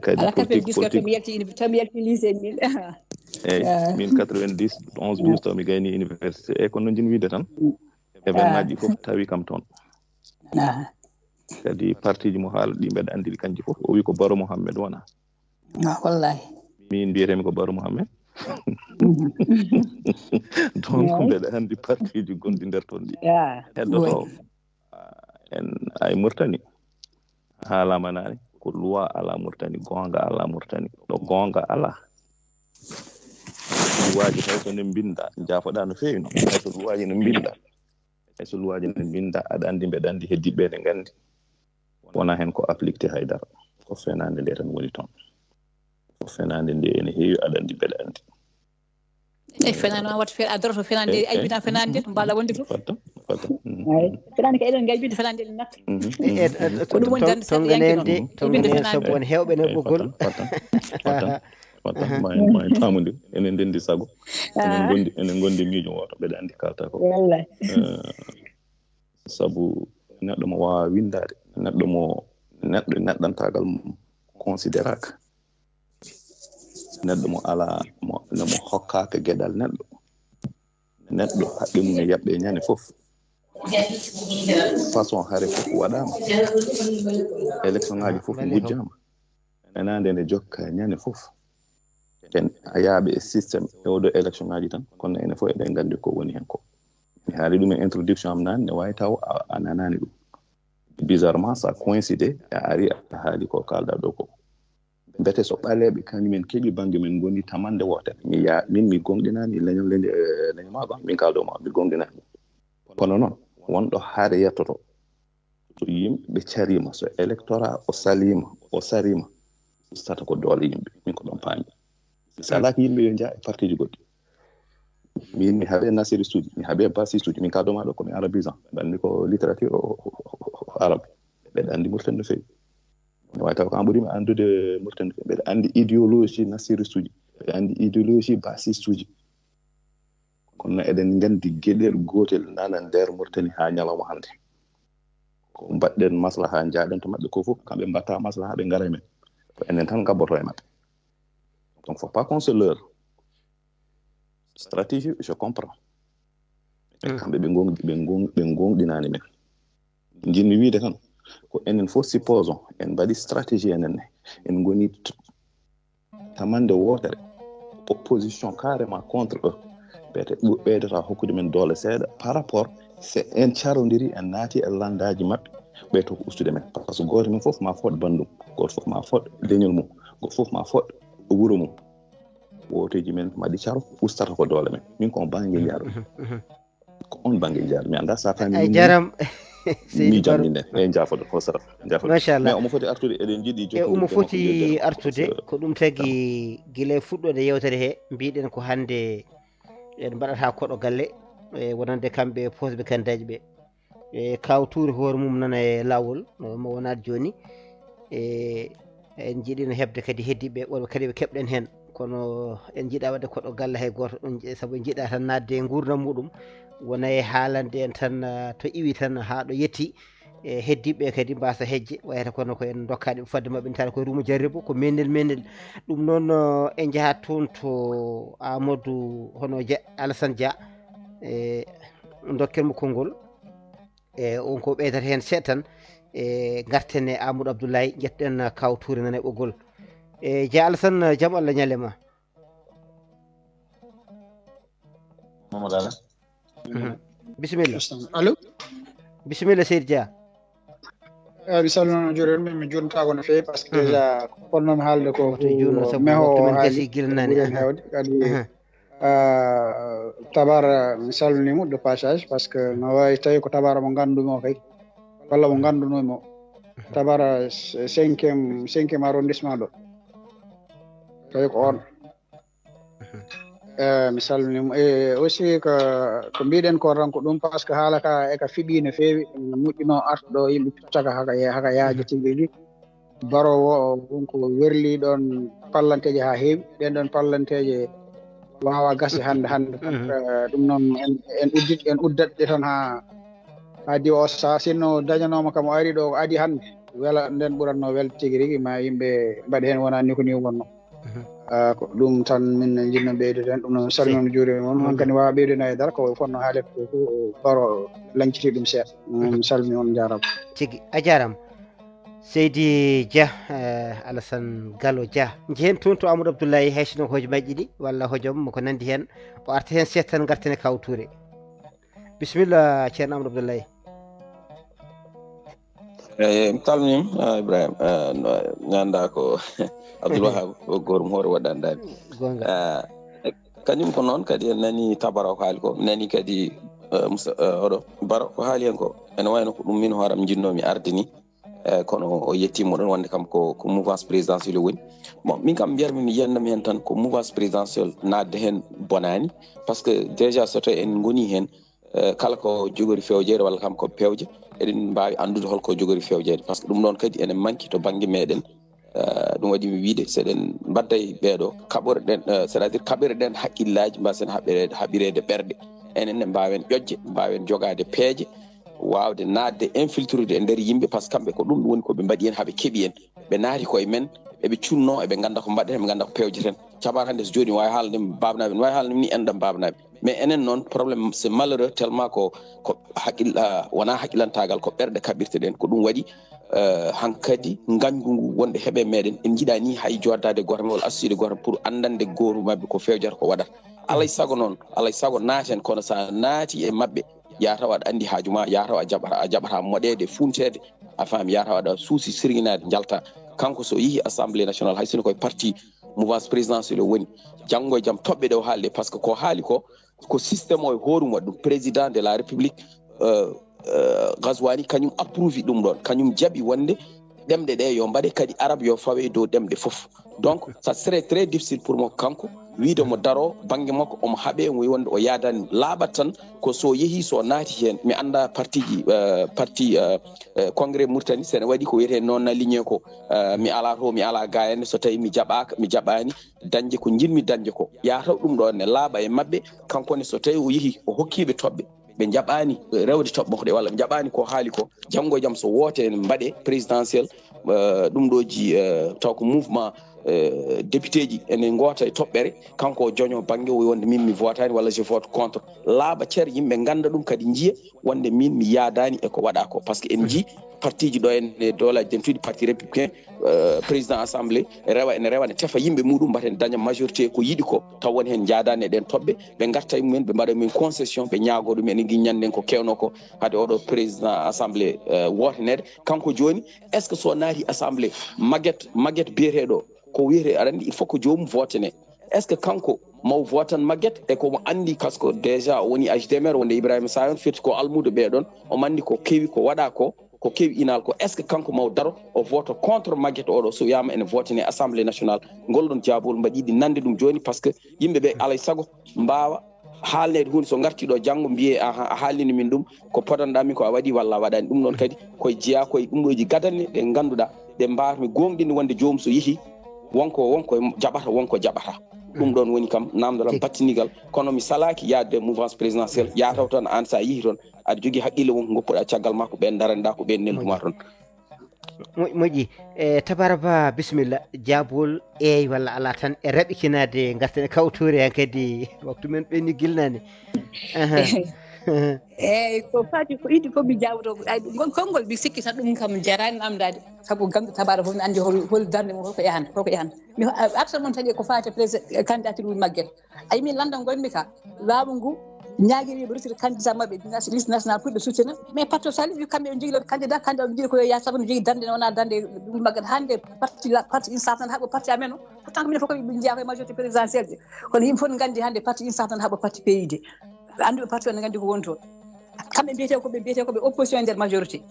kadi ala politique politique mi yalti uni- to mi yalti lycée min. Eyyi, min quatre-vingt-dix onze douze taw mi gayni université, e kono noon jin wiide tan, événement ji fof tawi kam toon. Kadi parti ji mo haala ɗi mbeɗa anndi ɗi kanji fof, o wi ko Baro Mohammed wona. Ah, wallahi. Min mbiyetemi ko Baro Mohammed. Donc mbeɗa anndi parti ji gonɗi nder toon ɗi. Heddoto en ay Murtani. Haalama nani ko loi ala Murtani, gonga ala Murtani, ɗo gonga ala. Luwaji hay so ne mbinda, jafoɗa no fewi no, hay so luwaji ne mbinda, hay so luwaji ne mbinda, aɗa andi mbeɗa andi, heddiɓe ne ngandi. Wona hen ko appliqué haydara, ko fenande nde tan woni toon. Ko fenande nde ene heewi, aɗa andi mbeɗa andi. Eyi, fenande noon watta fe- a doroto fenande, aybina fenande to mballa wonde fof. Fenande ka eɗen ngaybinde fenande eɗen natta. Ko ɗum woni darde seeɗa yanke noon. Tonganen sabu won hewɓe no ɓoggol. Watta ma en ma en pamodir, enen ndendi sago. Enen gondi enen gondi miijo woto, mbeɗa andi kalta ko. Wallahi. Sabu neɗɗo mo wawa windade, neɗɗo mo neɗɗo neɗɗantagal mum consideraka, neɗɗo mo ala mo no mo hokkaka geɗal neɗɗo, neɗɗo haqqe mum e yaɓɓe ñande fof. Façon hare fof waɗama, élection ngaji fof gujjama, nenade ne jokka ñande fof. En a yaaɓe e système e oɗo élection ngaji tan, kono enen fof eɗen gandi ko woni hen ko. Mi haali ɗum e introduction am nane, ne wawi taw a nanani ɗum. Bizarrement ça coïncide, a ari a haali ko kalɗa ɗo ko. Mbete so ɓaleɓe kañumen keeɓi banggue men, goni tamande wotere, mi ya min mi gonɗinani leñol leñol maɗo, min kaldo ma mi gonɗinani. Kono noon wonɗo haare yettoto, so yimɓe carima, so électorat o salima, o sarima, ustata ko doole yimɓe. Min ko ɗon paami. Mi salaki yimɓe yo njaa e partiji goɗɗi. Min mi haɓe nasiristes uji, mi haɓe basistes uji, min kadoma ɗo komi arabisant, mbanmi ko littérature o arabe. Mbeɗa andi Murtani no fewi. No wawi taw ko an ɓurimi andude Murtani no fewi. Mbeɗa andi idéologie nasiristes uji, mbeɗa andi idéologie basistes uji. Kono eɗen gandi geɗel gotel nana nder Murtani ha ñalawma hande. Ko mbaɗɗen maslaha, jaaɗen to maɓɓe ko fof, kamɓe mbatta maslaha, ɓe ngara e men. Ko enen tan gabboto e maɓɓe. Donc faut pas qu'on se leurre. Stratégie, je comprends. Mais kamɓe ɓe gong ɓe gong ɓe gongɗinani men. Jinmi wiide tan ko enen fof, supposons en mbaɗi stratégie enen ne, en goni tamande wootere, opposition carrément contre eux, ɓeyte ɓeydata hokkude men doole seeɗa par rapport, si en carodiri, en naati e landaji maɓɓe, ɓeyto ko ustude men, parce que goto men fof ma fooɗ bandum, goto fof ma fooɗ leñol mum, goto fof ma fooɗ wuro mum. Wooteji men maɗi caro, ustata ko doole men. Min ko on banggue jaaro. Ko on banggue jaaro, mi anda sa fami. Ay jaram. Miijam min ne e jaafoɗo hosata jaafoɗo. Machallah. Mais omo foti artude, eɗen jiɗi e omo foti artude. Ko ɗum tagi gila e fuɗɗode yewtere he mbiɗen ko hande en mbaɗata koɗo galle, e wonande kamɓe posɓe kandaji ɓe. E kaw tuuri hoore mum nana e lawol mo wonat joni. E en jiɗino heɓde kadi heddiɓe woɓɓe kadi ɓe keɓɗen hen, kono en jiɗa wadde koɗo galle hay goto ɗum, sabu en jiɗa tan nadde e gurdam muɗum, wona e haalande en tan to iwi tan ha ɗo yetti. e heddiiɓe kadi mbasa hejje, wayata kono ko en dokkaɗi fadde maɓɓe, en tara koye rumo jarribo, ko menel menel. Ɗum noon, eh, en njahat toon to Amadou, hono Dia, Alassane Dia, e dokken mo konngol. E on ko ɓeydata heen seeɗa tan, e ngarten e Amadou Abdoulaye, njettoɗen Kaw Touré nana e ɓoggol. E Dia Alassane, jam Allah ñalle ma. Mamadou Ala. Mhm. Bisimilla. Allo. Bisimilla, Seydi Dia. Eh, mi salmino juuren, min mi juntako no feewi parce que Mhm. déjà ko fonnoomi haalde ko Wata juutno sabu meho waktu men haali gasi gila nani. ɓuri Aha. Hewde kadi Aha. ah, Tabara, mi salminimo de passage parce que no wawi tawi ko Tabara mo ngandumi o kay walla mo ngandunumi o. Tabara, cinquième cinquième arrondissement ɗo tawi ko on. Eh, mi salminimo e aussi ko ko mbiɗen ko tan ko ɗum parce que haala ka eka fiɓi no feewi, no moƴƴino artuɗo yimɓe caka haka ye- haka yaaji tigi tigi. Barowo o ɗum ko werli ɗon pallanteeje ha heewi, ɗen ɗon pallanteeje wawa gasi hannde hannde. Eh, ɗum noon en en uddit en uddat ɗe tan ha ha diwa o saha, sinno dañanoma kam o ari ɗo o adi hannde, wela nden ɓuratno welde tigi rigi, ma yimɓe mbaɗi hen wona ni ko ni wonno. Ah, ko ɗum tan min jinno ɓeydude hen. Ɗum noon salmino juuɗe mon, hankadi wawa ɓeydude hay dara ko fonno haalet ko ko baro lanciti ɗum seeɗa. Mi salmi on, jarama. Tigi a jarama. Seydi Dia, eh, Alassane Gallo Dia, jehen toon to Amadou Abdoulaye, hay sino hojomaaji ɗiɗi walla hojom ko nandi hen, o arta hen seeɗa tan, garten e Kaw Touré. Bisimilla, ceerno Amadou Abdoulaye. Eyi, mi salminiima, ah, Ibrahima. Ah, no, mi anndaa ko Abdoul Wahab, o gooto mo hoore waɗɗa anndaani. Goonga. Ah, kañum ko noon kadi, en nani Tabara ko haali ko, mi nani kadi, eh, Moussa, eh, oɗo Baro ko haali heen ko. Ene wayno ko ɗum min hooram njinnoomi arde ni. Eh, kono o yettiima ɗoon wonde kam ko, ko mouvance présidentielle o woni. Bon, min kam mbiyatmi mi yiyannam heen tan ko mouvance présidentielle naatde heen bonaani. Parce que déjà so tawii en ngonii heen, eh, kala ko jogori fewjeede walla kam ko pewje, eɗen mbaawi anndude hol ko jogori fewjeede. Parce que ɗum ɗoon kadi ene manki to bannge meɗen. Eh, ɗum waɗi mi wiide, so eɗen mbadda e ɓeeɗo, kaɓoreɗen, eh, c'est-à-dire kaɓoreɗen haqqillaaji, mbaasen haɓireede, haɓireede ɓerɗe. Enen ne mbaawen ƴoƴde, mbaawen jogaade peeje, waawde naatde, infiltrude e nder yimɓe, parce que kamɓe ko ɗum woni ko ɓe mbaɗi en, haa ɓe keɓi en. Ɓe naati koye men, eɓe cunno, eɓe ngannda ko mbaɗeten, ɓe ngannda ko pewjeten. Cabar hannde so jooni waawi haalde baabnaaɓe, waawi haalde ni enɗam baabnaaɓe. Mais enen noon, problème, c'est malheureux, tellement ko, ko haqqil-, ah, wonaa haqqilantaagal, ko ɓerɗe kaɓirteɗen. Ko ɗum waɗi, eh, hankadi ngañgu ngu wonde heɓe meɗen, en njiɗaa ni hay jooɗdaade gooto men walla associide gooto pour anndande gooru maɓɓe ko fewjata, ko waɗata. Alay sago noon, alay sago naaten, kono so a naati e maɓɓe, yaa taw aɗa anndi haaju ma, yaa taw a jaɓata, a jaɓata moɗeede, funteede, a faami, yaa taw aɗa suusi sirŋinaade, njalta. Kanko so yehi Assemblée nationale, hay sinno koye parti mouvance présidentielle o woni, janngo e jam toɓɓe ɗe o haali ɗe, parce que ko haali ko, ko système o e hoorum waɗi ɗum. Président de la République, euh, euh, Ghazouani, kañum approuve ɗum ɗoon, kañum jaɓi wonde ɗemɗe ɗe yo mbaɗe, kadi arabe yo fawe e dow ɗemɗe fof. Donc ça serait très difficile pour mo kanko wiide mo daro bannge makko, omo haɓe, omo wiya wonde o yaadani. Laaɓat tan ko so yehi, so naati heen, mi annda parti ji, euh, parti, euh, euh, congrès Mauritanie, so ene waɗi ko wiyetee non aligné ko, euh, mi alaa to, mi alaa gayande, so tawi mi jaɓaaka, mi jaɓaani, dañde ko njiɗmi dañde ko. Yaa taw ɗum ɗoon ne laaɓa e maɓɓe, kanko ne so tawi o yehi, o hokkiiɓe toɓɓe, ɓe njaɓaani rewde toɓɓe makko ɗe, walla ɓe njaɓaani ko haali ko, janngo e jam so woote ene mbaɗe présidentiel, eh, ɗum ɗo ji, eh, taw ko mouvement, eh, député ji ene ngoota e toɓɓere, kanko o joño bannge, o wonde min mi votaani walla je vote contre. Laaɓa cer, yimɓe ngannda ɗum, kadi njiya wonde min mi yaadaani e ko waɗa ko, parce que en njii parti ji ɗo en e dowlaaji dentuɗi, parti républicain, euh, président assemblée rewa, ene rewa, ne tefa yimɓe muɗum, mbata ene daña majorité ko yiɗi ko, taw woni heen njaadaani e ɗen toɓɓe, ɓe ngarta e mumen, ɓe mbaɗa e mumen concession, ɓe ñaagoo ɗum. Ene ngi ñannden ko kewno ko, hade oɗo président assemblée, euh, wooteneede. Kanko jooni, est ce que so naati assemblée, maguette, maguette biyeteeɗo ko wiyetee, aɗa anndi, il faut que joomum vootene. Est ce que kanko maw vootan maguette? E ko mo anndi, parce que déjà o woni H D M R, wonde Ibrahima Sayon firti ko almuudo ɓee ɗoon, omo anndi ko kewi, ko waɗa ko, ko kewi inal ko. Est ce que kanko maw daro o voto contre maguette oɗo, so wiyama ene votene assemblée nationale? Ngol ɗon jaabol mbaɗi yiɗi nande ɗum jooni, parce que yimɓe ɓe alay sago mbaawa haalneede huunde, so ngarti ɗo janngo mbiye, aha, a haalnini min ɗum, ko podanɗa min ko a waɗi walla a waɗani. Ɗum ɗon kadi koye jeyaa koye ɗum ɗo ji gadanɗe ɗe ngannduɗaa, ɗe mbaawatmi gooŋɗinde wonde joomum so yehi, wonko, wonko jaɓata, wonko jaɓata. Ɗum ɗoon woni kam naamndal am battinigal, kono mi salaaki yaade mouvance présidentielle. Yaa taw tan aan so a yehii toon, aɗa jogii haqqille won ko ngoppuɗaa caggal makko, ɓeen ndaranɗaa ko ɓeen neldumaa toon. Moƴƴi. E Tabara Ba, bisimilla. Jaabol eey walla alaa tan e raɓɓitinaade ngarten e kawtoore han kadi, waktu men ɓenni gilnaani. Eey, ko faati ko iddi fof mi jaabotoo. Ay, ngol konngol mi sikki tan ɗum kam jaraani am daade. Sabu ganndo Tabara fof mi anndi hol hol darnde mum, holko yahan holko yahan. Mi arta mon taƴe ko faati président candidature wul Maguette. Ay, min lannda ngonmi ka laamu ngu ñaagiriiɓe retirde candidat maɓɓe liste national pour ɓe soutena. Mais parti sali wi kamɓe ɓe njogii lawɓe candidat candidat ɓe njogii ko yo yaha sabu no njogii darnde ne wona darnde wul Maguette. Hannde parti parti instant tan haɓo parti amen o. Pourtant ko minen fof koɓe ɓe njeyaa koye majorité présidentielle je. Kono yimɓe fof ne nganndi hannde parti instant tan haɓo parti P I D. Annduɓe parti o ne nganndi ko woni toon. Kamɓe mbiyetee ko ɓe mbiyetee ko ɓe opposition e nder majorité.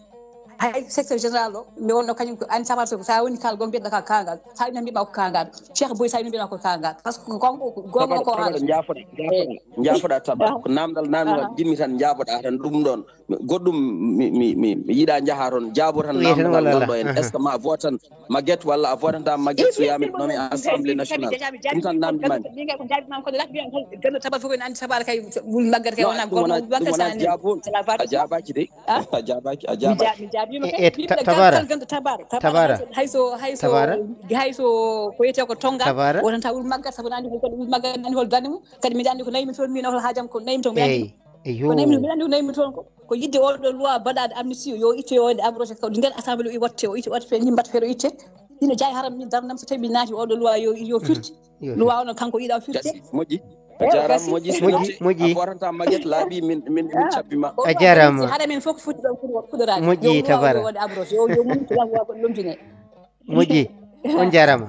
Hay secteur général o nde wonno kañum ko an sabar so sa woni kal gom mbiɗa ka kangal sa woni mbima ko kangal. Cheikh Boy sa woni mbima ko kangal parce que gongo ko gongo ko haala. Jaafoɗa jaafoɗa jaafoɗa Taba ko namdal namdal jinmi tan jaaboɗa tan ɗum ɗon goɗɗum mi mi mi mi yiɗa jaha toon jaabo tan namdal ngal ɗo en est ce que ma votan Maguette walla a votanta Maguette so yami nomi assemblée nationale ɗum tan namdi mami. Ganndo tabar fof ene anndi tabar kay wul Maguette kay wona goɗɗo Maguette sa anndi. A jaabaki de a jaabaki a jaabaki. Mi jaabima kay yimɓe gantal ganndo tabar tabar hayso hayso hayso ko wiyetee ko tonga wonanta wul Maguette sabu ne anndi hol wul Maguette ne anndi hol darnde mum. Kadi miɗa anndi ko naymi toon min hol haajam ko naymi toon miɗa anndi ko naymi toon ko naymi toon ko ko yidde oɗo loi baɗaɗo amnistie yo itte yo waɗe abrogé ko nder assemblée o watte o itte watte fe ni mbatta feɗo itte. Ina jaay haram min darnam so tawi mi naati oɗo loi yo yo firti. Loi ono kanko yiɗa firte. Moƴƴi a jarama moƴƴi moƴƴi moƴƴi a fotanta Maguette laaɓi min min min cabbima. A jarama hara men fof ko foti ɗon fuɗorade moƴƴi. Tabara yo yo mum ko ɗon wa ko lomtine. Moƴƴi on jarama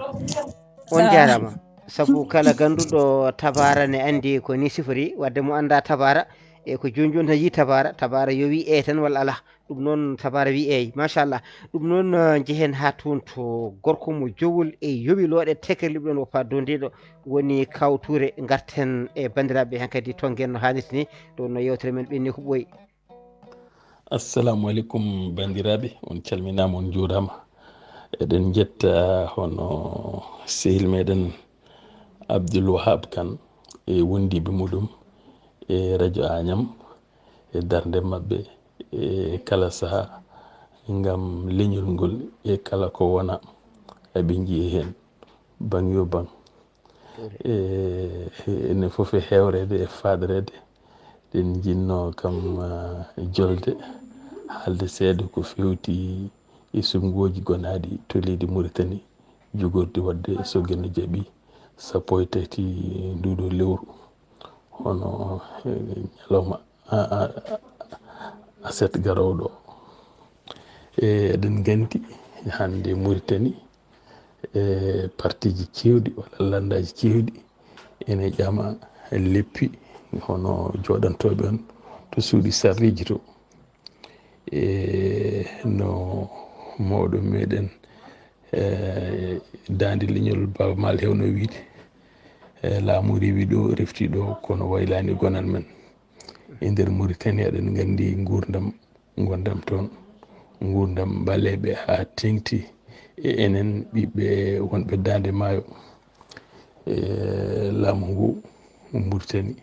on jarama. Sabu kala ganduɗo Tabara ne andi ko ni sifori wadde mo anda Tabara e ko joni joni tan yi Tabara Tabara yo wi e tan walla ala. Ɗum noon Tabara wi eey machallah. Ɗum noon njehen ha toon to gorko mo jowol e yowi looɗe tekerliɓe ɗon woppa dondiɗo woni Kaw Touré. Garten e bandiraɓe hankadi tonggen no hannirta ni. Ɗum no yewtere men ɓenni ko ɓooyi. Assalamu aleykum bandiraɓe, on calminama on juurama. Eɗen jetta hono sehil meɗen Abdoul Wahab Kane e wondiɓe muɗum e radio Agnam e darnde maɓɓe e kala saha ngam leñol ngol e kala ko wona eɓe njiya heen bang yo bang. E enen fof e hewreede e faɗreede ɗen njinnoo kam jolde haalde seeɗa ko feewti e suɓngooji gonaaɗi to leydi Muritani jogordi waɗde so Geno jaɓii sappo e tati nduuɗoo lewru hono ñalawma aset garoowo ɗo. E eɗen nganndi hannde Muritani e partiji keewɗi walla lanndaaji keewɗi ene ƴama leppi hono jooɗantooɓe on to suuɗi sarɗiiji to. E no mawɗo meɗen e daande leñol Baaba Maal hewno wiide e laamu rewi ɗo refti ɗo kono waylaani gonal men. E nder Muritani eɗen nganndi nguurndam ngonndam toon, nguurndam ɓaleeɓe haa teeŋti e enen ɓiɓɓe wonɓe daande maayo. E laamu ngu Muritani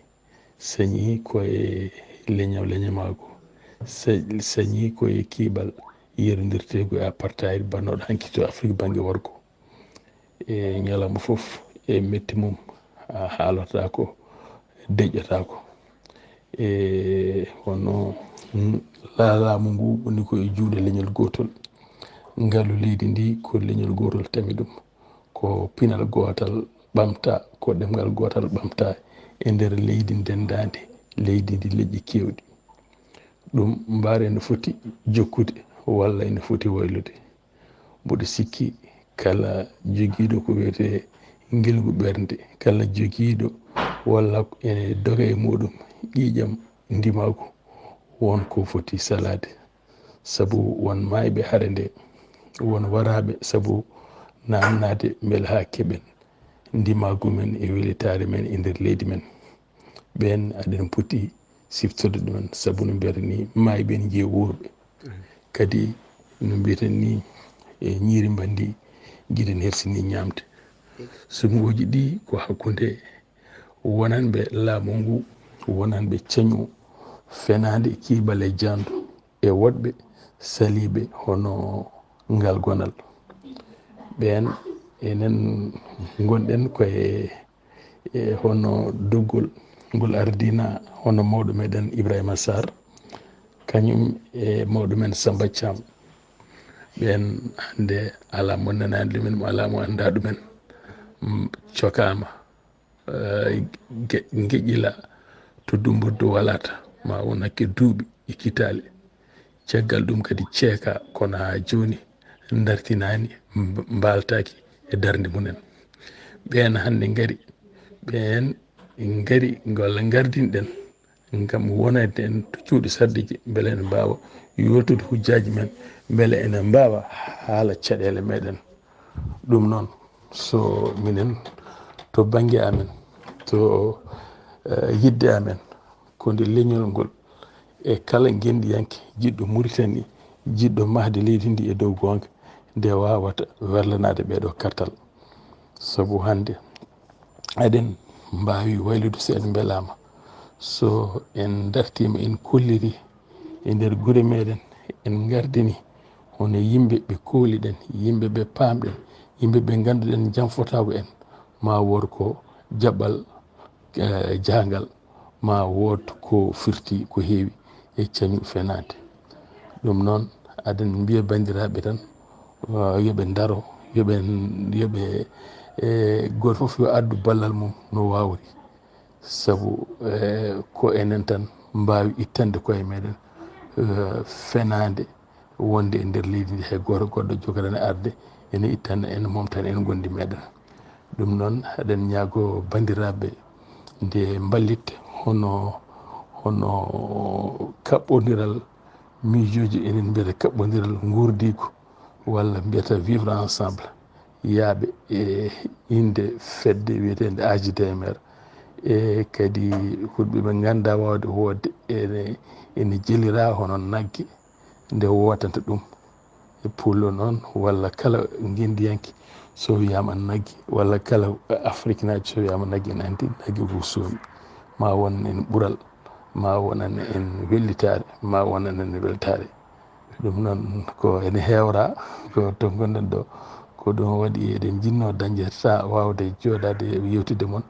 sañii ko e leñam leñamaagu, sañii ko e kiiɓal yerondirteegu e apartaayd bannooɗo hanki to Afrik bannge worgo. E ñalawma fof e metti mum a haalataako deƴƴataako. E hono laamu ngu woni ko e juuɗe leñol gootol. Ngalu leydi ndi ko leñol gootol tami ɗum. Ko pinal gootal ɓamta, ko ɗemngal gootal ɓamta e nder leydi ndenndaandi, leydi ndi leƴƴi keewɗi. Ɗum mbaar ene foti jokkude walla ene foti waylude. Mboɗo sikki kala jogiiɗo ko wiyetee ngilngu ɓernde, kala jogiiɗo walla ene doga e muɗum ƴiiƴam ndimaagu won ko foti salaade. Sabu won maayɓe hare nde, won waraaɓe sabu naamnaade mbele haa keɓen ndimaagu men e welitaare men e nder leydi men. Ɓeen aɗen poti siftorde ɗumen sabu no mbiyata ni maayɓe ne njiya wuurɓe. Kadi no mbiyeten ni e ñiiri mbanndi giɗen hersini ñaamde. Suɓngooji ɗi ko hakkunde wonanɓe laamu ngu, wonanɓe cañu fenaande kiibale jaandu e woɗɓe saliiɓe hono ngal gonal. Ɓeen enen ngonɗen koye e hono doggol ngol ardina hono mawɗo meɗen Ibrahima Sarr, kañum e mawɗo men Samba Thiam. Ɓeen hannde alaa mo nanaani ɗumen, alaa mo anndaa ɗumen, mm, cokaama, eh, ge-, ngeƴila to dummburdu walata, ma won hakke duuɓi e kitaale. Caggal ɗum kadi ceeka, kono haa jooni ndartinaani, mb-, mbaaltaaki e darnde mumen. Ɓeen hannde ngari, ɓeen ngari walla ngardinɗen ngam wonande en to cuuɗi sarɗiiji, mbele en mbaawa yoltude hujjaaji men, mbele enen mbaawa haala caɗeele meɗen. Ɗum noon, so minen to bannge amen, to, eh, yiɗde amen, ko nde leñol ngol e kala ngenndiyanke jiɗɗo Muritani, jiɗɗo mahde leydi ndi e dow goonga, nde waawata werlanaade ɓeeɗo kartal. Sabu hannde eɗen mbaawi waylude so en mbelaama. So en ndartiima, en kolliri e nder gure meɗen, en ngardini hono yimɓe ɓe kooliɗen, yimɓe ɓe paamɗen, yimɓe ɓe ngannduɗen jam fotaagu en, ma wood ko jaɓɓal, eh, jahangal, ma wood ko firti ko heewi e cañu fenaande. Ɗum noon, aɗen mbiya banndiraaɓe tan, eh, yo ɓe ndaro, yo ɓe, yo ɓe, eh, gooto fof yo addu ballal mum no waawri. Sabu, eh, ko enen tan mbaawi ittande koye meɗen, eh, fenaande wonde e nder leydi ndi, hay gooto goɗɗo jogaani arde ene ittana en, momtana en ngonndi meɗen. Ɗum noon, eɗen ñaago banndiraaɓe nde mballit hono, hono kaɓɓondiral miijooji, enen mbiyata kaɓɓondiral nguurdiigu, walla mbiyata vivre ensemble, yaaɓe e innde fedde wiyeteende A J D M R. E kadi ko ɓe ɓe nganndaa waawde woodde ene, ene jelira hono nagge nde wootanta ɗum. E pullo noon, walla kala ngenndiyanke, so wiyaama nagge, walla kala afriknaajo, so wiyaama nagge, ene anndi nagge ko soomi. Ma wonan en ɓural, ma wonan en wellitaare, ma wonan en weltaare. Ɗum noon ko ene heewra, ko to ngonɗen ɗo. Ko ɗum waɗi eɗen njinnoo dañde temps waawde jooɗaade e yewtidde mon.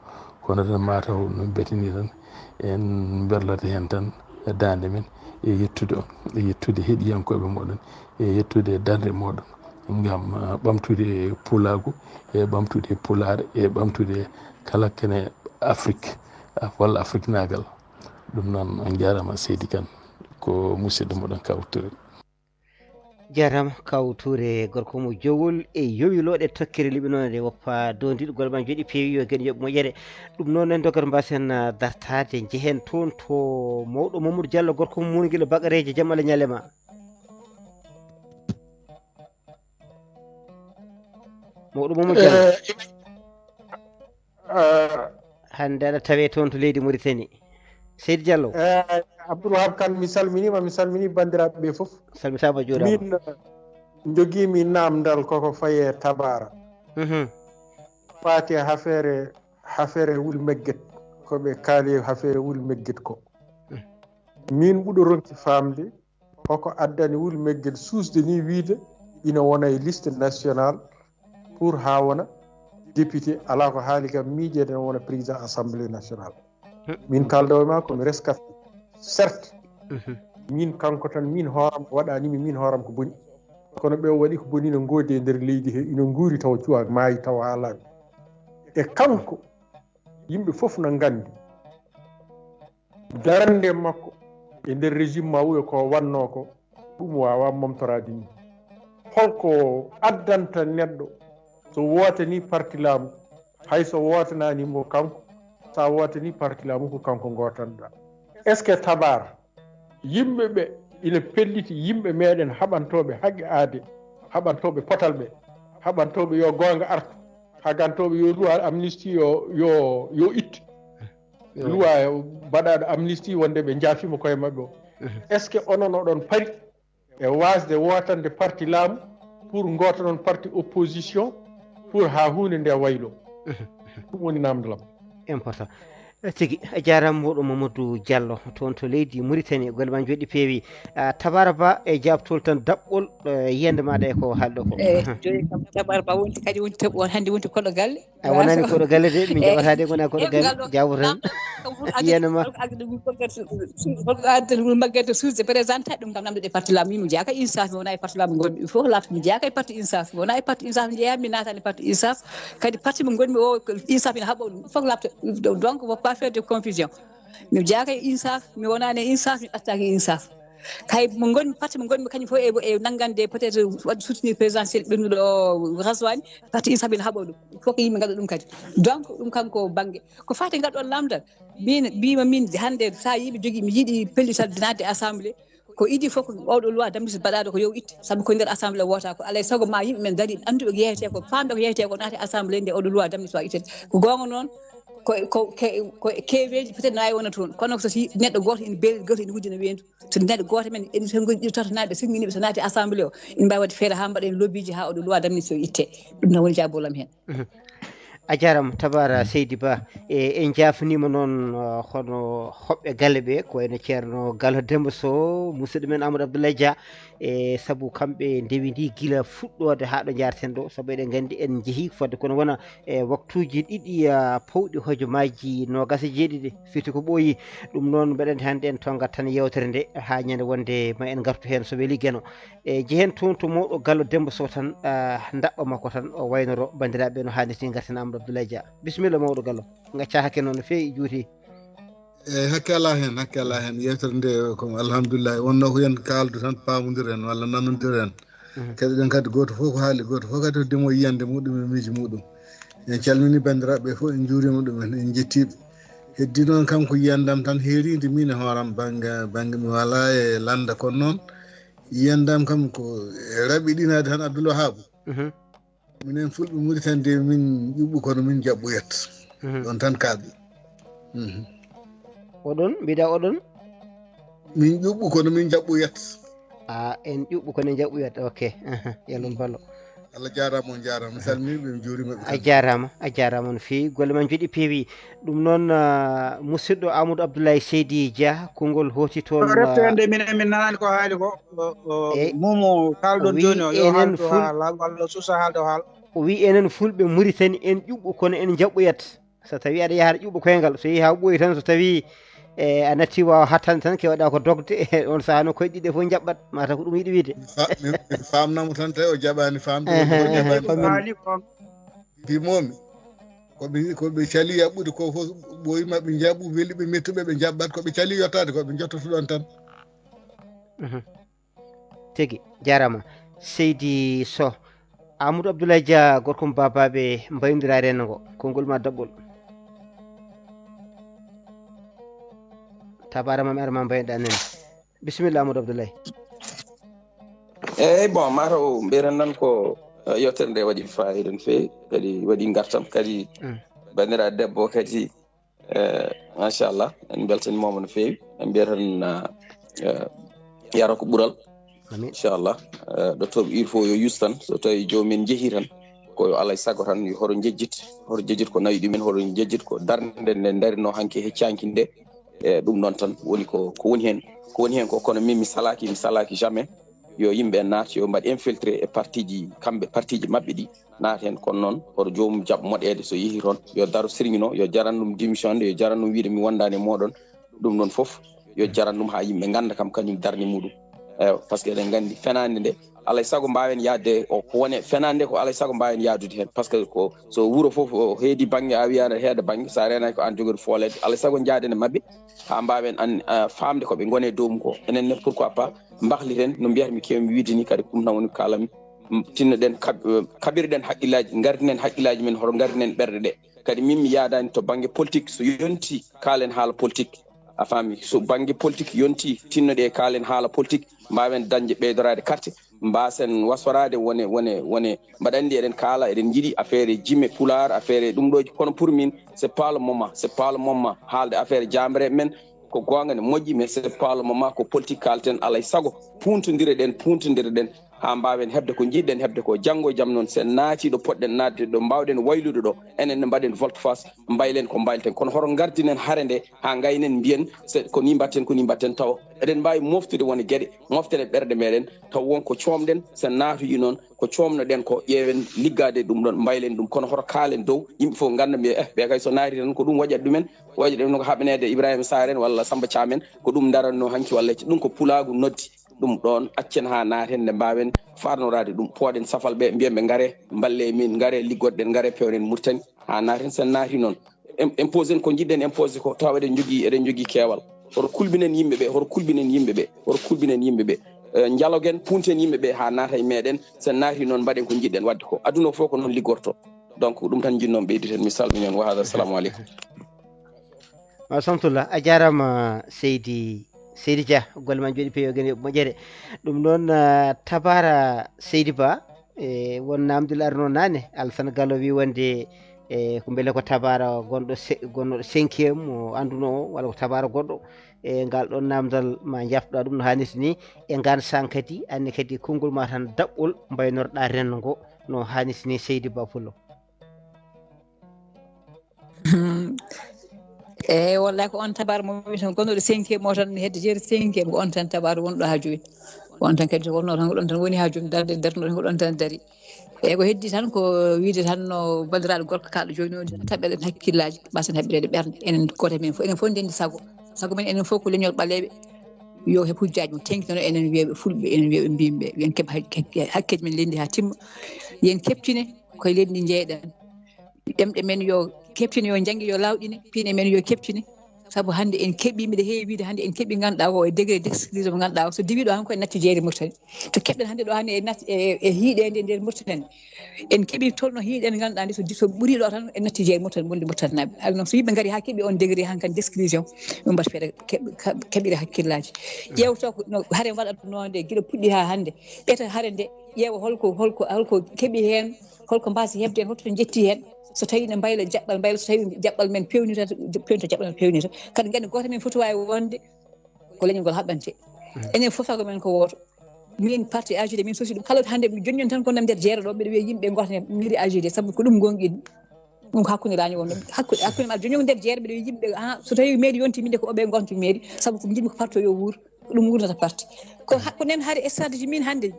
Kono tan mataw no mbetini tan en mberloto heen tan e daande men e yettude on, e yettude heɗiyankooɓe moɗon, e yettude darnde moɗon ngam, ah, ɓamtude pulaagu, e ɓamtude pulaar, e ɓamtude kala kene Afrik, ah, walla afriknaagal. Ɗum noon, on njaaraama seydi Kan, ko musidɗo moɗon Kaw Touré. Jarama Kaw Touré, gorko mo jowol e yowi looɗe tokkere liɓinoonde woppa dondiɗo golle ma joɗi peewi yo gen yoɓ moƴƴere. Ɗum noon en dogat mbasen, ah, dartaade njehen toon to mawɗo Mamadou Diallo, gorko mo Mungila Bakareeje, jam Allah ñalle ma. Mawɗo Mamadou Diallo. Eh, eh, Hannde aɗa tawe toon to leydi Mauritanie. Seydi Diallo. Eh, Abdoul Wahab Kane, mi salminiima, mi salmini banndiraaɓe ɓe fof. Salmitaama, jooɗaama. Min, eh, njogiimi naamndal koko faye Tabara. Mhm. Faati e hafeere, hafeere wul megget, ko ɓe kaali hafeere wul megget ko. Mhm. Min ɓuɗo ronki faamde, hoko addani wul megget suusde ni wiide ina wona e liste national pour haa wona député, alaa ko haali kam miijeede ina wona président assemblée nationale. Min kaalda e ma ko mi rescapé. Certes, mhm, min kanko tan, min hooram waɗanimi min hooram ko boni. Kono ɓe o waɗi ko boni no ngoodi e nder leydi he, ina nguuri tawa cuwa maayi tawa haalaani. E kanko, yimɓe fof no nganndi. Darnde makko e nder régime ma wiya ko wannoo ko, ɗum waawaa momtoraade ni. Holko addanta neɗɗo so wootanii parti laamu, hay so wootanaani mo kanko, so a wootanii parti laamu ko kanko ngootanɗaa? Est-ce que Tabar, yimɓe ɓe ina pelliti, yimɓe meɗen haɓantooɓe haqqe aade, haɓantooɓe potal ɓe, haɓantooɓe yo goonga artu, haɓantooɓe yo loi amnistie yo, yo, yo ittu. Yo. Loi mbaɗaaɗo amnistie wonde ɓe njaafiima koye maɓɓe o. Mhm. Est-ce que onon oɗon pari e waasde wootande parti laamu pour ngootanon parti opposition pour haa huunde nde waylo. Ɗum woni namdal am. Important. Tigi, a jaaraama, Mawɗo Mamadou Diallo, toon to leydi Mauritanie, golle ma njoɗɗi peewi. Ah, Tabara Ba e jaabtol tan daɓɓol, eh, yiyannde maaɗa e ko haalɗo ko. Eyi, jooni kam Tabara Ba wonti kadi, wonti toɓo on hannde, wonti koɗo galle. A wonani koɗo galle de, min jaɓata de, gona koɗo galle, jaaboto tan. Yiyannde ma. Holko adda ɗum maggante suusde présenté ɗum kam namde ɗe parti lam, min mi jeyaaka insaf, mi wona e parti lam ngonmi fof laaɓta, mi jeyaaka e parti insaf, mi wona e parti insaf, mi jeyaa, mi naatani parti insaf. Kadi parti mo ngonmi o, insaf ina haɓɓa ɗum fof laaɓta. Donc faut pas faire de confusion. Mi jeyaaka e insaf, mi wonaani e insaf, mi ɓattaaki e insaf. Kay mo ngonmi, parti mo ngonmi kañum fof e, e nanngande peut-être waɗde soutenir présidentiel ɓennuɗo o Raswani, parti insaf ina haɓɓa ɗum. Fof ko yimɓe ngaɗa ɗum kadi. Donc ɗum kam ko bannge. Ko faati ngal ɗon lamdal. Min mbima min hannde sa yiiɓe jogii, mi yiɗi pellital naatde assemblée. Ko idi fof ko oɗo loi d'amnistie baɗaɗo ko yo itte, sabu ko nder assemblée wota ko alay sago ma yimɓe men dari annduɓe ko yeyete ko, famɓe ko yeyete ko, naate assemblée nde oɗo loi d'amnistie wa ittede. Ko goonga noon, ko ko ko keweji peut-être nawi wona toon, kono so si neɗɗo goto ene beeli, goto ene wujjina weendu. So neɗɗo goto men en sen goni ɗiɗo tato naɓe senginiɓe, so naati assemblée o ene mbawi wadde feere ha mbaɗen lobbyji ha oɗo loi d'amnistie o itte. Ɗum na woni jabolam hen. A jarama Tabara Seydi Ba. E en jafnima noon, uh, hono hoɓɓe galle ɓe, ko wayno Ceerno Galo Demba Sow, musidɗo men Amadou Abdoulaye Dia, e sabu kamɓe ndewi ndi gila fuɗɗode ha ɗo jarten ɗo, sabu eɗen gandi en jeehi fodde kono wona e waktuji ɗiɗi, uh, pawɗi hojomaji nogas e jeeɗiɗi fiti ko ɓooyi. Ɗum noon mbeɗen hande en tongat tan yewtere nde ha ñande wonde ma en gartu hen so weli Geno. E jehen toon to mawɗo Gallo Demba Sow tan, ah, ndaɓɓa makko tan o waynoro bandiraɓe no hannirta. Garten Amadou Abdoulaye Dia. Bisimilla mawɗo Gallo. Gacca hakke noon no feewi juuti. Eyi, hakke alaa heen, hakke alaa heen. Yeewtere nde ko alhamdulillahi, wonno ko yen kaaldu tan, paamodiren walla nanondiren. Keɗoɗen kadi gooto fof ko haali, gooto fof kadi hoddimo yiyande muɗum e miijo muɗum. En calmini banndiraaɓe fof, en njuurima ɗumen, en njettiɓe. Heddi noon kam ko yiyandam tan heeridi min e hooram bannge, bannge mi wala e lannda, kono noon yiyandam kam ko e raɓiɗinaade tan Abdoul Wahab. Minen fulɓe Mauritanie de min ƴuɓɓu kono min jaɓɓoyat. Ɗon tan kaaɗi. Oɗon mbiɗa oɗon Min ƴuɓɓu kono min jaɓɓoyat. A en ƴuɓɓu kono en jaɓɓoyat. Ok. Yalum balo. Allah jarama, on jarama, mi salminiɓe, mi juurima ɓe. A jarama, a jarama no feewi, golle ma joɗi peewi. Ɗum noon, ah, musidɗo Amadou Abdoulaye Seydi Dia, konngol hooti toon, ah, reftoyande minen min nanani ko haali ko. Momo kalɗon joni o yo haaldo haala walla susa haaldo haala. O wi enen fulɓe Mauritanie en ƴuɓɓu kono en jaɓɓoyat. So tawi aɗa yaha aɗa ƴuɓɓa koyngal, so yehi ha ɓooyi tan, so tawi e a natti wawa hattande tan, kewaɗa ko dogde. On saha no koyɗe ɗiɗi fof jaɓɓat, mataw ko ɗum yiɗi wiide. Famnamo tan tawi o jaɓani famde. Ehe, ehe, ko min- Mbimomi koɓe koɓe cali yaɓɓude ko fof, ɓooyi maɓe jaɓɓu, weli ɓe mettuɓe ɓe jaɓɓat, koɓe cali yottade koɓe jottoto ɗon tan. Tigi jarama. Seydi Sow, Amadou Abdoulaye Dia, gorko mo babaɓe mbayodira rendo ngo, konngol ma daɓɓol. Tabara mam arma mbayɗa nen. Bisimilla Amadou Abdoulaye. Eyyi, bon, mataw mbiyeten nan ko, eh, yewtere nde waɗi fayida no feewi, kadi waɗi gartam kadi. Bandiraɗo debbo kadi, eh, machallah, en beltanimama no feewi. En mbiyeten, eh, yaro ko ɓural. Inchallah, eh, ɗo toɓo iri fof yo yus tan, so tawi jomumen jeehi tan, ko yo alay sago tan yo hoto jejjit, hoto jejjit ko nawi ɗumen, hoto jejjit ko darnde nde darino hanki heccanki nde. E ɗum ɗon tan woni ko, ko woni hen, ko woni hen ko, kono min mi salaki, mi salaki jamais yo yimɓe naat, yo mbaɗ infiltré e partiji, kamɓe partiji maɓɓe ɗi naat hen. Kono noon hoto joomum jaɓ moɗede so yeehi toon, yo daro sirñino, yo jaran ɗum démission de, yo jaran ɗum wiide mi wondani e moɗon. Ɗum ɗon fof yo jaran ɗum ha yimɓe ganda kam kañum darni muɗum. Eywa, parce que eɗen gandi fenande nde alay sago mbawen yaade o ko wone fenande ko alay sago mbawen yaadude hen, parce que ko so wuuro fof o heedi bangge a wiya aɗa heeda bangge, sa renaki ko an jogori foolede, alay sago jaaden e mabɓe ha mbawen an, ah, famde koɓe gone dow mum ko. Enen ne pourquoi pas mbahliten no mbiyatmi kewmi wiide ni, kadi ko ɗum tan woni ko kalanmi. M- tinnoɗen kab- eh, kaɓirɗen haqqillaji, gardinen haqqillaji men, hoto gardinen ɓerɗe ɗe. Kadi min mi yaadani to bangge politique, so yonti kaalen haala politique. A faami, so bangge politique yonti, tinnoɗe kaalen haala politique, mbawen dañde ɓeydoraade carte, mbasen wasforaade wone wone wone. Mbaɗa anndi eɗen kaala, eɗen njiɗi affaire e jime pulaar, affaire e ɗum ɗo. Kono pour min c'est pas le moment, c'est pas le moment haalde affaire jambareeɓe men. Ko goonga ne moƴƴi, mais c'est pas le moment ko politique kaalten. Alay sago puuntondire ɗen, puuntondire ɗen haa mbaawen heɓde ko njiɗɗen heɓde ko. Janngo e jam noon, so en naatii ɗo potɗen naatde, ɗo mbaawɗen waylude ɗo, enen ne mbaɗen volte-face, mbaylen ko mbaylten. Kono hoto ngartinen hare nde haa ngaynen mbiyen se-, ko nii mbaɗten, ko nii mbaɗten, tawa eɗen mbaawi moftude won e geɗe, moften e ɓerɗe meɗen, taw won ko coomɗen, so en naatoyi noon, ko coomnoɗen ko, ƴeewen liggaade ɗum ɗoon, mbaylen ɗum. Kono hoto kaalen dow, yimɓe fof ngannda mbiya, eh, ɓe kay so naati tan ko ɗum waɗat ɗumen, waɗat ɗum no ko haɓaneede Ibrahima Sarr en walla Samba Thiam en, ko ɗum ndaranno hanki walla hecci. Ɗum ko pulaagu noddi. Ɗum ɗoon, accen haa naaten nde mbaawen faarnoraade ɗum. Pooɗen safal ɓe, mbiyen ɓe, "Ngaree, mballee min, ngaree, liggoɗen, ngaree, pewnen Mauritanie." Haa naaten, so en naati noon, im-, imposen ko njiɗɗen imposé ko, tawa eɗen njogii, eɗen njogii keewal. Hoto kulɓinen yimɓe ɓe, hoto kulɓinen yimɓe ɓe, hoto kulɓinen yimɓe ɓe. Eh, njalogen, punten yimɓe ɓe haa naata e meɗen. So en naati noon, mbaɗen ko njiɗɗen waɗde ko. Aduna o fof ko noon liggorto. Donc, ɗum tan njiɗnoo ɓeyditen. Mi salmini on. Wa hada, assalamu aleykum. Ma samtullah, a jaaraama, Seydi, Seydi Dia, golle ma njooɗi peewi, gene moƴƴere. Ɗum noon, ah, Tabara Seydi Ba, e won naamndol arno naane, Alassane Gallo wi wonde, e ko mbele ko Tabara gonɗo se-, gonɗo cinquième o annduno o, walla ko Tabara goɗɗo. E ngal ɗon naamndal ma njafɗa ɗum no haanirta ni, e ngaan saan kadi, anne kadi konngol ma tan daɓɓol mbaynorɗa renndo ngo no haanirta ni, Seydi Ba Pullo. Hmm. Eeyi, wallahi ko on Tabara mo wiyeten gonɗo cinquième o tan, hedde jeeri cinquième, ko on tan Tabara wonɗo haa jooni. Ko on tan kadi wonno tan, ko ɗon tan woni haa jooni, darde darno ɗon ko ɗon tan dari. Eeyi, ko heddi tan ko wiide tan no banndiraaɗo gorko kaalɗo jooni o, taɓɓeɗen hakkillaaji, mbasen haɓɓireede ɓernde. Enen gooto e men fof, enen fof ndenndi sago. Sago men enen fof ko leñol ɓaleeɓe. Yo heɓ hujjaaji mum teŋkino enen wiyooɓe fulɓe, enen wiyooɓe mbiyimɓe. Yo en keɓ hak-, hak-, hakkeeji men leydi haa timma. Yo en keɓtine koye leydi ndi njeyɗen. Ɗemɗe men yo keɓtine, yo njannge yo laawɗine, pine men yo keɓtine. Sabu hannde en keɓii, miɗo heewi wiyde hannde en keɓii ngannduɗaa o e degré d'exclusion mo ngannduɗaa o, so diwii ɗo tan ko en natti jeeri Mauritanie. To keɓɗen hannde ɗo hannde e nat-, e, e hiiɗeende e nder Mauritanie. En keɓii tolno hiiɗeende ngannduɗaa nde so di-, so ɓurii ɗo tan en natti jeeri Mauritanie, wonde Mauritanie naaɓe. Alors noon so yimɓe ngarii haa keɓii on degré han kan d'exclusion, ɓe mbaɗa feere keɓ-, ka-, keɓira hakkillaaji. Ƴeewta ko no hare waɗatnoo nde gila puɗɗi haa hannde. Ɓeeta hare nde, ƴeewa holko, holko, holko keɓi heen, holko mbaasi heɓde heen, holto jetti heen. So tawii ne mbayla jaɓɓal, mbayla, so tawii jaɓɓal men peewnita, peewnita jaɓɓal men peewnita. Kadi nganndi gooto men foti waawi wonde ko leñol ngol haɓɓante. Enen fof sago men ko wooto. Min parti A G D, min sosi ɗum. Kala hannde mi joññon tan ko nder jeere ɗo, mbiɗa wiya yimɓe ngootane mairie A G D, sabu ko ɗum ngonɗin. Ɗum ko hakkunde laañi wonno. Hakkunde, hakkunde ma joññon nder jeere, mbiɗa wiya yimɓe, ah, so tawii mairie yonti, min de ko oɓe ngonti mairie, sabu ko njiɗmi ko parti o yo wuur. Ko ɗum wurnata parti. Ko ha-, ko nen hari stratégie min hannde.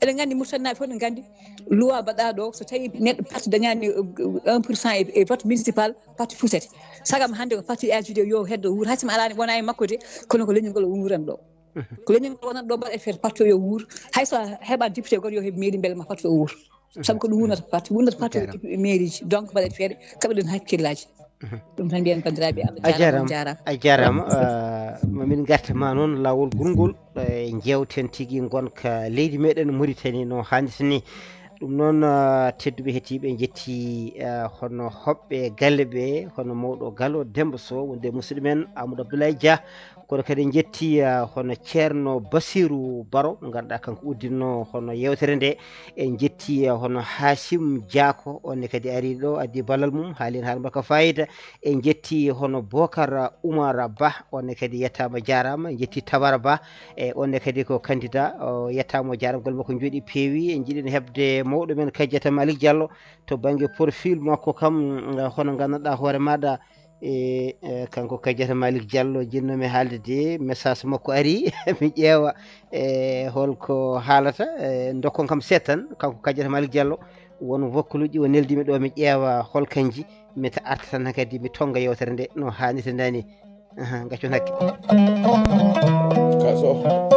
Eɗen nganndi Mauritanie fof ne nganndi loi mbaɗa ɗo, so tawii neɗɗo parti dañaani, euh, un pour cent e, e vote municipal, parti futtete. Sagam hannde ko parti A G D yo heddo wuur, hay so mi alaani wona e makko de, kono ko leñol ngol o wuuran ɗo. Ko leñol ngol wonat ɗo mbaɗa feere parti o yo wuur. Hay so a heɓa député goto yo heɓ mairie mbele ma parti o wuur. Sabu ko ɗum wurnata parti, wurnata parti o mairie ji. Donc mbaɗa feere, kaɓa ɗum hakkillaaji. Ɗum tan mbiyen banndiraaɓe, Allah jaaraama, on jaaraama. A jaaraama, ah, ma min ngarta ma noon laawol gurngol, eh, njeewten tigi ngonka leydi meɗen Mauritanie no haanirta ni. Ɗum noon, ah, tedduɓe heɗiiɓe, en njetti, ah, hono hoɓɓe galle ɓe, hono mawɗo Galo Demba Sow, wonde musidɗo men Amadou Abdoulaye Dia, kono kadi en njetti, ah, hono Ceerno Basiru Baro, mo ngannduɗaa kanko udditno hono yeewtere nde. En njetti, ah, hono Haasim Diako, on ne kadi ari ɗo, addi ballal mum, haali en haala mbaka fayida. En njetti hono Bokar Umar Ba, on ne kadi yettaama jaaraama. En njetti Tabara Ba, e on ne kadi ko candidat, o yettaama o jaaraama, golle makko njooɗi peewi. En njiɗi heɓde mawɗo men Kadiata Malick Diallo to bannge profil makko kam, hono nganndanɗaa hoore maaɗa, e, e, kanko Kadiata Malick Diallo jinnoomi haalde de, message makko ari, mi ƴeewa, e, holko haalata, e, ndokkon kam seeɗa tan, kanko Kadiata Malick Diallo, won vocal uji o neldi mi ɗo, mi ƴeewa hol kanji, mi ta arta tan kadi mi tonnga yeewtere nde no haanirta nde ni. Aha, gaccon hakke. Kaso.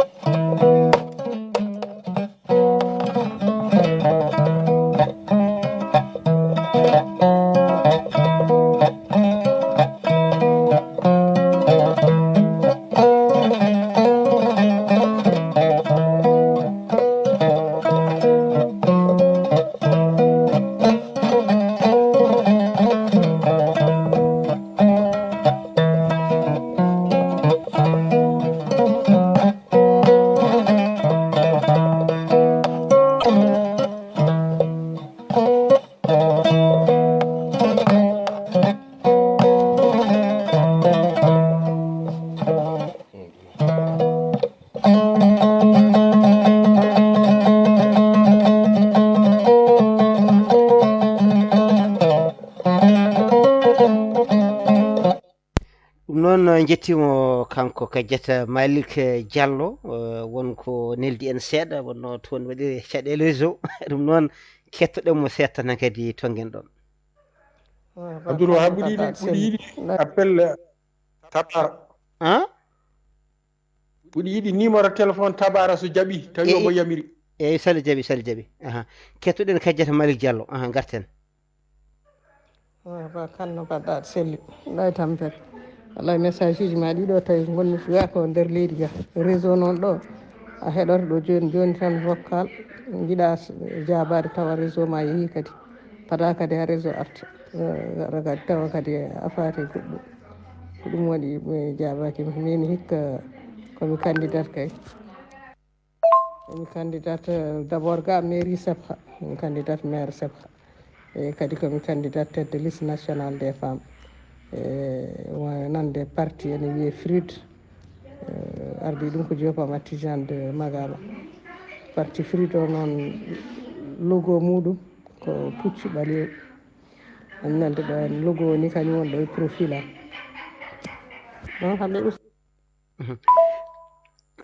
Noon, eh, njettiimo kanko Kadiata Malick, eh, Diallo, eh, won ko neldi en seeɗa, wonno toon waɗi caɗeele réseau. Ɗum noon, kettoɗen mo seeɗa tan kadi tonngen ɗoon. Abdoul Wahab, ɓuɗi yiɗi, ɓuɗi yiɗi appel, eh, Tabara. Ah? Ɓuɗi yiɗi numéro téléphone Tabara so jaɓi, tawi omo yamiri. Eeyi, sali jaɓi, sali jaɓi. Aha. Kettoɗen Kadiata Malick Diallo. Aha, ngarten. Wa, wa, kanno mbaɗɗa aɗa selli. Ɗa e tampere. Wallahi, message uji ma ɗiɗo tawi ngonmi ga ko nder leydi ga. Réseau noon ɗo, a heɗoto ɗo jooni jooni tan vocal. Jiɗa s-, jaabaade tawa réseau ma yehi kadi. Fada kadi ha réseau arta. Eh, aɗa kadi tawa kadi a faati goɗɗum. Ko ɗum waɗi mi jaabaaki. Min hikka ko mi candidat kay. Mi candidat, eh, d'abord ga mairie Sebha. Mi candidat maire Sebha. E kadi ko mi candidat tête de liste nationale des femmes. E wonande parti ene wiyee Frid. Eh, ardi ɗum ko Joop Amat Tijaan de Magama. Parti Frid o noon, logo muɗum ko puccu ɓaleewu. An nelde ɗo en logo ni kañum woni ɗo e profil am. Noon hannde us- Mhm.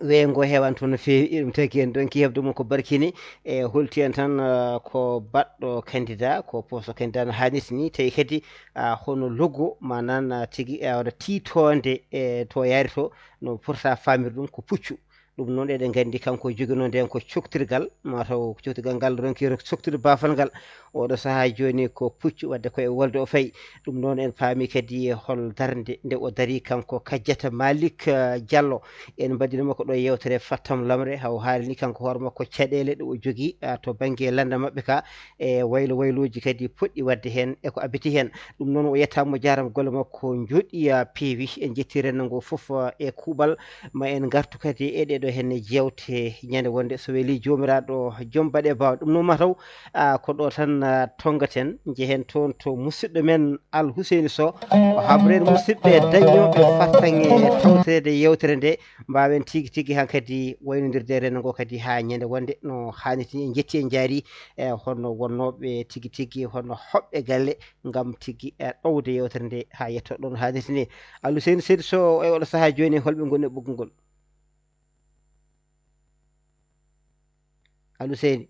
Weeyo ngo heewan toon no feewi, ɗum tagi en ɗon ki heɓde mo ko barkini. E holti en tan, ah, ko baɗɗo candidat, ko poso candidat no haanirta ni, tawi kadi, ah, hono logo, manan, ah, tigi, ah, wona tiitoonde, e to yaari to, no fota faamirde ɗum ko puccu. Ɗum noon eɗen nganndi kanko joginoo ndeen ko coktirgal, mataw ko coktirgal ngal ronki soktude baafal ngal. Oɗo sahaa jooni ko puccu, wadde ko e wolde o fayi. Ɗum noon en paami kadi hol darnde nde o darii kanko Kadiata Malick, eh, Diallo. En mbaɗino mo ko ɗo yewtere Fattam Lamre, haw haalni kanko hoore makko caɗeele ɗe o jogii, ah, to bannge lannda maɓɓe ka, e waylo waylooji kadi poɗɗi waɗde heen e ko abiti heen. Ɗum noon o yettaama, o jaaraama golle makko njooɗi, ah, peewi. En njetti renndo ngo fof, ah, e kuuɓal. Ma en ngartu kadi e ɗee ɗoo heen jeewte ñande wonde so welii Joomiraaɗo joom baɗe baaw. Ɗum noon mataw, ah, ko ɗo tan, ah, tonngaten, njehen toon to musidɗo men Al Huseyni Sow. O habreen musidɓe dañooɓe fartaŋŋe tawtoreede yewtere nde, mbaawen tigi tigi hankadi waynondirde renndo ngo kadi haa ñande wonde no haanirta ni. En njetti, en njaari, e honno wonnooɓe tigi tigi, honno hoɓɓe galle ngam tigi, e, ɗowde yewtere nde haa yetto ɗo no haanirta ni. Al Huseyni Seydi Sow, e oɗo sahaa jooni, holɓe ngoni e ɓoggol ngol? Al Huseyni.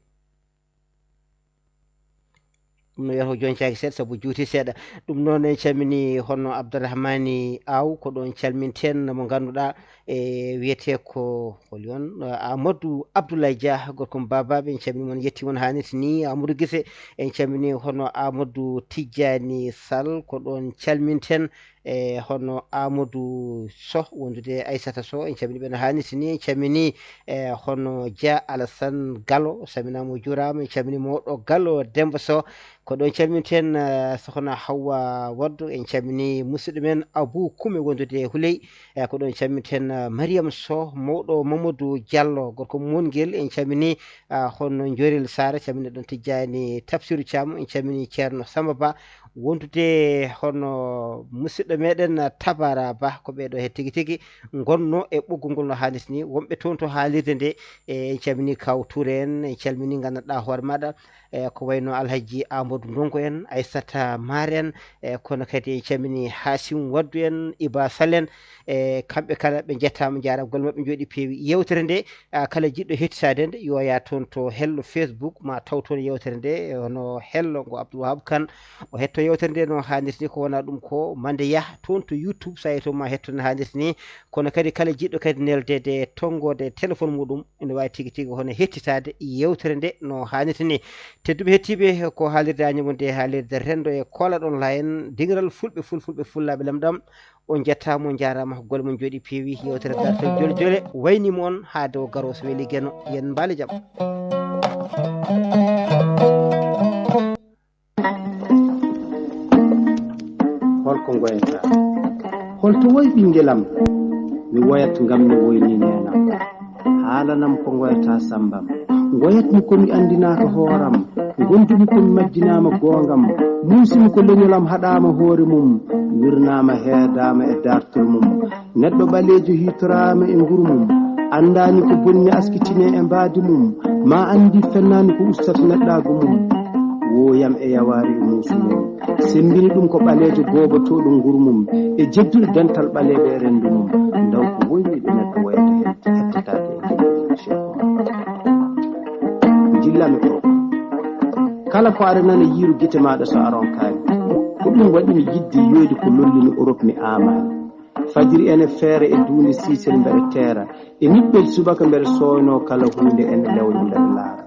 Ɗum no wiyata ko joncaaki seeɗa, sabu juuti seeɗa. Ɗum noon en calmini hono Abdourahmani Aw, ko ɗoon calminten, mo ngannduɗaa e wiyetee ko holi on, Amadou Abdoulaye Dia, gorko mo Babaɓe, en calmini mon, yetti mon haa neti ni. Amadou Gise, en calmini hono Amadou Tijjani Sall, ko ɗoon calminten. E hono Amadou Sow, wondude e Aissata Sow, en calmini ɓe no haanirta ni. En calmini, e hono Dia Alassane Gallo, salminaama, o juuraama. En calmini mawɗo Gallo Demba Sow, ko ɗoon calminten, e sohna Hawwa Waddu. En calmini musidɗo men Abou Koume, wondude e Houleye, e ko ɗoon calminten, e Mariam Sow, mawɗo Mamadou Diallo, gorko Mongel. En calmini, e hono Njorel Sara, calmini ɗoon Tijjani Tafsiru Thiam. En calmini Ceerno Samba Ba, wondude hono musidɗo meɗen Tabara Ba, ko ɓeeɗo he tigi tigi ngonno e ɓoggol ngol no haanirta ni. Wonɓe toon to haalirde nde, e, en calmini Kaw Touré en, en calmini nganndanɗaa hoore maɗa, e, ko wayno Alhaji Amadou Ndongo en, Aissata Mar en, e, kono kadi en calmini Hasim Waddu en, Iba Sall en, e, kamɓe kala ɓe njettaama, njaaraama, golle maɓɓe njooɗi peewi. Yewtere nde, a, kala jiɗɗo hettitaade nde, yo yaa toon to hello Facebook, ma taw toon yewtere nde, e, hono hello ngo Abdoul Wahab Kane. O hetto yewtere nde no haanirta ni, ko wona ɗum ko mande yah toon to YouTube, so a yetto ma hetto no haanirta ni. Kono kadi kala jiɗɗo kadi neldeede, tonngoode téléphone muɗum, ene waawi tigi tigi hono hettitaade yewtere nde no haanirta ni. Tedduɓe hettiiɓe, ko haalirde Añam wonde e haalirde renndo e koolaɗon online, dingiral fulɓe fulfulɓe fullaaɓe lamɗam. On njettaama, on njaaraama, golle mon njooɗi peewi, yewtere dartal jole jole wayniima on haa dow garo so weli Geno, yen mbaale jam. Holko ngoyata? Holto woy ɓingelam? Mi woyat ngam mi woyni nenam. Haalanam ko ngoyata sambam. Ngoyatmi ko mi andinaaka hooram. Gondumi ko mi majjinaama goongam. Muusimi ko leñolam haɗaama hoore mum. Wirnaama heedaama e dartol mum. Neɗɗo ɓaleejo hiitoraama e nguru mum. Andaani ko bonni askitine e mbaadi mum. Ma andi fennaani ko ustata neɗɗaagu mum. Wooyam e yawaari e muusu mum, semmbini ɗum ko ɓaleejo goobotooɗo nguru mum, e jeddude dental ɓaleeɓe e renndu mum, ndaw ko woyniiɓe neɗɗo woyata heen, hettataake e jillu mum Cheikh Oumar. Njillami ɗo. Kala ko aɗa nana yiiru gite maaɗa so a ronkaani. Ko ɗum waɗi mi yiɗde yiyoyde ko lollini Europe mi aamaani. Fajiri ene feere e duunde siisel mbeɗa teera. E niɓɓel subaka mbeɗa sooynoo kala huunde ene lewna mbeɗa laara.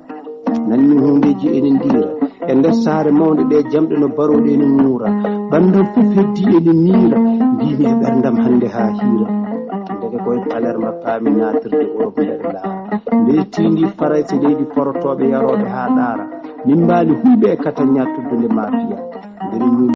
Nanmi huundeeji ene ndiira. E nder saare mawnde ɗe jamɗe no barooɗe ene ŋuura. Ɓanndam fof heddii ene miira. Mbiymi e ɓerndam hannde haa hiira. Ndeke koye Palerme paami naatirde Europe mbeɗa laara. Nde tiindi Farayse leydi porotooɓe yarooɓe haa ɗaara. Min mbaali hulɓe e Catania tuddude mafia. Mbeɗa ñuumi